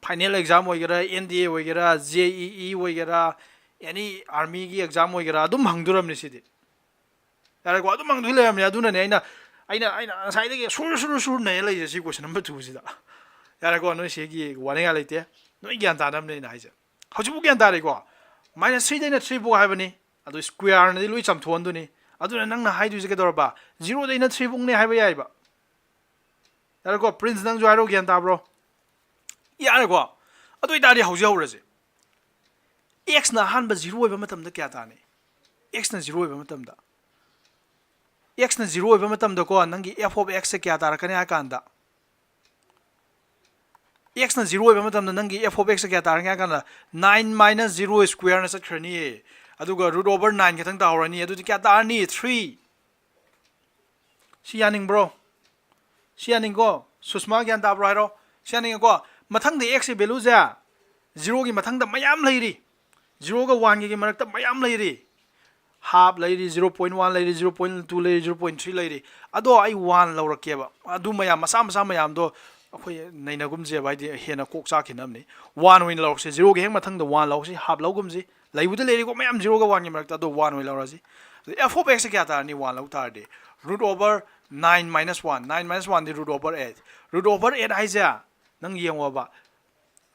ꯐꯥꯏꯅꯦꯜ ꯑꯦꯛꯖꯥꯝ ꯑꯣꯏꯒꯦꯔꯥ, ꯑꯦꯟ ꯗꯤ ꯑꯦ ꯑꯣꯏꯒꯦꯔꯥ, ꯖꯦ ꯏ ꯏ ꯑꯣꯏꯒꯦꯔꯥ, ꯑꯦꯅꯤ ꯑꯥꯔꯃꯤꯒꯤ ꯑꯦꯛꯖꯥꯝ ꯑꯣꯏꯒꯦꯔꯥ, ꯑꯗꯨꯝ ꯍꯪꯗꯣꯔꯝꯅꯤ ꯁꯤꯗꯤ꯫ ꯌꯥꯔꯦꯀꯣ? ꯑꯗꯨꯝ ꯍꯪꯗꯣꯏ ꯂꯩꯔꯝꯅꯦ꯫ ꯑꯗꯨꯅꯅꯦ ꯑꯩꯅ, ꯑꯩꯅ, ꯑꯩꯅ ꯉꯁꯥꯏꯗꯒꯤ ꯁꯨꯔ, ꯁꯨꯔ, ꯁꯨꯔ ꯅꯩꯔ ꯂꯩꯔꯤꯁꯦ ꯁꯤ question number two ꯁꯤꯗ꯫ ꯌꯥꯔꯦꯀꯣ? ꯅꯣꯏ ꯁꯤꯒꯤ ꯋꯥꯅꯤꯡꯉꯥꯏ ꯂꯩꯇꯦ꯫ ꯅꯣꯏ ꯒ꯭ꯌꯥꯟ ꯇꯥꯅꯕꯅꯦ ꯑꯩꯅ ꯍꯥꯏꯁꯦ꯫ ꯍꯧꯖꯤꯛꯄꯨ ꯒ꯭ꯌꯥꯟ ꯇꯥꯔꯦꯀꯣ? Minus three ꯗꯩꯅ three ꯐꯥꯎ ꯍꯥꯏꯕꯅꯤ꯫ ꯑꯗꯨ square ꯅꯗꯤ ꯂꯣꯏ ꯆꯥꯝꯊꯣꯛꯍꯟꯗꯣꯏꯅꯤ꯫ ꯑꯗꯨꯅ ꯅꯪꯅ ꯍꯥꯏꯗꯣꯏꯁꯦ ꯀꯩꯗꯧꯔꯕ? Zero ꯗꯩꯅ three ꯐꯥꯎꯅꯦ ꯍꯥꯏꯕ ꯌꯥꯏꯕ꯫ ꯌꯥꯔꯦꯀꯣ? Prince, ꯅꯪꯁꯨ ꯍꯥꯏꯔꯣ, ꯒ꯭ꯌꯥꯟ ꯇꯥꯕ꯭ꯔꯣ? ꯌꯥꯔꯦꯀꯣ? ꯑꯗꯨ ꯑꯣꯏꯇꯥꯔꯗꯤ ꯍꯧꯖꯤꯛ ꯍꯧꯔꯁꯦ꯫ X ꯅ ꯑꯍꯥꯟꯕ zero ꯑꯣꯏꯕ ꯃꯇꯝꯗ ꯀꯌꯥ ꯇꯥꯔꯅꯤ? X ꯅ zero ꯑꯣꯏꯕ ꯃꯇꯝꯗ, X ꯅ zero ꯑꯣꯏꯕ ꯃꯇꯝꯗꯀꯣ, ꯅꯪꯒꯤ f of x ꯁꯦ ꯀꯌꯥ ꯇꯥꯔꯛꯀꯅꯤ ꯍꯥꯏ ꯀꯥꯟꯗ, X ꯅ zero ꯑꯣꯏꯕ ꯃꯇꯝꯗ ꯅꯪꯒꯤ f of x ꯁꯦ ꯀꯌꯥ ꯇꯥꯔꯅꯤ ꯍꯥꯏ ꯀꯥꯟꯗ, nine minus zero square ꯅ ꯆꯠꯈ꯭ꯔꯅꯤꯌꯦ꯫ ꯑꯗꯨꯒ root over nine ꯈꯛꯇꯪ ꯇꯥꯍꯧꯔꯅꯤ꯫ ꯑꯗꯨꯗꯤ ꯀꯌꯥ ꯇꯥꯔꯅꯤ? Three꯫ ꯁꯤ ꯌꯥꯅꯤꯡꯕ꯭ꯔꯣ? ꯁꯤ ꯌꯥꯅꯤꯡꯀꯣ? ꯁꯨꯁꯃꯥ, ꯒ꯭ꯌꯥꯟ ꯇꯥꯕ꯭ꯔꯣ ꯍꯥꯏꯔꯣ? ꯁꯤ ꯌꯥꯅꯤꯡꯉꯦꯀꯣ? ꯃꯊꯪꯗ x ꯀꯤ value ꯁꯦ, zero ꯒꯤ ꯃꯊꯪꯗ ꯃꯌꯥꯝ ꯂꯩꯔꯤ, zero ꯒ one ꯒꯤ ꯃꯔꯛꯇ ꯃꯌꯥꯝ ꯂꯩꯔꯤ꯫ Half ꯂꯩꯔꯤ, zero point one ꯂꯩꯔꯤ, zero point two ꯂꯩꯔꯤ, zero point three ꯂꯩꯔꯤ꯫ ꯑꯗꯣ ꯑꯩ one ꯂꯧꯔꯛꯀꯦꯕ꯫ ꯑꯗꯨ ꯃꯌꯥꯝ ꯃꯆꯥ ꯃꯆꯥ ꯃꯌꯥꯝꯗꯣ ꯑꯩꯈꯣꯏ ꯅꯩꯅꯒꯨꯝꯁꯦꯕ, ꯍꯥꯏꯗꯤ ꯍꯦꯟꯅ ꯀꯣꯛ ꯆꯥꯛꯈꯤꯅꯕꯅꯤ꯫ One ꯑꯣꯏꯅ ꯂꯧꯔꯛꯁꯦ, zero ꯒꯤ ꯍꯦꯛ ꯃꯊꯪꯗ one ꯂꯧꯔꯁꯤ, half ꯂꯧꯒꯨꯝꯁꯤ꯫ ꯂꯩꯕꯨꯗꯤ ꯂꯩꯔꯤꯀꯣ ꯃꯌꯥꯝ zero ꯒ one ꯒꯤ ꯃꯔꯛꯇ, ꯑꯗꯣ one ꯑꯣꯏꯅ ꯂꯧꯔꯁꯤ꯫ ꯑꯗꯨ f of x ꯁꯦ ꯀꯌꯥ ꯇꯥꯔꯅꯤ one ꯂꯧ ꯇꯥꯔꯗꯤ? Root over nine minus one, nine minus one ꯗꯤ root over eight꯫ Root over eight ꯍꯥꯏꯁꯦ ꯅꯪ ꯌꯦꯡꯉꯣꯕ,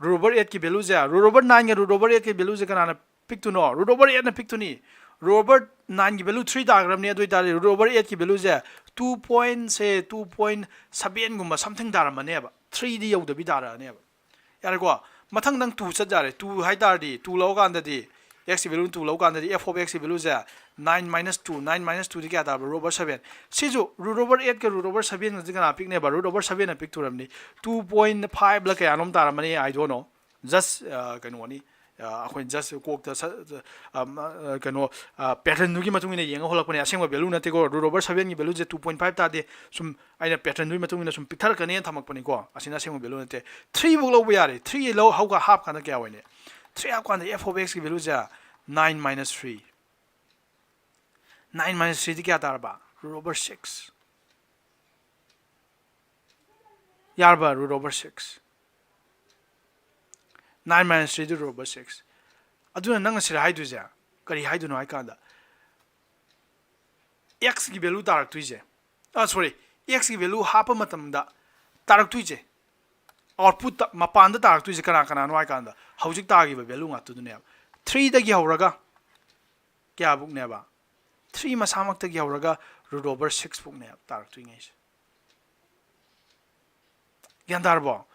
root over eight ꯀꯤ value ꯁꯦ, root over nine ꯒ root over eight ꯀꯤ value ꯁꯦ ꯀꯅꯥꯅ ꯄꯤꯛꯇꯣꯏꯅꯣ? Root over eight ꯅ ꯄꯤꯛꯇꯣꯏꯅꯤ꯫ Root over nine ꯒꯤ value three ꯇꯥꯈ꯭ꯔꯕꯅꯤ, ꯑꯗꯨ ꯑꯣꯏꯇꯥꯔꯗꯤ root over eight ꯀꯤ value ꯁꯦ two point, say, two point seven ꯒꯨꯝꯕ something ꯇꯥꯔꯝꯃꯅꯦꯕ, three ꯗꯤ ꯌꯧꯗꯕꯤ ꯇꯥꯔꯛꯑꯅꯦꯕ꯫ ꯌꯥꯔꯦꯀꯣ? ꯃꯊꯪ ꯅꯪ two ꯆꯠ ꯌꯥꯔꯦ꯫ Two ꯍꯥꯏ ꯇꯥꯔꯗꯤ, two ꯂꯧꯀꯥꯟꯗꯗꯤ, x ꯀꯤ value two ꯂꯧꯀꯥꯟꯗꯗꯤ f of x ꯀꯤ value ꯁꯦ nine minus two, nine minus two ꯗꯤ ꯀꯌꯥ ꯇꯥꯔꯕ? Root over seven꯫ ꯁꯤꯁꯨ root over eight ꯀ root over seven ꯒꯁꯤ ꯀꯅꯥ ꯄꯤꯛꯅꯦꯕ? Root over seven ꯅ ꯄꯤꯛꯇꯣꯔꯝꯅꯤ꯫ Two point five ꯂ ꯀꯌꯥꯅꯣꯝ ꯇꯥꯔꯝꯃꯅꯤ, I don't know꯫ Just, ꯑ, ꯀꯩꯅꯣꯅꯤ, ꯑ, ꯑꯩꯈꯣꯏ just ꯀꯣꯛꯇ ꯁ-, ꯑ, ꯃ-, ꯑ, ꯀꯩꯅꯣ, ꯑ, pattern ꯗꯨꯒꯤ ꯃꯇꯨꯡ ꯏꯟꯅ ꯌꯦꯡꯉ ꯍꯣꯜꯂꯛꯄꯅꯦ꯫ ꯑꯁꯦꯡꯕ value ꯅꯠꯇꯦꯀꯣ꯫ Root over seven ꯒꯤ value ꯁꯦ two point five ꯇꯥꯗꯦ꯫ ꯁꯨꯝ ꯑꯩꯅ pattern ꯗꯨꯒꯤ ꯃꯇꯨꯡ ꯏꯟꯅ ꯁꯨꯝ ꯄꯤꯛꯊꯔꯛꯀꯅꯦꯅ ꯊꯝꯃꯛꯄꯅꯤꯀꯣ꯫ ꯑꯁꯤꯅ ꯑꯁꯦꯡꯕ value ꯅꯠꯇꯦ꯫ Three ꯐꯧ ꯂꯧꯕ ꯌꯥꯔꯦ꯫ Three ꯂꯧ, ꯍꯧꯒ ꯍꯥꯞꯀꯥꯟꯗ ꯀꯌꯥ ꯑꯣꯏꯅꯤ? Three ꯍꯥꯞꯀꯥꯟꯗ f of x ꯀꯤ value ꯁꯦ nine minus three꯫ Nine minus three ꯗꯤ ꯀꯌꯥ ꯇꯥꯔꯕ? Root over six꯫ ꯌꯥꯔꯕ? Root over six. Nine minus three ꯗꯨ root over six. ꯑꯗꯨꯅ ꯅꯪꯅ ꯁꯤꯗ ꯍꯥꯏꯗꯣꯏꯁꯦ ꯀꯔꯤ ꯍꯥꯏꯗꯣꯏꯅꯣ ꯍꯥꯏ ꯀꯥꯟꯗ, x ꯀꯤ value ꯇꯥꯔꯛꯇꯣꯏꯁꯦ, ꯑ, sorry, x ꯀꯤ value ꯍꯥꯞꯄ ꯃꯇꯝꯗ ꯇꯥꯔꯛꯇꯣꯏꯁꯦ, output ꯇ, ꯃꯄꯥꯟꯗ ꯇꯥꯔꯛꯇꯣꯏꯁꯦ ꯀꯅꯥ ꯀꯅꯥꯅꯣ ꯍꯥꯏ ꯀꯥꯟꯗ, ꯍꯧꯖꯤꯛ ꯇꯥꯈꯤꯕ value ꯉꯥꯛꯇꯗꯨꯅꯦꯕ꯫ Three ꯗꯒꯤ ꯍꯧꯔꯒ ꯀꯌꯥꯕꯨꯛꯅꯦꯕ? Three ꯃꯁꯥꯃꯛꯇꯒꯤ ꯍꯧꯔꯒ root over six ꯐꯥꯎꯅꯦꯕ ꯇꯥꯔꯛꯇꯣꯏꯉꯩꯁꯦ꯫ ꯒ꯭ꯌꯥꯟ ꯇꯥꯔꯕꯣ?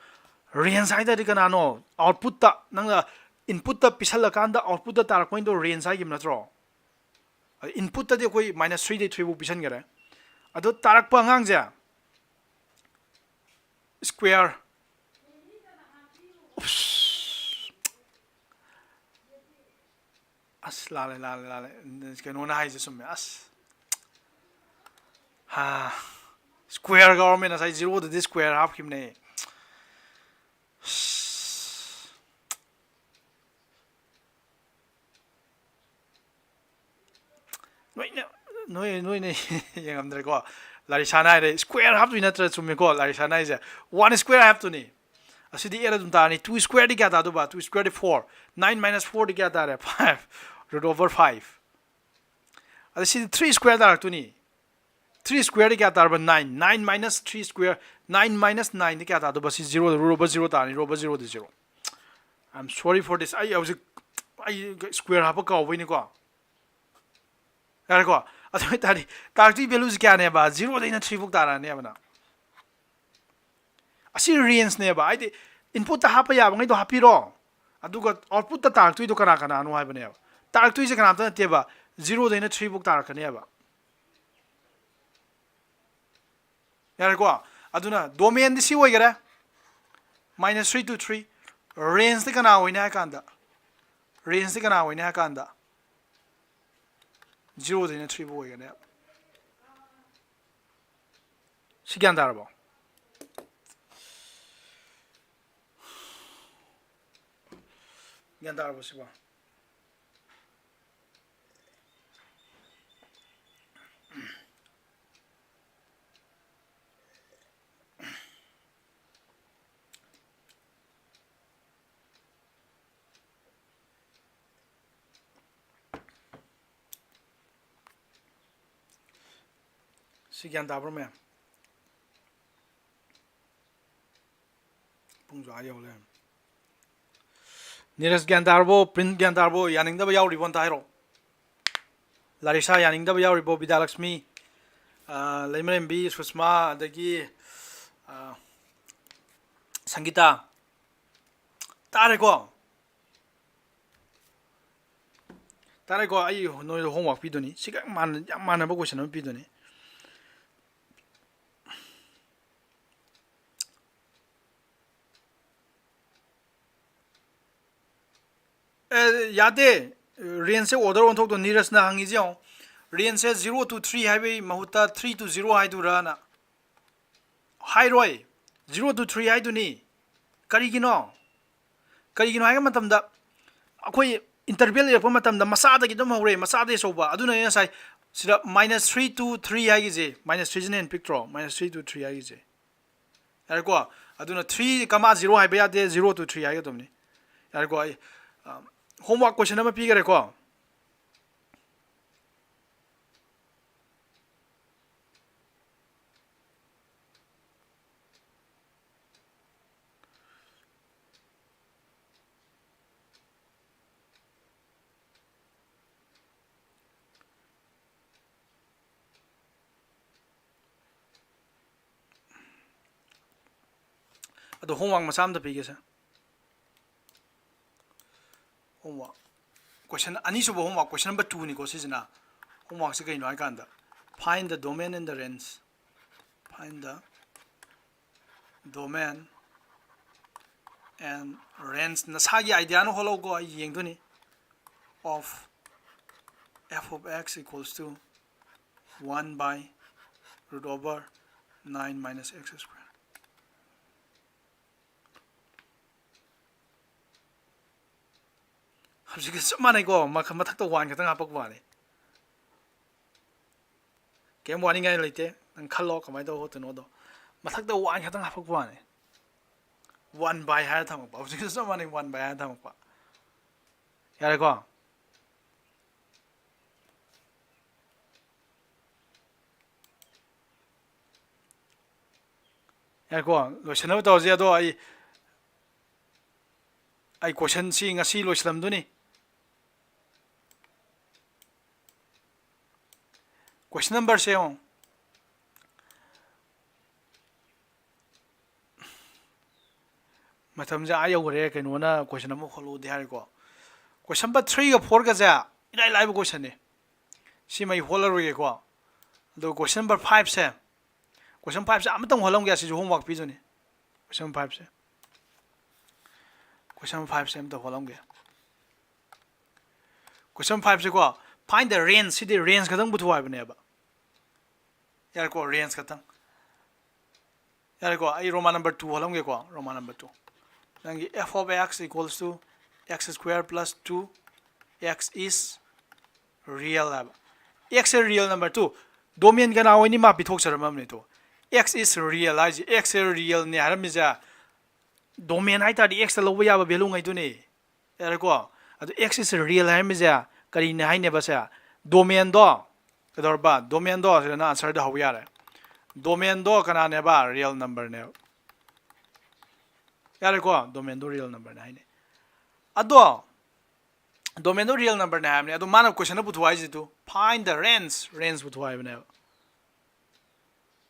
Range ꯍꯥꯏ ꯇꯥꯔꯗꯤ ꯀꯅꯥꯅꯣ? Output ꯇ, ꯅꯪꯅ input ꯇ ꯄꯤꯁꯜꯂꯀꯥꯟꯗ output ꯇ ꯇꯥꯔꯛꯄꯩꯗꯣ range ꯍꯥꯏꯈꯤꯕ ꯅꯠꯇ꯭ꯔꯣ? Input ꯇꯗꯤ ꯑꯩꯈꯣꯏ minus three ꯗꯩ three ꯐꯥꯎ ꯄꯤꯁꯟꯈꯔꯦ꯫ ꯑꯗꯣ ꯇꯥꯔꯛꯄ ꯑꯉꯥꯡꯁꯦ square, ꯎꯞꯁ꯫ ꯑꯁ, ꯂꯥꯜꯂꯦ, ꯂꯥꯜꯂꯦ, ꯂꯥꯜꯂꯦ꯫ ꯀꯩꯅꯣꯅ ꯍꯥꯏꯁꯦ ꯆꯨꯝꯃꯦ꯫ ꯑꯁ, ꯍꯥ, square ꯀꯥꯎꯔꯝꯃꯦ ꯉꯁꯥꯏ꯫ Zero ꯗꯗꯤ square ꯍꯥꯞꯈꯤꯕꯅꯦ꯫ ꯑꯁ꯫ ꯅꯣꯏꯅ, ꯅꯣꯏ, ꯅꯣꯏꯅ ꯌꯦꯡꯉꯝꯗ꯭ꯔꯦꯀꯣ꯫ ꯂꯥꯔꯤꯁꯥꯅ ꯍꯥꯏꯔꯦ, square ꯍꯥꯞꯇꯣꯏ ꯅꯠꯇ꯭ꯔ? ꯆꯨꯝꯃꯦꯀꯣ, ꯂꯥꯔꯤꯁꯥꯅ ꯍꯥꯏꯁꯦ꯫ One square ꯍꯥꯞꯇꯣꯏꯅꯤ꯫ ꯑꯁꯤꯗꯤ eight ꯑꯗꯨꯝ ꯇꯥꯔꯅꯤ꯫ Two square ꯗꯤ ꯀꯌꯥ ꯇꯥꯗꯣꯏꯕ? Two square ꯗꯤ four꯫ Nine minus four ꯗꯤ ꯀꯌꯥ ꯇꯥꯔꯦ? Five꯫ Root over five꯫ ꯑꯗ ꯁꯤꯗꯤ three square ꯇꯥꯔꯛꯇꯣꯏꯅꯤ꯫ Three square ꯗꯤ ꯀꯌꯥ ꯇꯥꯔꯕ? Nine꯫ Nine minus three square, nine minus nine ꯗꯤ ꯀꯌꯥ ꯇꯥꯗꯣꯏꯕ? ꯁꯤ zero, root over zero ꯇꯥꯔꯅꯤ, root over zero D zero꯫ I'm sorry for this꯫ ꯑꯩ ꯍꯧꯖꯤꯛ, ꯑꯩ square ꯍꯥꯞꯄ ꯀꯥꯎꯕꯩꯅꯤꯀꯣ꯫ ꯌꯥꯔꯦꯀꯣ? ꯑꯗꯨ ꯑꯣꯏꯇꯥꯔꯗꯤ ꯇꯥꯔꯛꯇꯣꯏ value ꯁꯤ ꯀꯌꯥꯅꯦꯕ? Zero ꯗꯩꯅ three ꯐꯥꯎ ꯇꯥꯔꯛꯑꯅꯦꯕ ꯅꯪ꯫ ꯑꯁꯤ range ꯅꯦꯕ, ꯍꯥꯏꯗꯤ input ꯇ ꯍꯥꯞꯄ ꯌꯥꯕꯉꯩꯗꯣ ꯍꯥꯞꯄꯤꯔꯣ, ꯑꯗꯨꯒ output ꯇ ꯇꯥꯔꯛꯇꯣꯏꯗꯣ ꯀꯅꯥ ꯀꯅꯥꯅꯣ ꯍꯥꯏꯕꯅꯦꯕ꯫ ꯇꯥꯔꯛꯇꯣꯏꯁꯦ ꯀꯅꯥꯝꯇ ꯅꯠꯇꯦꯕ, zero ꯗꯩꯅ three ꯐꯥꯎ ꯇꯥꯔꯛꯀꯅꯦꯕ꯫ ꯌꯥꯔꯦꯀꯣ? ꯑꯗꯨꯅ domain ꯗꯤ ꯁꯤ ꯑꯣꯏꯈꯔꯦ, minus three to three꯫ Range T ꯀꯅꯥ ꯑꯣꯏꯅꯤ ꯍꯥꯏ ꯀꯥꯟꯗ, range ꯇꯤ ꯀꯅꯥ ꯑꯣꯏꯅꯤ ꯍꯥꯏ ꯀꯥꯟꯗ, zero ꯗꯩꯅ three ꯐꯥꯎ ꯑꯣꯏꯒꯅꯦꯕ꯫ ꯁꯤ ꯒ꯭ꯌꯥꯟ ꯇꯥꯔꯕꯣ? ꯒ꯭ꯌꯥꯟ ꯇꯥꯔꯕꯣ ꯁꯤꯕꯣ? ꯁꯤ ꯒ꯭ꯌꯥꯟ ꯇꯥꯕ꯭ꯔꯣ ꯃꯌꯥꯝ? ꯄꯨꯡꯁꯨ ꯑꯥ ꯌꯧ ꯂꯩꯔꯝꯃꯦ꯫ ꯅꯤꯔꯖ ꯒ꯭ꯌꯥꯟ ꯇꯥꯔꯕꯣ? ꯄ꯭ꯔꯤꯟꯁ ꯒ꯭ꯌꯥꯟ ꯇꯥꯔꯕꯣ? ꯌꯥꯅꯤꯡꯗꯕ ꯌꯥꯎꯔꯤꯕꯣ? ꯑꯝꯇ ꯍꯥꯏꯔꯛꯑꯣ꯫ ꯂꯥꯔꯤꯁꯥ ꯌꯥꯅꯤꯡꯗꯕ ꯌꯥꯎꯔꯤꯕꯣ? ꯕꯤꯗ꯭ꯌꯥꯂꯛꯁꯃꯤ, ꯑ, ꯂꯩꯃꯔꯦꯝꯕꯤ, ꯁꯨꯁꯃꯥ, ꯑꯗꯒꯤ, ꯑ, ꯁꯪꯒꯤꯇꯥ꯫ ꯇꯥꯔꯦꯀꯣ? ꯇꯥꯔꯦꯀꯣ? ꯑꯩ ꯅꯣꯏꯗ homework ꯄꯤꯗꯣꯏꯅꯤ꯫ ꯁꯤꯒ ꯃꯥꯟꯅ-, ꯌꯥꯝ ꯃꯥꯟꯅꯕ question ꯑꯃ ꯄꯤꯗꯣꯏꯅꯤ꯫ ꯑꯦ, ꯌꯥꯗꯦ꯫ Range ꯁꯦ order ꯑꯣꯟꯊꯣꯛꯇꯣ꯫ ꯅꯤꯔꯖꯅ ꯍꯪꯉꯤꯁꯦ ꯌꯦꯡꯉꯣ, range say zero to three ꯍꯥꯏꯕꯒꯤ ꯃꯍꯨꯠꯇ three to zero ꯍꯥꯏꯗꯨꯔꯥꯅ꯫ ꯍꯥꯏꯔꯣꯏ, zero to three ꯍꯥꯏꯗꯨꯅꯤ꯫ ꯀꯔꯤꯒꯤꯅꯣ? ꯀꯔꯤꯒꯤꯅꯣ ꯍꯥꯏꯕ ꯃꯇꯝꯗ, ꯑꯩꯈꯣꯏ interval ꯏꯔꯛꯄ ꯃꯇꯝꯗ ꯃꯆꯥꯗꯒꯤ ꯑꯗꯨꯝ ꯍꯧꯔꯦ, ꯃꯆꯥꯗꯒꯤ ꯑꯆꯧꯕ꯫ ꯑꯗꯨꯅ ꯑꯩꯅ ꯉꯁꯥꯏ ꯁꯤꯗ minus three to three ꯍꯥꯏꯒꯤꯁꯦ, minus three ꯁꯤꯅ ꯍꯦꯟꯅ ꯄꯤꯛꯇ꯭ꯔꯣ? Minus three to three ꯍꯥꯏꯒꯤꯁꯦ꯫ ꯌꯥꯔꯦꯀꯣ? ꯑꯗꯨꯅ three comma zero ꯍꯥꯏꯕ ꯌꯥꯗꯦ, zero to three ꯍꯥꯏꯒꯗꯕꯅꯤ꯫ ꯌꯥꯔꯦꯀꯣ? ꯑꯩ, ꯑ, homework question ꯑꯃ ꯄꯤꯈꯔꯦꯀꯣ? ꯑꯗꯣ homework ꯃꯆꯥ ꯑꯝꯇ ꯄꯤꯒꯦꯁꯦ꯫ Homework question, ꯑꯅꯤꯁꯨꯕ homework question number two ꯅꯤꯀꯣ ꯁꯤꯁꯤꯅ꯫ Homework ꯁꯤ ꯀꯩꯅꯣ ꯍꯥꯏꯀꯥꯟꯗ, find the domain and the range, find the domain and range. ꯅꯁꯥꯒꯤ idea ꯅ ꯍꯣꯠꯂꯧꯀꯣ, ꯑꯩ ꯌꯦꯡꯗꯣꯏꯅꯤ꯫ Of f of x equals to one by root over nine minus x square. ꯍꯧꯖꯤꯛꯀ ꯆꯞ ꯃꯥꯟꯅꯩꯀꯣ, ꯃꯈ-, ꯃꯊꯛꯇ one ꯈꯛꯇꯪ ꯍꯥꯞꯄꯛꯄ ꯋꯥꯅꯤ꯫ ꯀꯩꯝ ꯋꯥꯅꯤꯡꯉꯥꯏ ꯂꯩꯇꯦ꯫ ꯅꯪ ꯈꯜꯂꯣ ꯀꯃꯥꯏꯅ ꯇꯧꯕ ꯈꯣꯠꯇꯣꯏꯅꯣꯗꯣ꯫ ꯃꯊꯛꯇ one ꯈꯛꯇꯪ ꯍꯥꯞꯄꯛꯄ ꯋꯥꯅꯤ꯫ One by ꯍꯥꯏꯔ ꯊꯝꯃꯛꯄ꯫ ꯍꯧꯖꯤꯛꯀ ꯆꯞ ꯃꯥꯟꯅꯩ, one by ꯍꯥꯏꯔ ꯊꯝꯃꯛꯄ꯫ ꯌꯥꯔꯦꯀꯣ? ꯌꯥꯔꯦꯀꯣ, ꯂꯣꯏꯁꯤꯟꯅꯕ ꯇꯧꯔꯁꯦ꯫ ꯑꯗꯣ ꯑꯩ ꯑꯩ ꯀꯣꯏꯁꯟꯁꯤ ꯉꯁꯤ ꯂꯣꯏꯁꯤꯜꯂꯝꯗꯣꯏꯅꯤ꯫ ꯀꯣꯏꯁꯟ ꯅꯝꯕꯔꯁꯦ ꯌꯦꯡꯉꯣ꯫ ꯃꯇꯝꯁꯦ ꯑꯥ ꯌꯧꯈ꯭ꯔꯦ, ꯀꯩꯅꯣꯅ ꯀꯣꯏꯁꯟ ꯑꯃ ꯍꯣꯠꯂꯛꯎꯗꯤ ꯍꯥꯏꯔꯦꯀꯣ꯫ ꯀꯣꯏꯁꯟ ꯅꯝꯕꯔ ꯊ꯭ꯔꯤꯒ ꯐꯣꯔꯒꯁꯦ ꯏꯔꯥꯏ ꯂꯥꯏꯕ ꯀꯣꯏꯁꯟꯅꯤ꯫ ꯁꯤꯃ ꯑꯩ ꯍꯣꯠꯂꯔꯣꯏꯒꯦꯀꯣ꯫ ꯑꯗꯣ ꯀꯣꯏꯁꯟ ꯅꯝꯕꯔ ꯐꯥꯏꯚꯁꯦ, ꯀꯣꯏꯁꯟ ꯐꯥꯏꯚꯁꯦ ꯑꯃꯇꯪ ꯍꯣꯠꯂꯝꯒꯦ, ꯑꯁꯤꯁꯨ ꯍꯣꯝꯋꯥꯛ ꯄꯤꯗꯣꯏꯅꯤ꯫ ꯀꯣꯏꯁꯟ ꯐꯥꯏꯚꯁꯦ, ꯀꯣꯏꯁꯟ ꯐꯥꯏꯚꯁꯦ ꯑꯝꯇ ꯍꯣꯠꯂꯝꯒꯦ꯫ ꯀꯣꯏꯁꯟ ꯐꯥꯏꯚꯁꯦꯀꯣ, find the range, ꯁꯤꯗꯤ ꯔꯦꯟꯖ ꯈꯛꯇꯪ ꯄꯨꯊꯣꯛ ꯍꯥꯏꯕꯅꯦꯕ꯫ ꯌꯥꯔꯦꯀꯣ, ꯔꯦꯟꯖ ꯈꯛꯇꯪ꯫ ꯌꯥꯔꯦꯀꯣ, ꯑꯩ ꯔꯣꯃꯥꯟ ꯅꯝꯕꯔ ꯇꯨ ꯍꯣꯠꯂꯝꯒꯦꯀꯣ, ꯔꯣꯃꯥꯟ ꯅꯝꯕꯔ ꯇꯨ꯫ ꯅꯪꯒꯤ f of x equals to x square plus two x is real ꯍꯥꯏꯕ꯫ X ꯁꯦ real number ꯇꯨ, ꯗꯣꯃꯦꯟ ꯀꯅꯥ ꯑꯣꯏꯅꯤ ꯃꯥ ꯄꯤꯊꯣꯛꯆꯔꯝꯃꯕꯅꯤ ꯇꯨ꯫ X is real ꯍꯥꯏꯁꯦ, x ꯁꯦ ꯔꯤꯌꯦꯜꯅꯦ ꯍꯥꯏꯔꯝꯃꯤꯁꯦ, ꯗꯣꯃꯦꯟ ꯍꯥꯏ ꯇꯥꯔꯗꯤ x ꯇ ꯂꯧꯕ ꯌꯥꯕ ꯚꯦꯂꯨ ꯉꯩꯗꯨꯅꯤ꯫ ꯌꯥꯔꯦꯀꯣ? ꯑꯗꯨ x is real ꯍꯥꯏꯔꯝꯃꯤꯁꯦ ꯀꯔꯤꯅꯦ ꯍꯥꯏꯅꯦꯕ ꯁꯦ? ꯗꯣꯃꯦꯟꯗꯣ ꯀꯩꯗꯧꯔꯕ? ꯗꯣꯃꯦꯟꯗꯣ ꯁꯤꯗꯅ ꯑꯟꯁꯔꯗ ꯍꯧꯕ ꯌꯥꯔꯦ꯫ ꯗꯣꯃꯦꯟꯗꯣ ꯀꯅꯥꯅꯦꯕ? ꯔꯤꯌꯦꯜ ꯅꯝꯕꯔꯅꯦꯕ꯫ ꯌꯥꯔꯦꯀꯣ? ꯗꯣꯃꯦꯟꯗꯣ ꯔꯤꯌꯦꯜ ꯅꯝꯕꯔꯅꯦ ꯍꯥꯏꯅꯦ꯫ ꯑꯗꯣ ꯗꯣꯃꯦꯟꯗꯣ ꯔꯤꯌꯦꯜ ꯅꯝꯕꯔꯅꯦ ꯍꯥꯏꯕꯅꯦ꯫ ꯑꯗꯣ ꯃꯥꯅ ꯀꯣꯏꯁꯟꯗ ꯄꯨꯊꯣꯛ ꯍꯥꯏꯁꯤꯗꯨ, find the range, ꯔꯦꯟꯖ ꯄꯨꯊꯣꯛ ꯍꯥꯏꯕꯅꯦꯕ꯫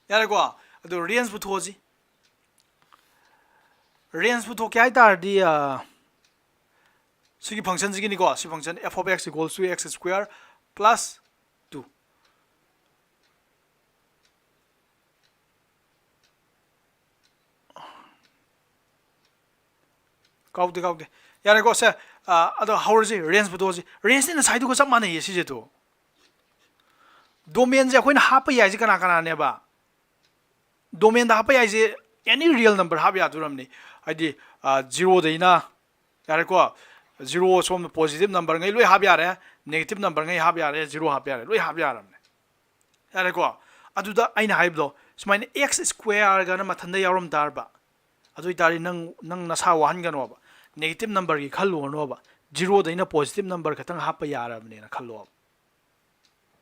ꯌꯥꯔꯦꯀꯣ? ꯑꯗꯨ ꯔꯦꯟꯖ ꯄꯨꯊꯣꯛꯑꯁꯤ꯫ ꯔꯦꯟꯖ ꯄꯨꯊꯣꯛꯀꯦ ꯍꯥꯏ ꯇꯥꯔꯗꯤ, ꯑ, ꯁꯤꯒꯤ ꯐꯪꯁꯟꯁꯤꯒꯤꯅꯤꯀꯣ, ꯁꯤ ꯐꯪꯁꯟ f of x equals to x square plus two꯫ ꯀꯥꯎꯗꯦ, ꯀꯥꯎꯗꯦ꯫ ꯌꯥꯔꯦꯀꯣ, ꯁꯦ, ꯑ, ꯑꯗꯣ ꯍꯧꯔꯁꯤ, ꯔꯦꯟꯖ ꯄꯨꯊꯣꯛꯑꯁꯤ꯫ ꯔꯦꯟꯖꯇꯤ ꯉꯁꯥꯏꯗꯨꯒ ꯆꯞ ꯃꯥꯟꯅꯩꯌꯦ ꯁꯤꯁꯦ ꯇꯨ꯫ ꯗꯣꯃꯦꯟꯁꯦ ꯑꯩꯈꯣꯏꯅ ꯍꯥꯞꯄ ꯌꯥꯏꯁꯦ ꯀꯅꯥ ꯀꯅꯥꯅꯦꯕ? ꯗꯣꯃꯦꯟꯗ ꯍꯥꯞꯄ ꯌꯥꯏꯁꯦ any real number ꯍꯥꯞ ꯌꯥꯗꯣꯔꯝꯅꯤ꯫ ꯍꯥꯏꯗꯤ, ꯑ, ꯖꯤꯔꯣꯗꯩꯅ, ꯌꯥꯔꯦꯀꯣ, ꯖꯤꯔꯣ ꯁꯣꯝꯗ positive number ꯉꯩ ꯂꯣꯏ ꯍꯥꯞ ꯌꯥꯔꯦ, negative number ꯉꯩ ꯍꯥꯞ ꯌꯥꯔꯦ, ꯖꯤꯔꯣ ꯍꯥꯞ ꯌꯥꯔꯦ, ꯂꯣꯏ ꯍꯥꯞ ꯌꯥꯔꯝꯅꯦ꯫ ꯌꯥꯔꯦꯀꯣ? ꯑꯗꯨꯗ ꯑꯩꯅ ꯍꯥꯏꯕꯗꯣ, ꯁꯨꯃꯥꯏꯅ x square ꯒꯅ ꯃꯊꯟꯗ ꯌꯥꯎꯔꯝ ꯇꯥꯔꯕ, ꯑꯗꯨ ꯑꯣꯏꯇꯥꯔꯗꯤ ꯅꯪ, ꯅꯪ ꯅꯁꯥ ꯋꯥꯍꯟꯒꯅꯣꯕ, negative number ꯒꯤ ꯈꯜꯂꯨꯔꯅꯣꯕ, ꯖꯤꯔꯣꯗꯩꯅ positive number ꯈꯛꯇꯪ ꯍꯥꯞꯄ ꯌꯥꯔꯕꯅꯦꯅ ꯈꯜꯂꯣꯕ꯫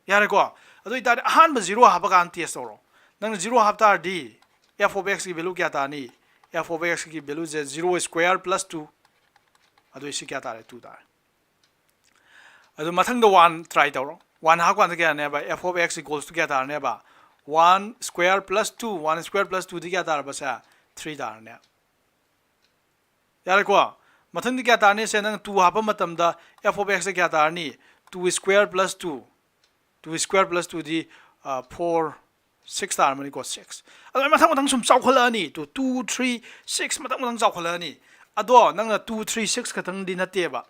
ꯌꯥꯔꯦꯀꯣ? ꯑꯗꯨ ꯑꯣꯏꯇꯥꯔꯗꯤ ꯑꯍꯥꯟꯕ ꯖꯤꯔꯣ ꯍꯥꯞꯄ ꯀꯥꯟꯗ ꯇꯦꯁ ꯇꯧꯔꯣ꯫ ꯅꯪꯅ ꯖꯤꯔꯣ ꯍꯥꯞ ꯇꯥꯔꯗꯤ, F of x ꯀꯤ value ꯀꯌꯥ ꯇꯥꯔꯅꯤ? F of x ꯀꯤ value ꯁꯦ zero square plus two, ꯑꯗꯨ ꯁꯤ ꯀꯌꯥ ꯇꯥꯔꯦ? Two ꯇꯥꯔꯦ꯫ ꯑꯗꯨ ꯃꯊꯪꯗ one try ꯇꯧꯔꯣ꯫ One ꯍꯥꯞꯄꯀꯥꯟꯗ ꯀꯌꯥꯅꯦꯕ? F of x equals to ꯀꯌꯥ ꯇꯥꯔꯅꯦꯕ? One square plus two, one square plus two ꯗꯤ ꯀꯌꯥ ꯇꯥꯔꯕꯁꯦ? Three ꯇꯥꯔꯅꯦ꯫ ꯌꯥꯔꯦꯀꯣ? ꯃꯊꯪꯗꯤ ꯀꯌꯥ ꯇꯥꯔꯅꯤ? ꯁꯦ, ꯅꯪ two ꯍꯥꯞꯄ ꯃꯇꯝꯗ F of x ꯁꯦ ꯀꯌꯥ ꯇꯥꯔꯅꯤ? Two square plus two, two square plus two ꯗꯤ four, six ꯇꯥꯔꯝꯃꯅꯤꯀꯣ, six꯫ ꯑꯗꯨꯃꯥꯏꯅ ꯃꯊꯪ ꯃꯊꯪ ꯁꯨꯝ ꯆꯥꯎꯈꯠꯂꯛꯑꯅꯤ꯫ Two, two, three, six ꯃꯊꯪ ꯃꯊꯪ ꯆꯥꯎꯈꯠꯂꯛꯑꯅꯤ꯫ ꯑꯗꯣ ꯅꯪꯅ two, three, six ꯈꯛꯇꯪꯗꯤ ꯅꯠꯇꯦꯕ,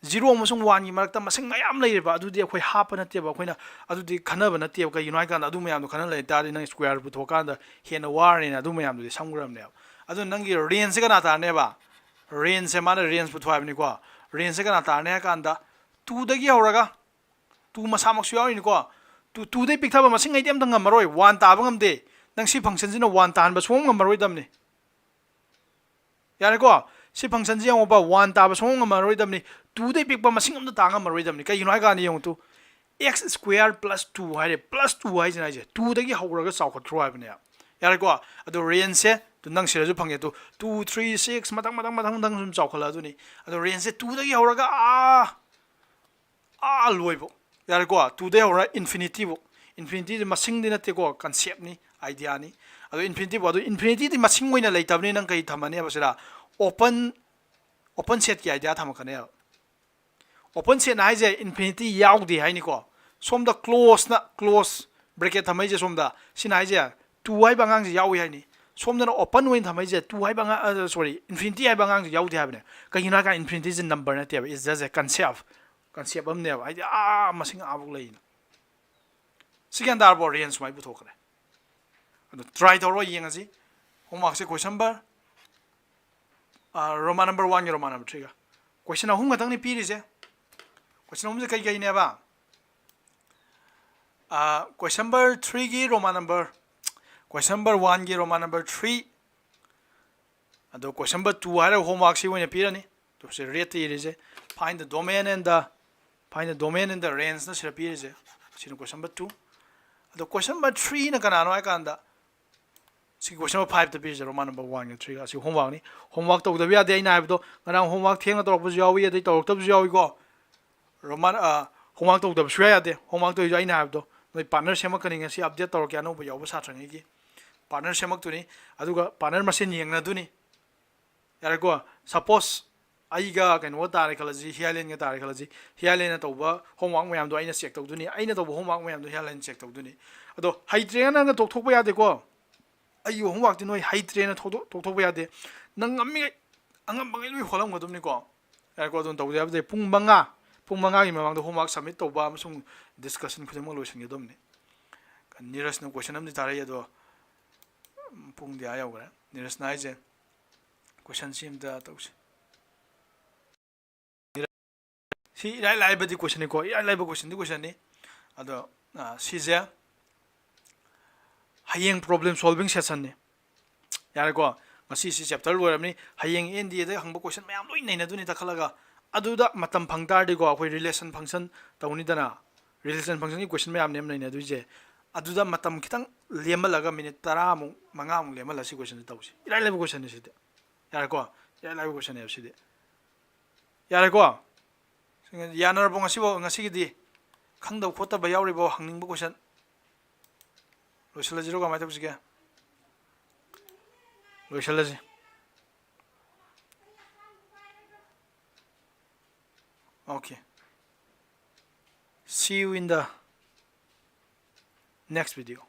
zero ꯑꯃꯁꯨꯡ one ꯒꯤ ꯃꯔꯛꯇ ꯃꯁꯤꯡ ꯃꯌꯥꯝ ꯂꯩꯔꯤꯕ, ꯑꯗꯨꯗꯤ ꯑꯩꯈꯣꯏ ꯍꯥꯞꯄ ꯅꯠꯇꯦꯕ, ꯑꯩꯈꯣꯏꯅ ꯑꯗꯨꯗꯤ ꯈꯟꯅꯕ ꯅꯠꯇꯦꯕ꯫ ꯀꯩꯒꯤꯅꯣ ꯍꯥꯏꯀꯥꯟꯗ ꯑꯗꯨ ꯃꯌꯥꯝꯗꯣ ꯈꯟꯅ ꯂꯩ ꯇꯥꯔꯗꯤ ꯅꯪ square ꯄꯨꯊꯣꯛꯀꯥꯟꯗ ꯍꯦꯟꯅ ꯋꯥꯔꯅꯤꯅ ꯑꯗꯨ ꯃꯌꯥꯝꯗꯨꯗꯤ ꯁꯝꯈ꯭ꯔꯕꯅꯦꯕ꯫ ꯑꯗꯨ ꯅꯪꯒꯤ range ꯁꯦ ꯀꯅꯥ ꯇꯥꯔꯅꯦꯕ? Range ꯁꯦ ꯃꯥꯅ range ꯄꯨꯊꯣꯛ ꯍꯥꯏꯕꯅꯤꯀꯣ꯫ Range ꯁꯦ ꯀꯅꯥ ꯇꯥꯔꯅꯤ ꯍꯥꯏ ꯀꯥꯟꯗ two ꯗꯒꯤ ꯍꯧꯔꯒ, two ꯃꯁꯥꯃꯛꯁꯨ ꯌꯥꯎꯔꯤꯅꯤꯀꯣ꯫ Two, two ꯗꯩ ꯄꯤꯛꯊꯕ ꯃꯁꯤꯡ ꯑꯩꯗꯤ ꯑꯝꯇ ꯉꯝꯃꯔꯣꯏ, one ꯇꯥꯕ ꯉꯝꯗꯦ꯫ ꯅꯪ ꯁꯤ function ꯁꯤꯅ one ꯇꯥꯍꯟꯕ ꯁꯨꯡꯉꯝ ꯉꯝꯃꯔꯣꯏꯗꯕꯅꯤ꯫ ꯌꯥꯔꯦꯀꯣ? ꯁꯤ function ꯁꯤ ꯌꯦꯡꯉꯣꯕ, one ꯇꯥꯕ ꯁꯨꯡꯉꯝ ꯉꯝꯃꯔꯣꯏꯗꯕꯅꯤ꯫ Two ꯗꯩ ꯄꯤꯛꯄ ꯃꯁꯤꯡ ꯑꯝꯇ ꯇꯥ ꯉꯝꯃꯔꯣꯏꯗꯕꯅꯤ꯫ ꯀꯩꯒꯤꯅꯣ ꯍꯥꯏ ꯀꯥꯟꯗ ꯌꯦꯡꯉꯨ, two, x square plus two ꯍꯥꯏꯔꯦ, plus two ꯍꯥꯏꯁꯤꯅ ꯍꯥꯏꯁꯦ two ꯗꯒꯤ ꯍꯧꯔꯒ ꯆꯥꯎꯈꯠꯈ꯭ꯔꯣ ꯍꯥꯏꯕꯅꯦ꯫ ꯌꯥꯔꯦꯀꯣ? ꯑꯗꯣ range ꯁꯦ ꯑꯗꯨ ꯅꯪ ꯁꯤꯗꯁꯨ ꯐꯪꯉꯦ, two, two, three, six ꯃꯊꯪ ꯃꯊꯪ ꯃꯊꯪ ꯃꯊꯪ ꯁꯨꯝ ꯆꯥꯎꯈꯠꯂꯛꯑꯗꯨꯅꯤ꯫ ꯑꯗꯣ range ꯁꯦ two ꯗꯒꯤ ꯍꯧꯔꯒ ꯑꯥ ꯑꯥ ꯂꯣꯏꯕ, ꯌꯥꯔꯦꯀꯣ? Two ꯗꯩ ꯍꯧꯔ infinity ꯐꯧ꯫ Infinity ꯁꯦ ꯃꯁꯤꯡꯗꯤ ꯅꯠꯇꯦꯀꯣ, concept ꯅꯤ, idea ꯅꯤ꯫ ꯑꯗꯣ infinity ꯐꯧ, ꯑꯗꯣ infinity ꯗꯤ ꯃꯁꯤꯡ ꯑꯣꯏꯅ ꯂꯩꯇꯕꯅꯤ, ꯅꯪ ꯀꯩ ꯊꯝꯃꯅꯦꯕ ꯁꯤꯗ? Open, open set ꯀꯤ idea ꯊꯝꯃꯛꯀꯅꯦꯕ꯫ Open set ꯅ ꯍꯥꯏꯁꯦ infinity ꯌꯥꯎꯗꯦ ꯍꯥꯏꯅꯤꯀꯣ꯫ ꯁꯣꯝꯗ close ꯅ, close bracket ꯊꯝꯃꯛꯏꯁꯦ ꯁꯣꯝꯗ, ꯁꯤꯅ ꯍꯥꯏꯁꯦ two ꯍꯥꯏꯕ ꯑꯉꯥꯡꯁꯦ ꯌꯥꯎꯏ ꯍꯥꯏꯅꯤ꯫ ꯁꯣꯝꯗꯅ open ꯑꯣꯏꯅ ꯊꯝꯃꯛꯏꯁꯦ two ꯍꯥꯏꯕ ꯑꯉꯥꯡ, ꯑ, sorry, infinity ꯍꯥꯏꯕ ꯑꯉꯥꯡꯁꯦ ꯌꯥꯎꯗꯦ ꯍꯥꯏꯕꯅꯦ꯫ ꯀꯩꯒꯤꯅꯣ ꯍꯥꯏ ꯀꯥꯟꯗ infinity ꯁꯦ number ꯅꯠꯇꯦꯕ, it's just a concept, concept ꯑꯃꯅꯦꯕ꯫ ꯍꯥꯏꯗꯤ ꯑꯥ ꯃꯁꯤꯡ ꯑꯥꯕꯨꯛ ꯂꯩꯅ꯫ ꯁꯤ ꯒ꯭ꯌꯥꯟ ꯇꯥꯔꯕꯣ? Range ꯁꯨꯃꯥꯏꯅ ꯄꯨꯊꯣꯛꯈ꯭ꯔꯦ꯫ ꯑꯗꯣ try ꯇꯧꯔꯣ, ꯌꯦꯡꯉꯁꯤ꯫ Homework ꯁꯦ question number, ꯑ, Roman number one ꯒ Roman number three ꯒ꯫ Question ꯑꯍꯨꯝ ꯈꯛꯇꯪꯅꯤ ꯄꯤꯔꯤꯁꯦ꯫ Question ꯑꯍꯨꯝꯁꯦ ꯀꯩ ꯀꯩꯅꯦꯕ? ꯑ, question number three ꯒꯤ Roman number, question number one ꯒꯤ Roman number three, ꯑꯗꯣ question number two ꯍꯥꯏꯔꯒ homework ꯁꯤ ꯑꯣꯏꯅ ꯄꯤꯔꯅꯤ꯫ ꯑꯗꯨ ꯁꯤ red ꯇ ꯏꯔꯤꯁꯦ, find the domain and the, find the domain and the range ꯅ ꯁꯤꯗ ꯄꯤꯔꯤꯁꯦ꯫ ꯁꯤꯅ question number two꯫ ꯑꯗꯣ question number three ꯅ ꯀꯅꯥꯅꯣ ꯍꯥꯏ ꯀꯥꯟꯗ, ꯁꯤ question number five ꯇ ꯄꯤꯔꯤꯁꯦ Roman number one ꯒ three ꯒ ꯑꯁꯤ homework ꯅꯤ꯫ Homework ꯇꯧꯗꯕ ꯌꯥꯗꯦ ꯑꯩꯅ ꯍꯥꯏꯕꯗꯣ꯫ ꯉꯔꯥꯡ homework ꯊꯦꯡꯅ ꯇꯧꯔꯛꯄꯁꯨ ꯌꯥꯎꯏ, ꯑꯗꯩ ꯇꯧꯔꯛꯇꯕꯁꯨ ꯌꯥꯎꯏꯀꯣ꯫ Roman ꯑ, homework ꯇꯧꯗꯕ ꯁꯨꯡꯌꯥ ꯌꯥꯗꯦ꯫ Homework ꯇꯧꯔꯤꯁꯨ ꯑꯩꯅ ꯍꯥꯏꯕꯗꯣ꯫ ꯅꯣꯏ partner ꯁꯦꯝꯃꯛꯀꯅꯤ, ꯉꯁꯤ update ꯇꯧꯔꯛꯀꯦ ꯑꯅꯧꯕ ꯌꯥꯎꯕ ꯁꯥꯇ꯭ꯔꯉꯩꯒꯤ꯫ Partner ꯁꯦꯝꯃꯛꯇꯣꯏꯅꯤ꯫ ꯑꯗꯨꯒ partner ꯃꯁꯦꯟ ꯌꯦꯡꯅꯗꯣꯏꯅꯤ꯫ ꯌꯥꯔꯦꯀꯣ? Suppose ꯑꯩꯒ ꯀꯩꯅꯣꯒ ꯇꯥꯔꯦ ꯈꯜꯂꯁꯤ, ꯍꯤꯌꯥꯂꯦꯟꯒ ꯇꯥꯔꯦ ꯈꯜꯂꯁꯤ꯫ ꯍꯤꯌꯥꯂꯦꯟꯅ ꯇꯧꯕ homework ꯃꯌꯥꯝꯗꯣ ꯑꯩꯅ check ꯇꯧꯗꯣꯏꯅꯤ, ꯑꯩꯅ ꯇꯧꯕ homework ꯃꯌꯥꯝꯗꯣ ꯍꯤꯌꯥꯂꯦꯟꯅ check ꯇꯧꯗꯣꯏꯅꯤ꯫ ꯑꯗꯣ ꯍꯩꯇ꯭ꯔꯦꯅ ꯅꯪꯅ ꯇꯣꯛꯊꯣꯛꯄ ꯌꯥꯗꯦꯀꯣ꯫ ꯑꯩꯒꯤ homework ꯇꯤ ꯅꯣꯏ ꯍꯩꯇ꯭ꯔꯦꯅ ꯊꯣꯛꯇꯣꯛ-, ꯇꯣꯛꯊꯣꯛꯄ ꯌꯥꯗꯦ꯫ ꯅꯪ ꯉꯝꯃꯤꯉꯩ, ꯑꯉꯝꯕꯉꯩ ꯂꯣꯏ ꯍꯣꯠꯂꯝꯒꯗꯕꯅꯤꯀꯣ꯫ ꯌꯥꯔꯦꯀꯣ? ꯑꯗꯨꯝ ꯇꯧꯗ ꯌꯥꯕꯗꯤ ꯄꯨꯡ ꯃꯉꯥ, ꯄꯨꯡ ꯃꯉꯥꯒꯤ ꯃꯃꯥꯡꯗ homework submit ꯇꯧꯕ ꯑꯃꯁꯨꯡ discussion ꯈꯨꯗꯤꯡꯃꯛ ꯂꯣꯏꯁꯤꯟꯒꯗꯕꯅꯤ꯫ ꯅꯤꯔꯖꯅ question ꯑꯃꯗꯤ ꯊꯥꯔꯛꯏ, ꯑꯗꯣ ꯄꯨꯡꯗꯤ ꯑꯥ ꯌꯧꯈ꯭ꯔꯦ꯫ ꯅꯤꯔꯖꯅ ꯍꯥꯏꯁꯦ, question ꯁꯤ ꯑꯝꯇ ꯇꯧꯁꯤ꯫ ꯁꯤ ꯏꯔꯥꯏ ꯂꯥꯏꯕꯗꯤ question ꯅꯤꯀꯣ, ꯏꯔꯥꯏ ꯂꯥꯏꯕ question ꯗꯤ question ꯅꯤ꯫ ꯑꯗꯣ, ꯑ, ꯁꯤꯁꯦ ꯍꯌꯦꯡ problem solving session ꯅꯤ꯫ ꯌꯥꯔꯦꯀꯣ? ꯉꯁꯤ ꯁꯤ chapter ꯂꯣꯏꯔꯕꯅꯤ꯫ ꯍꯌꯦꯡ N D A ꯗ ꯍꯪꯕ question ꯃꯌꯥꯝ ꯂꯣꯏ ꯅꯩꯅꯗꯣꯏꯅꯤ ꯇꯥꯈꯠꯂꯒ꯫ ꯑꯗꯨꯗ ꯃꯇꯝ ꯐꯪ ꯇꯥꯔꯗꯤꯀꯣ, ꯑꯩꯈꯣꯏ relation function ꯇꯧꯅꯤꯗꯅ꯫ Relation function ꯒꯤ question ꯃꯌꯥꯝꯅꯦ ꯅꯩꯅꯗꯣꯏꯁꯦ꯫ ꯑꯗꯨꯗ ꯃꯇꯝ ꯈꯤꯇꯪ ꯂꯦꯝꯍꯜꯂꯒ minute ꯇꯔꯥꯃꯨꯛ, ꯃꯉꯥꯃꯨꯛ ꯂꯦꯝꯍꯜꯂꯒ ꯁꯤ question ꯁꯤ ꯇꯧꯁꯤ꯫ ꯏꯔꯥꯏ ꯂꯥꯏꯕ question ꯅꯤ ꯁꯤꯗꯤ꯫ ꯌꯥꯔꯦꯀꯣ? ꯏꯔꯥꯏ ꯂꯥꯏꯕ question ꯅꯦꯕ ꯁꯤꯗꯤ꯫ ꯌꯥꯔꯦꯀꯣ? ꯌꯥꯅꯔꯕꯣ ꯉꯁꯤꯐꯥꯎ, ꯉꯁꯤꯒꯤꯗꯤ? ꯈꯪꯗꯕ ꯈꯣꯠꯇꯕ ꯌꯥꯎꯔꯤꯕꯣ? ꯍꯪꯅꯤꯡꯕ question꯫ ꯂꯣꯏꯁꯤꯜꯂꯁꯤꯔꯣ? ꯀꯃꯥꯏꯅ ꯇꯧꯁꯤꯒꯦ? ꯂꯣꯏꯁꯤꯜꯂꯁꯤ꯫ Okay. See you in the next video.